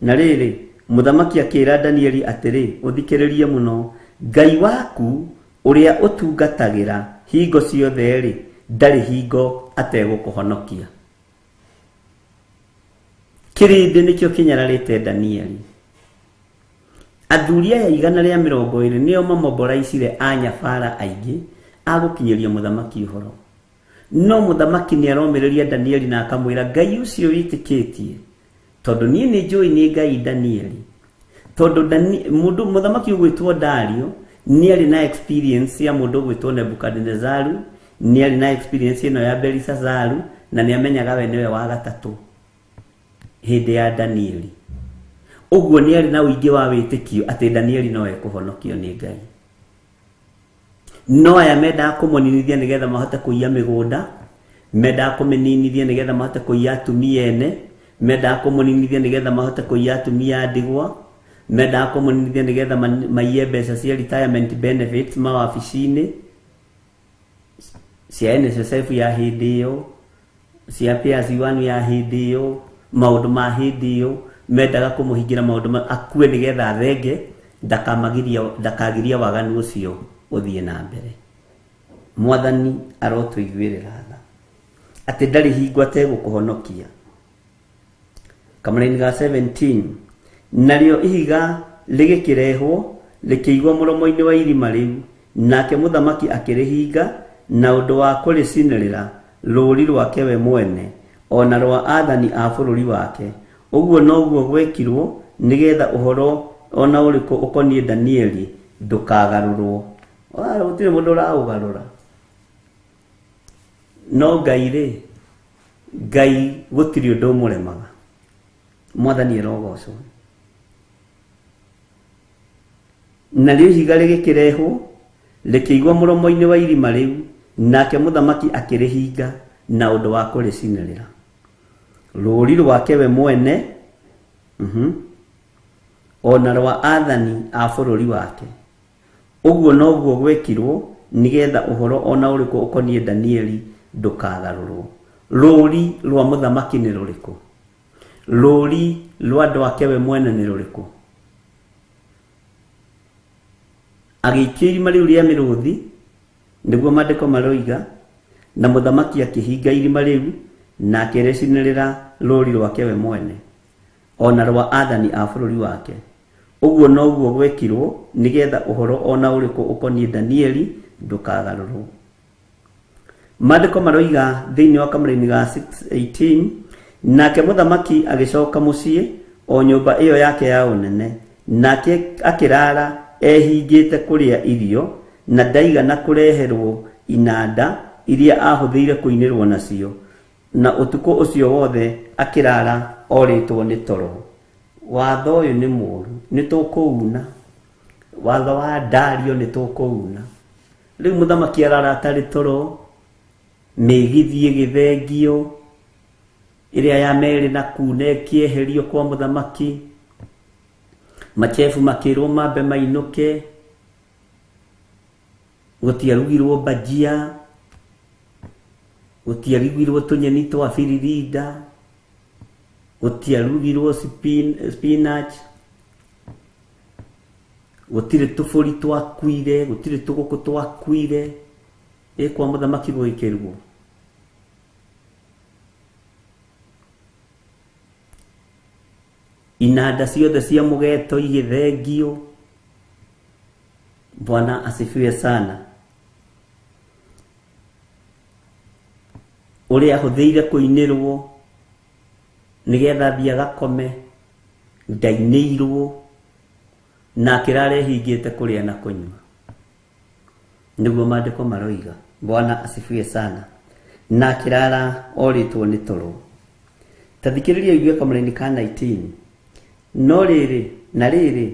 Na rĩrĩ, mũthamaki akĩĩra Danieli atĩrĩ, ũthikĩrĩrie mũno, Ngai waku ũrĩa ũtungatagĩra hingo ciothe-rĩ, ndarĩ hingo ategũkũhonokia. Kĩrĩndĩ nĩkĩo kĩnyararĩte Danieli. Athuri aya 120 nĩo mamoboraicire anyabara aingĩ a gũkinyĩria mũthamaki ũhoro. No mũthamaki nĩ aromĩrĩria Danieli na akamwĩra, Ngai ũcio wĩtĩkĩtie, tondũ niĩ nĩ njũĩ nĩ Ngai Danieli. Tondũ mũndũ mũthamaki ũgwĩtwo Dario nĩ arĩ na experience ya mũndũ ũgwĩtwo Nebukadnezaru, nĩ arĩ na experience ĩno ya Belshazaru, na nĩ amenyaga we nĩwe wa gatatũ hĩndĩ ya Danieli. Ũguo nĩ arĩ na ũingĩ wa wĩtĩkio atĩ Danieli no ekũhonokio nĩ Ngai. No aya mendaga kũmũninithia nĩgetha mahote kũiya mĩgũnda, mendaga kũmĩninithia nĩgetha mahote kũiya atumia ene, mendaga kũmũninithia nĩgetha mahote kũiya atumia a ndigwa, mendaga kũmũninithia nĩgetha maiye mbeca cia retirement benefits mawabici-inĩ cia NSSF ya hĩndĩ ĩyo, cia PAS1 ya hĩndĩ ĩyo, maũndũ ma hĩndĩ ĩyo, mendaga kũmũhingĩra maũndũ akue nĩgetha athenge, ndakagiria waganu ũcio ũthiĩ na mbere. Mwathani arotũiguĩrĩra tha atĩ ndarĩ hingo ategũkũhonokia. Kamũraini ga 17. Narĩo ihiga rĩgĩkĩrehwo rĩkĩigwo mũromo-inĩ wa irima rĩu, nake mũthamaki akĩrĩhinga na ũndũ wa kũrĩcinĩrĩra rũũri rwake we mwene, ona rwa athani a bũrũri wake. Ũguo noguo gwekirwo nĩgetha ũhoro ona ũrĩkũ ũkoniĩ Danieli ndũkagarũrwo. Gũtirĩ mũndũ ũraũgarũra. No Ngai rĩ, Ngai gũtirĩ ũndũ ũmũremaga. Mwathani arogocwo. Narĩo ihiga rĩgĩkĩrehwo rĩkĩigwo mũromo-inĩ wa irima rĩu, nake mũthamaki akĩrĩhinga na ũndũ wa kũrĩcinĩrĩra rũũri rwake we mwene, ona rwa athani a bũrũri wake. Ũguo noguo gwekirwo nĩgetha ũhoro ona ũrĩkũ ũkoniĩ Danieli ndũkagarũrwo. Rũũri rwa mũthamaki nĩ rũrĩkũ? Rũũri rwa andũ ake we mwene nĩ rũrĩkũ? Agĩikio irima rĩu rĩa mĩrũthi, nĩguo maandĩko maroiga, na mũthamaki akĩhinga irima rĩu na akĩrĩcinĩrĩra rũũri rwake we mwene, ona rwa athani a bũrũri wake. Ũguo noguo gwekirwo nĩgetha ũhoro ona ũrĩkũ ũkoniĩ Danieli ndũkagarũrwo. Maandĩko maroiga thĩinĩ wa kamũraini ga 6:18, nake mũthamaki agĩcoka mũciĩ o nyũmba ĩyo yake ya ũnene, nake akĩrara ehingĩte kũrĩa irio, na ndaigana kũreherwo inanda iria ahũthĩire kũinĩrwo nacio, Na ũtukũ ũcio wothe akĩrara orĩtwo nĩ toro. Watho ũyũ nĩ mũũru, nĩ tũkũuna. Watho wa Dario nĩ tũkũuna. Rĩu mũthamaki arara atarĩ toro, mĩgithi ĩgĩthengio, ĩrĩa ya merĩ na kuna ĩkĩeherio kwa mũthamaki, machefu makĩrwo mambe mainũke, gũtiarugirwo bajia, gũtiarugirwo tũnyeni twa biririnda, gũtiarugirwo spinach, gũtirĩ tũbũri twakuire, gũtirĩ tũgũkũ twakuire, ĩ kwa mũthamaki gũgĩkĩrwo. Inanda ciothe cia mũgeto igĩthengio. Bwana asifiwe sana. Ũrĩa ahũthĩire kũinĩrwo nĩgetha athiĩ agakome, ndainĩirwo, na akĩrara ehingĩte kũrĩa na kũnyua. Nĩguo maandĩko maroiga. Bwana asifiwe sana. Na akĩrara orĩtwo nĩ toro. Ta thikĩrĩria ũigue kamũraini ka 19. No rĩrĩ, na rĩrĩ,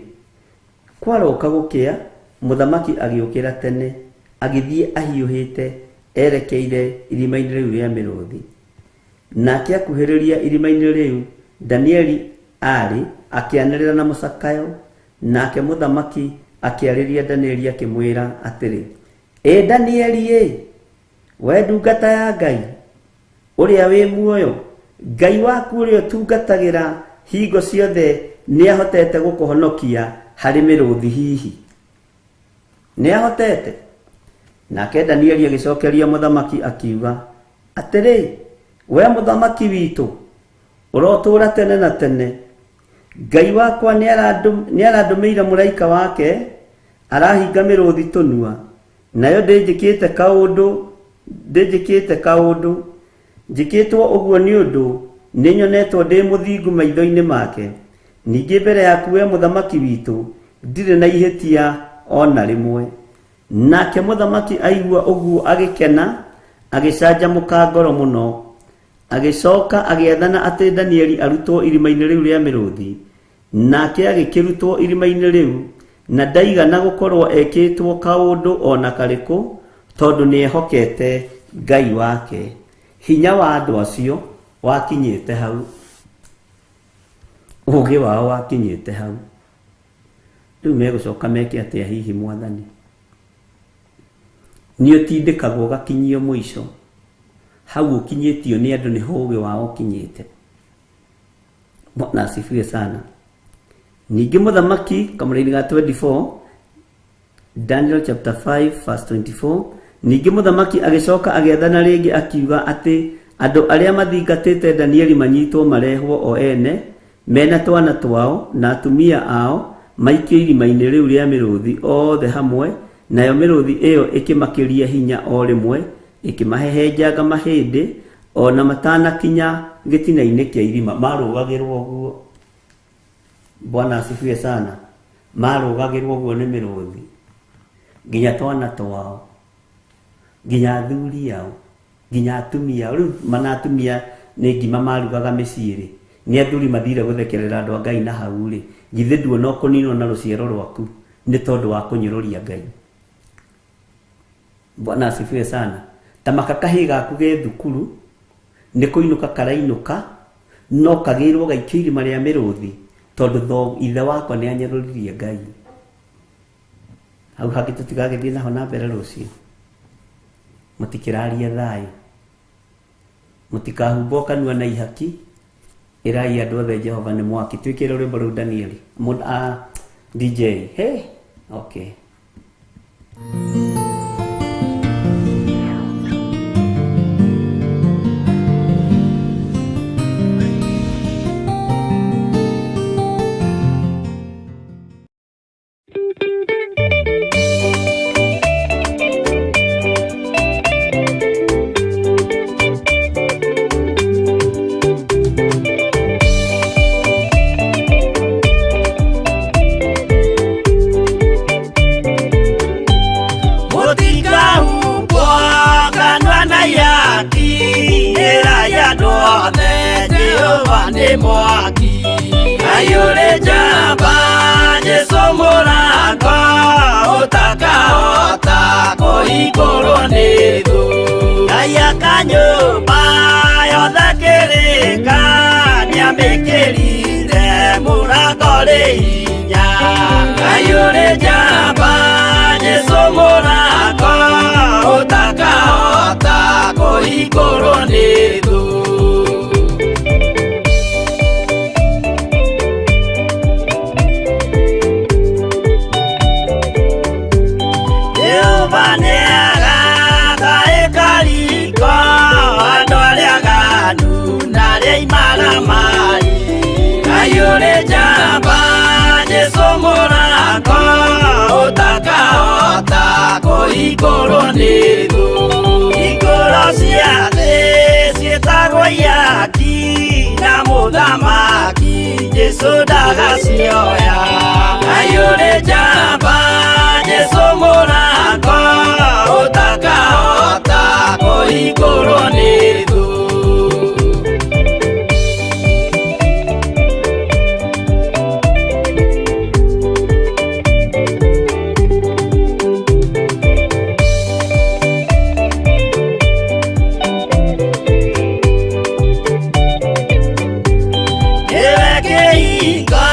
kwaroka gũkĩa, mũthamaki agĩũkĩra tene, agĩthiĩ ahiũhĩte erekeire irima-inĩ rĩu rĩa mĩrũthi. Nake akuhĩrĩria irima-inĩ rĩu Danieli aarĩ, akĩanĩrĩra na mũcakayo, nake mũthamaki akĩarĩria Danieli akĩmwĩra atĩrĩ, ĩ Danieli ĩ, we ndungata ya Ngai ũrĩa wĩ muoyo, Ngai waku ũrĩa ũtungatagĩra hingo ciothe nĩahotete gũkũhonokia harĩ mĩrũthi hihi? Nĩahotete? Nake Danieli agĩcokeria mũthamaki akiuga atĩrĩ, we mũthamaki witũ, ũrotũũra tene na tene. Ngai wakwa nĩarandũmĩire mũraika wake, arahinga mĩrũthi tũnua, nayo ndĩnjĩkĩte kaũndũ, njĩkĩtwo ũguo nĩ ũndũ nĩnyonetwo ndĩ mũthingu maitho-inĩ make. Ningĩ mbere yaku we mũthamaki witũ ndirĩ na ihĩtia o na rĩmwe. Nake mũthamaki aigua ũguo agĩkena, agĩcanjamũka ngoro mũno. Agĩcoka agĩathana atĩ Danieli arutwo irima-inĩ rĩu rĩa mĩrũthi. Nake agĩkĩrutwo irima-inĩ rĩu, na ndaigana gũkorwo ekĩtwo kaũndũ o na karĩkũ, tondũ nĩehokete Ngai wake. Hinya wa andũ acio wakinyĩte hau, ũũgĩ wao wakinyĩte hau. Rĩu megũcoka meke atĩa hihi mwathani? Nĩ ũtindĩkagwo ũgakinyio mũico. Hau ũkinyĩtio nĩ andũ nĩho ũũgĩ wao ũkinyĩte. Bwana asifiwe sana. Ningĩ mũthamaki kamũraini ga 24, Daniel chapter 5 verse 24, ningĩ mũthamaki agĩcoka agĩathana rĩngĩ akiuga atĩ andũ arĩa mathingatĩte Danieli manyitwo marehwo o ene, mena twana twao na atumia ao, maikio irima-inĩ rĩu rĩa mĩrũthi othe hamwe, nayo mĩrũthi ĩyo ĩkĩmakĩria hinya o rĩmwe, ĩkĩmahehenjanga mahĩndĩ o na matanakinya gĩtina-inĩ kĩa irima. Marũgagĩrwo ũguo. Bwana asifiwe sana. Marũgagĩrwo ũguo nĩ mĩrũthi, nginya twana twao, nginya athuri ao, nginya atumia. Rĩu mana atumia nĩ ngima marugaga mĩciĩ rĩ, nĩ athuri mathire gũthekerera andũ a Ngai na hau rĩ, githĩ nduona ũkũninwo na rũciaro rwaku nĩ tondũ wa kũnyũrũria Ngai. Bwana asifiwe sana. Ta maka kahĩ gaku ge thukuru nĩ kũinũka karainũka, no kagĩrwo gaikio irima rĩa mĩrũthi, tondũ ithe wakwa nĩ anyarũririe Ngai. Hau hangĩ tũtigagĩthiĩ naho na mbere rũciũ. Mũtikĩrarie thayũ, mũtikahumbwo kanua na ihaki, ĩrai andũ othe Jehova nĩ mwaki. Twĩkĩre rwĩmbo rũu Danieli. DJ. Hey, okay. Mwaki Ngai ũrĩ njamba Jesũ mũrango ũtakahota kũhingũrwo nĩ thũ. Ngai aka nyũmba yothe kĩrĩka nĩamĩkĩrire mũrango rĩ hinya. Ngai ũrĩ njamba Jesũ mũrango ũtakahota kũhingũrwo nĩ thũ. Jehova nĩagaka ĩkariko andũ arĩa aganu na arĩa imaramari. Ngai ũrĩ njamba Jesũ mũrango ũtakahota kũhingũrwo nĩ thũ. Hingũro cia thĩ ciĩtagwo ihaki na mũthamaki Jesũ ndagacioya. Ngai ũrĩ njamba Jesũ mũrango ũtakahota kũhingũrwo nĩ thũ. Nĩwe kĩhingo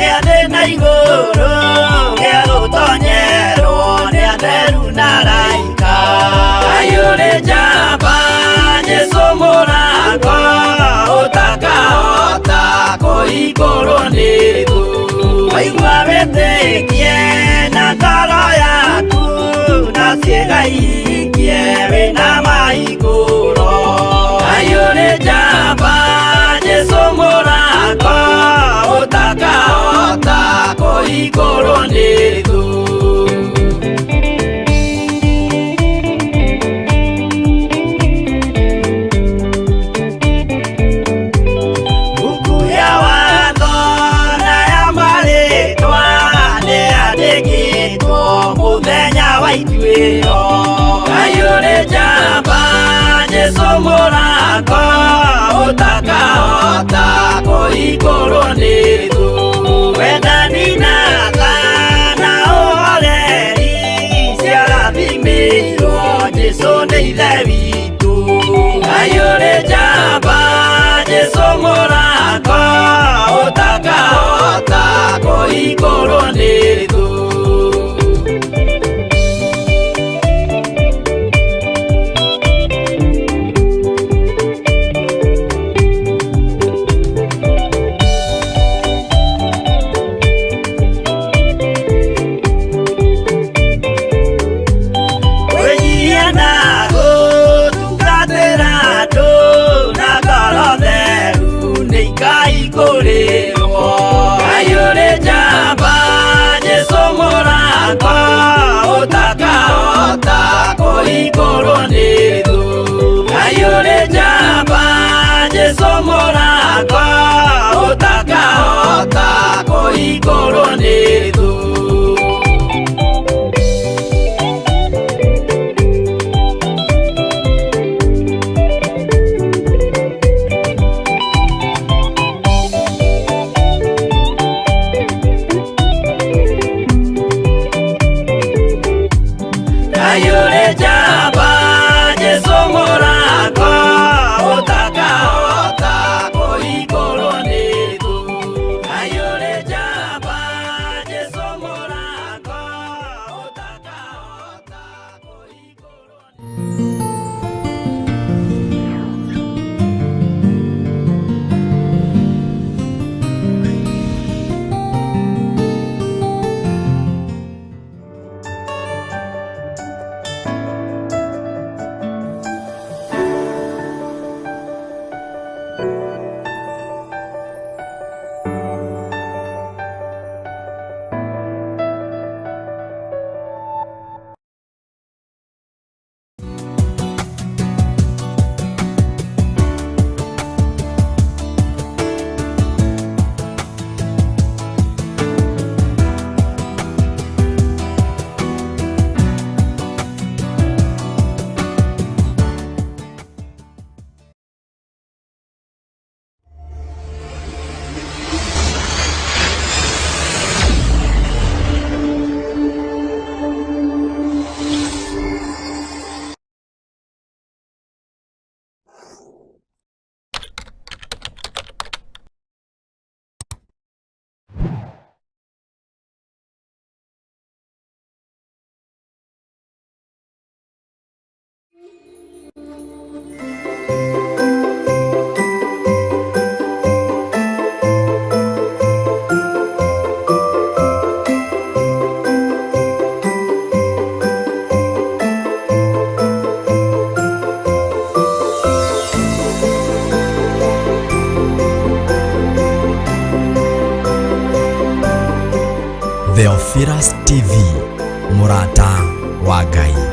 gĩa thĩ na igũrũ gĩa gũtonyerwo nĩ atheru na araika. Ngai ũrĩ njamba Jesũ mũrango ũtakahota kũhingũrwo nĩ thũ. Waigua wĩtĩkie na ngoro yaku na ciĩga ihingie wĩna mahingũro. Ngai ũrĩ njamba Jesũ mũrango ũtakahota kũhingũrwo nĩ thũ. Buku ya watho na ya marĩtwa nĩyandĩkĩtwo mũthenya wa ituĩro. Ngai ũrĩ njamba Jesũ mũrango ũtakahota kũhingũrwo nĩ thũ. Wendani na tha na ũhoreri ciarathimĩirwo Jesũ nĩ Ithe witũ. Ngai ũrĩ njamba Jesũ mũrango ũtakahota kũhingũrwo nĩ thũ. Kwĩnyihia na gũtungatĩra andũ na ngoro theru Theophilus TV, mũrata wa Ngai.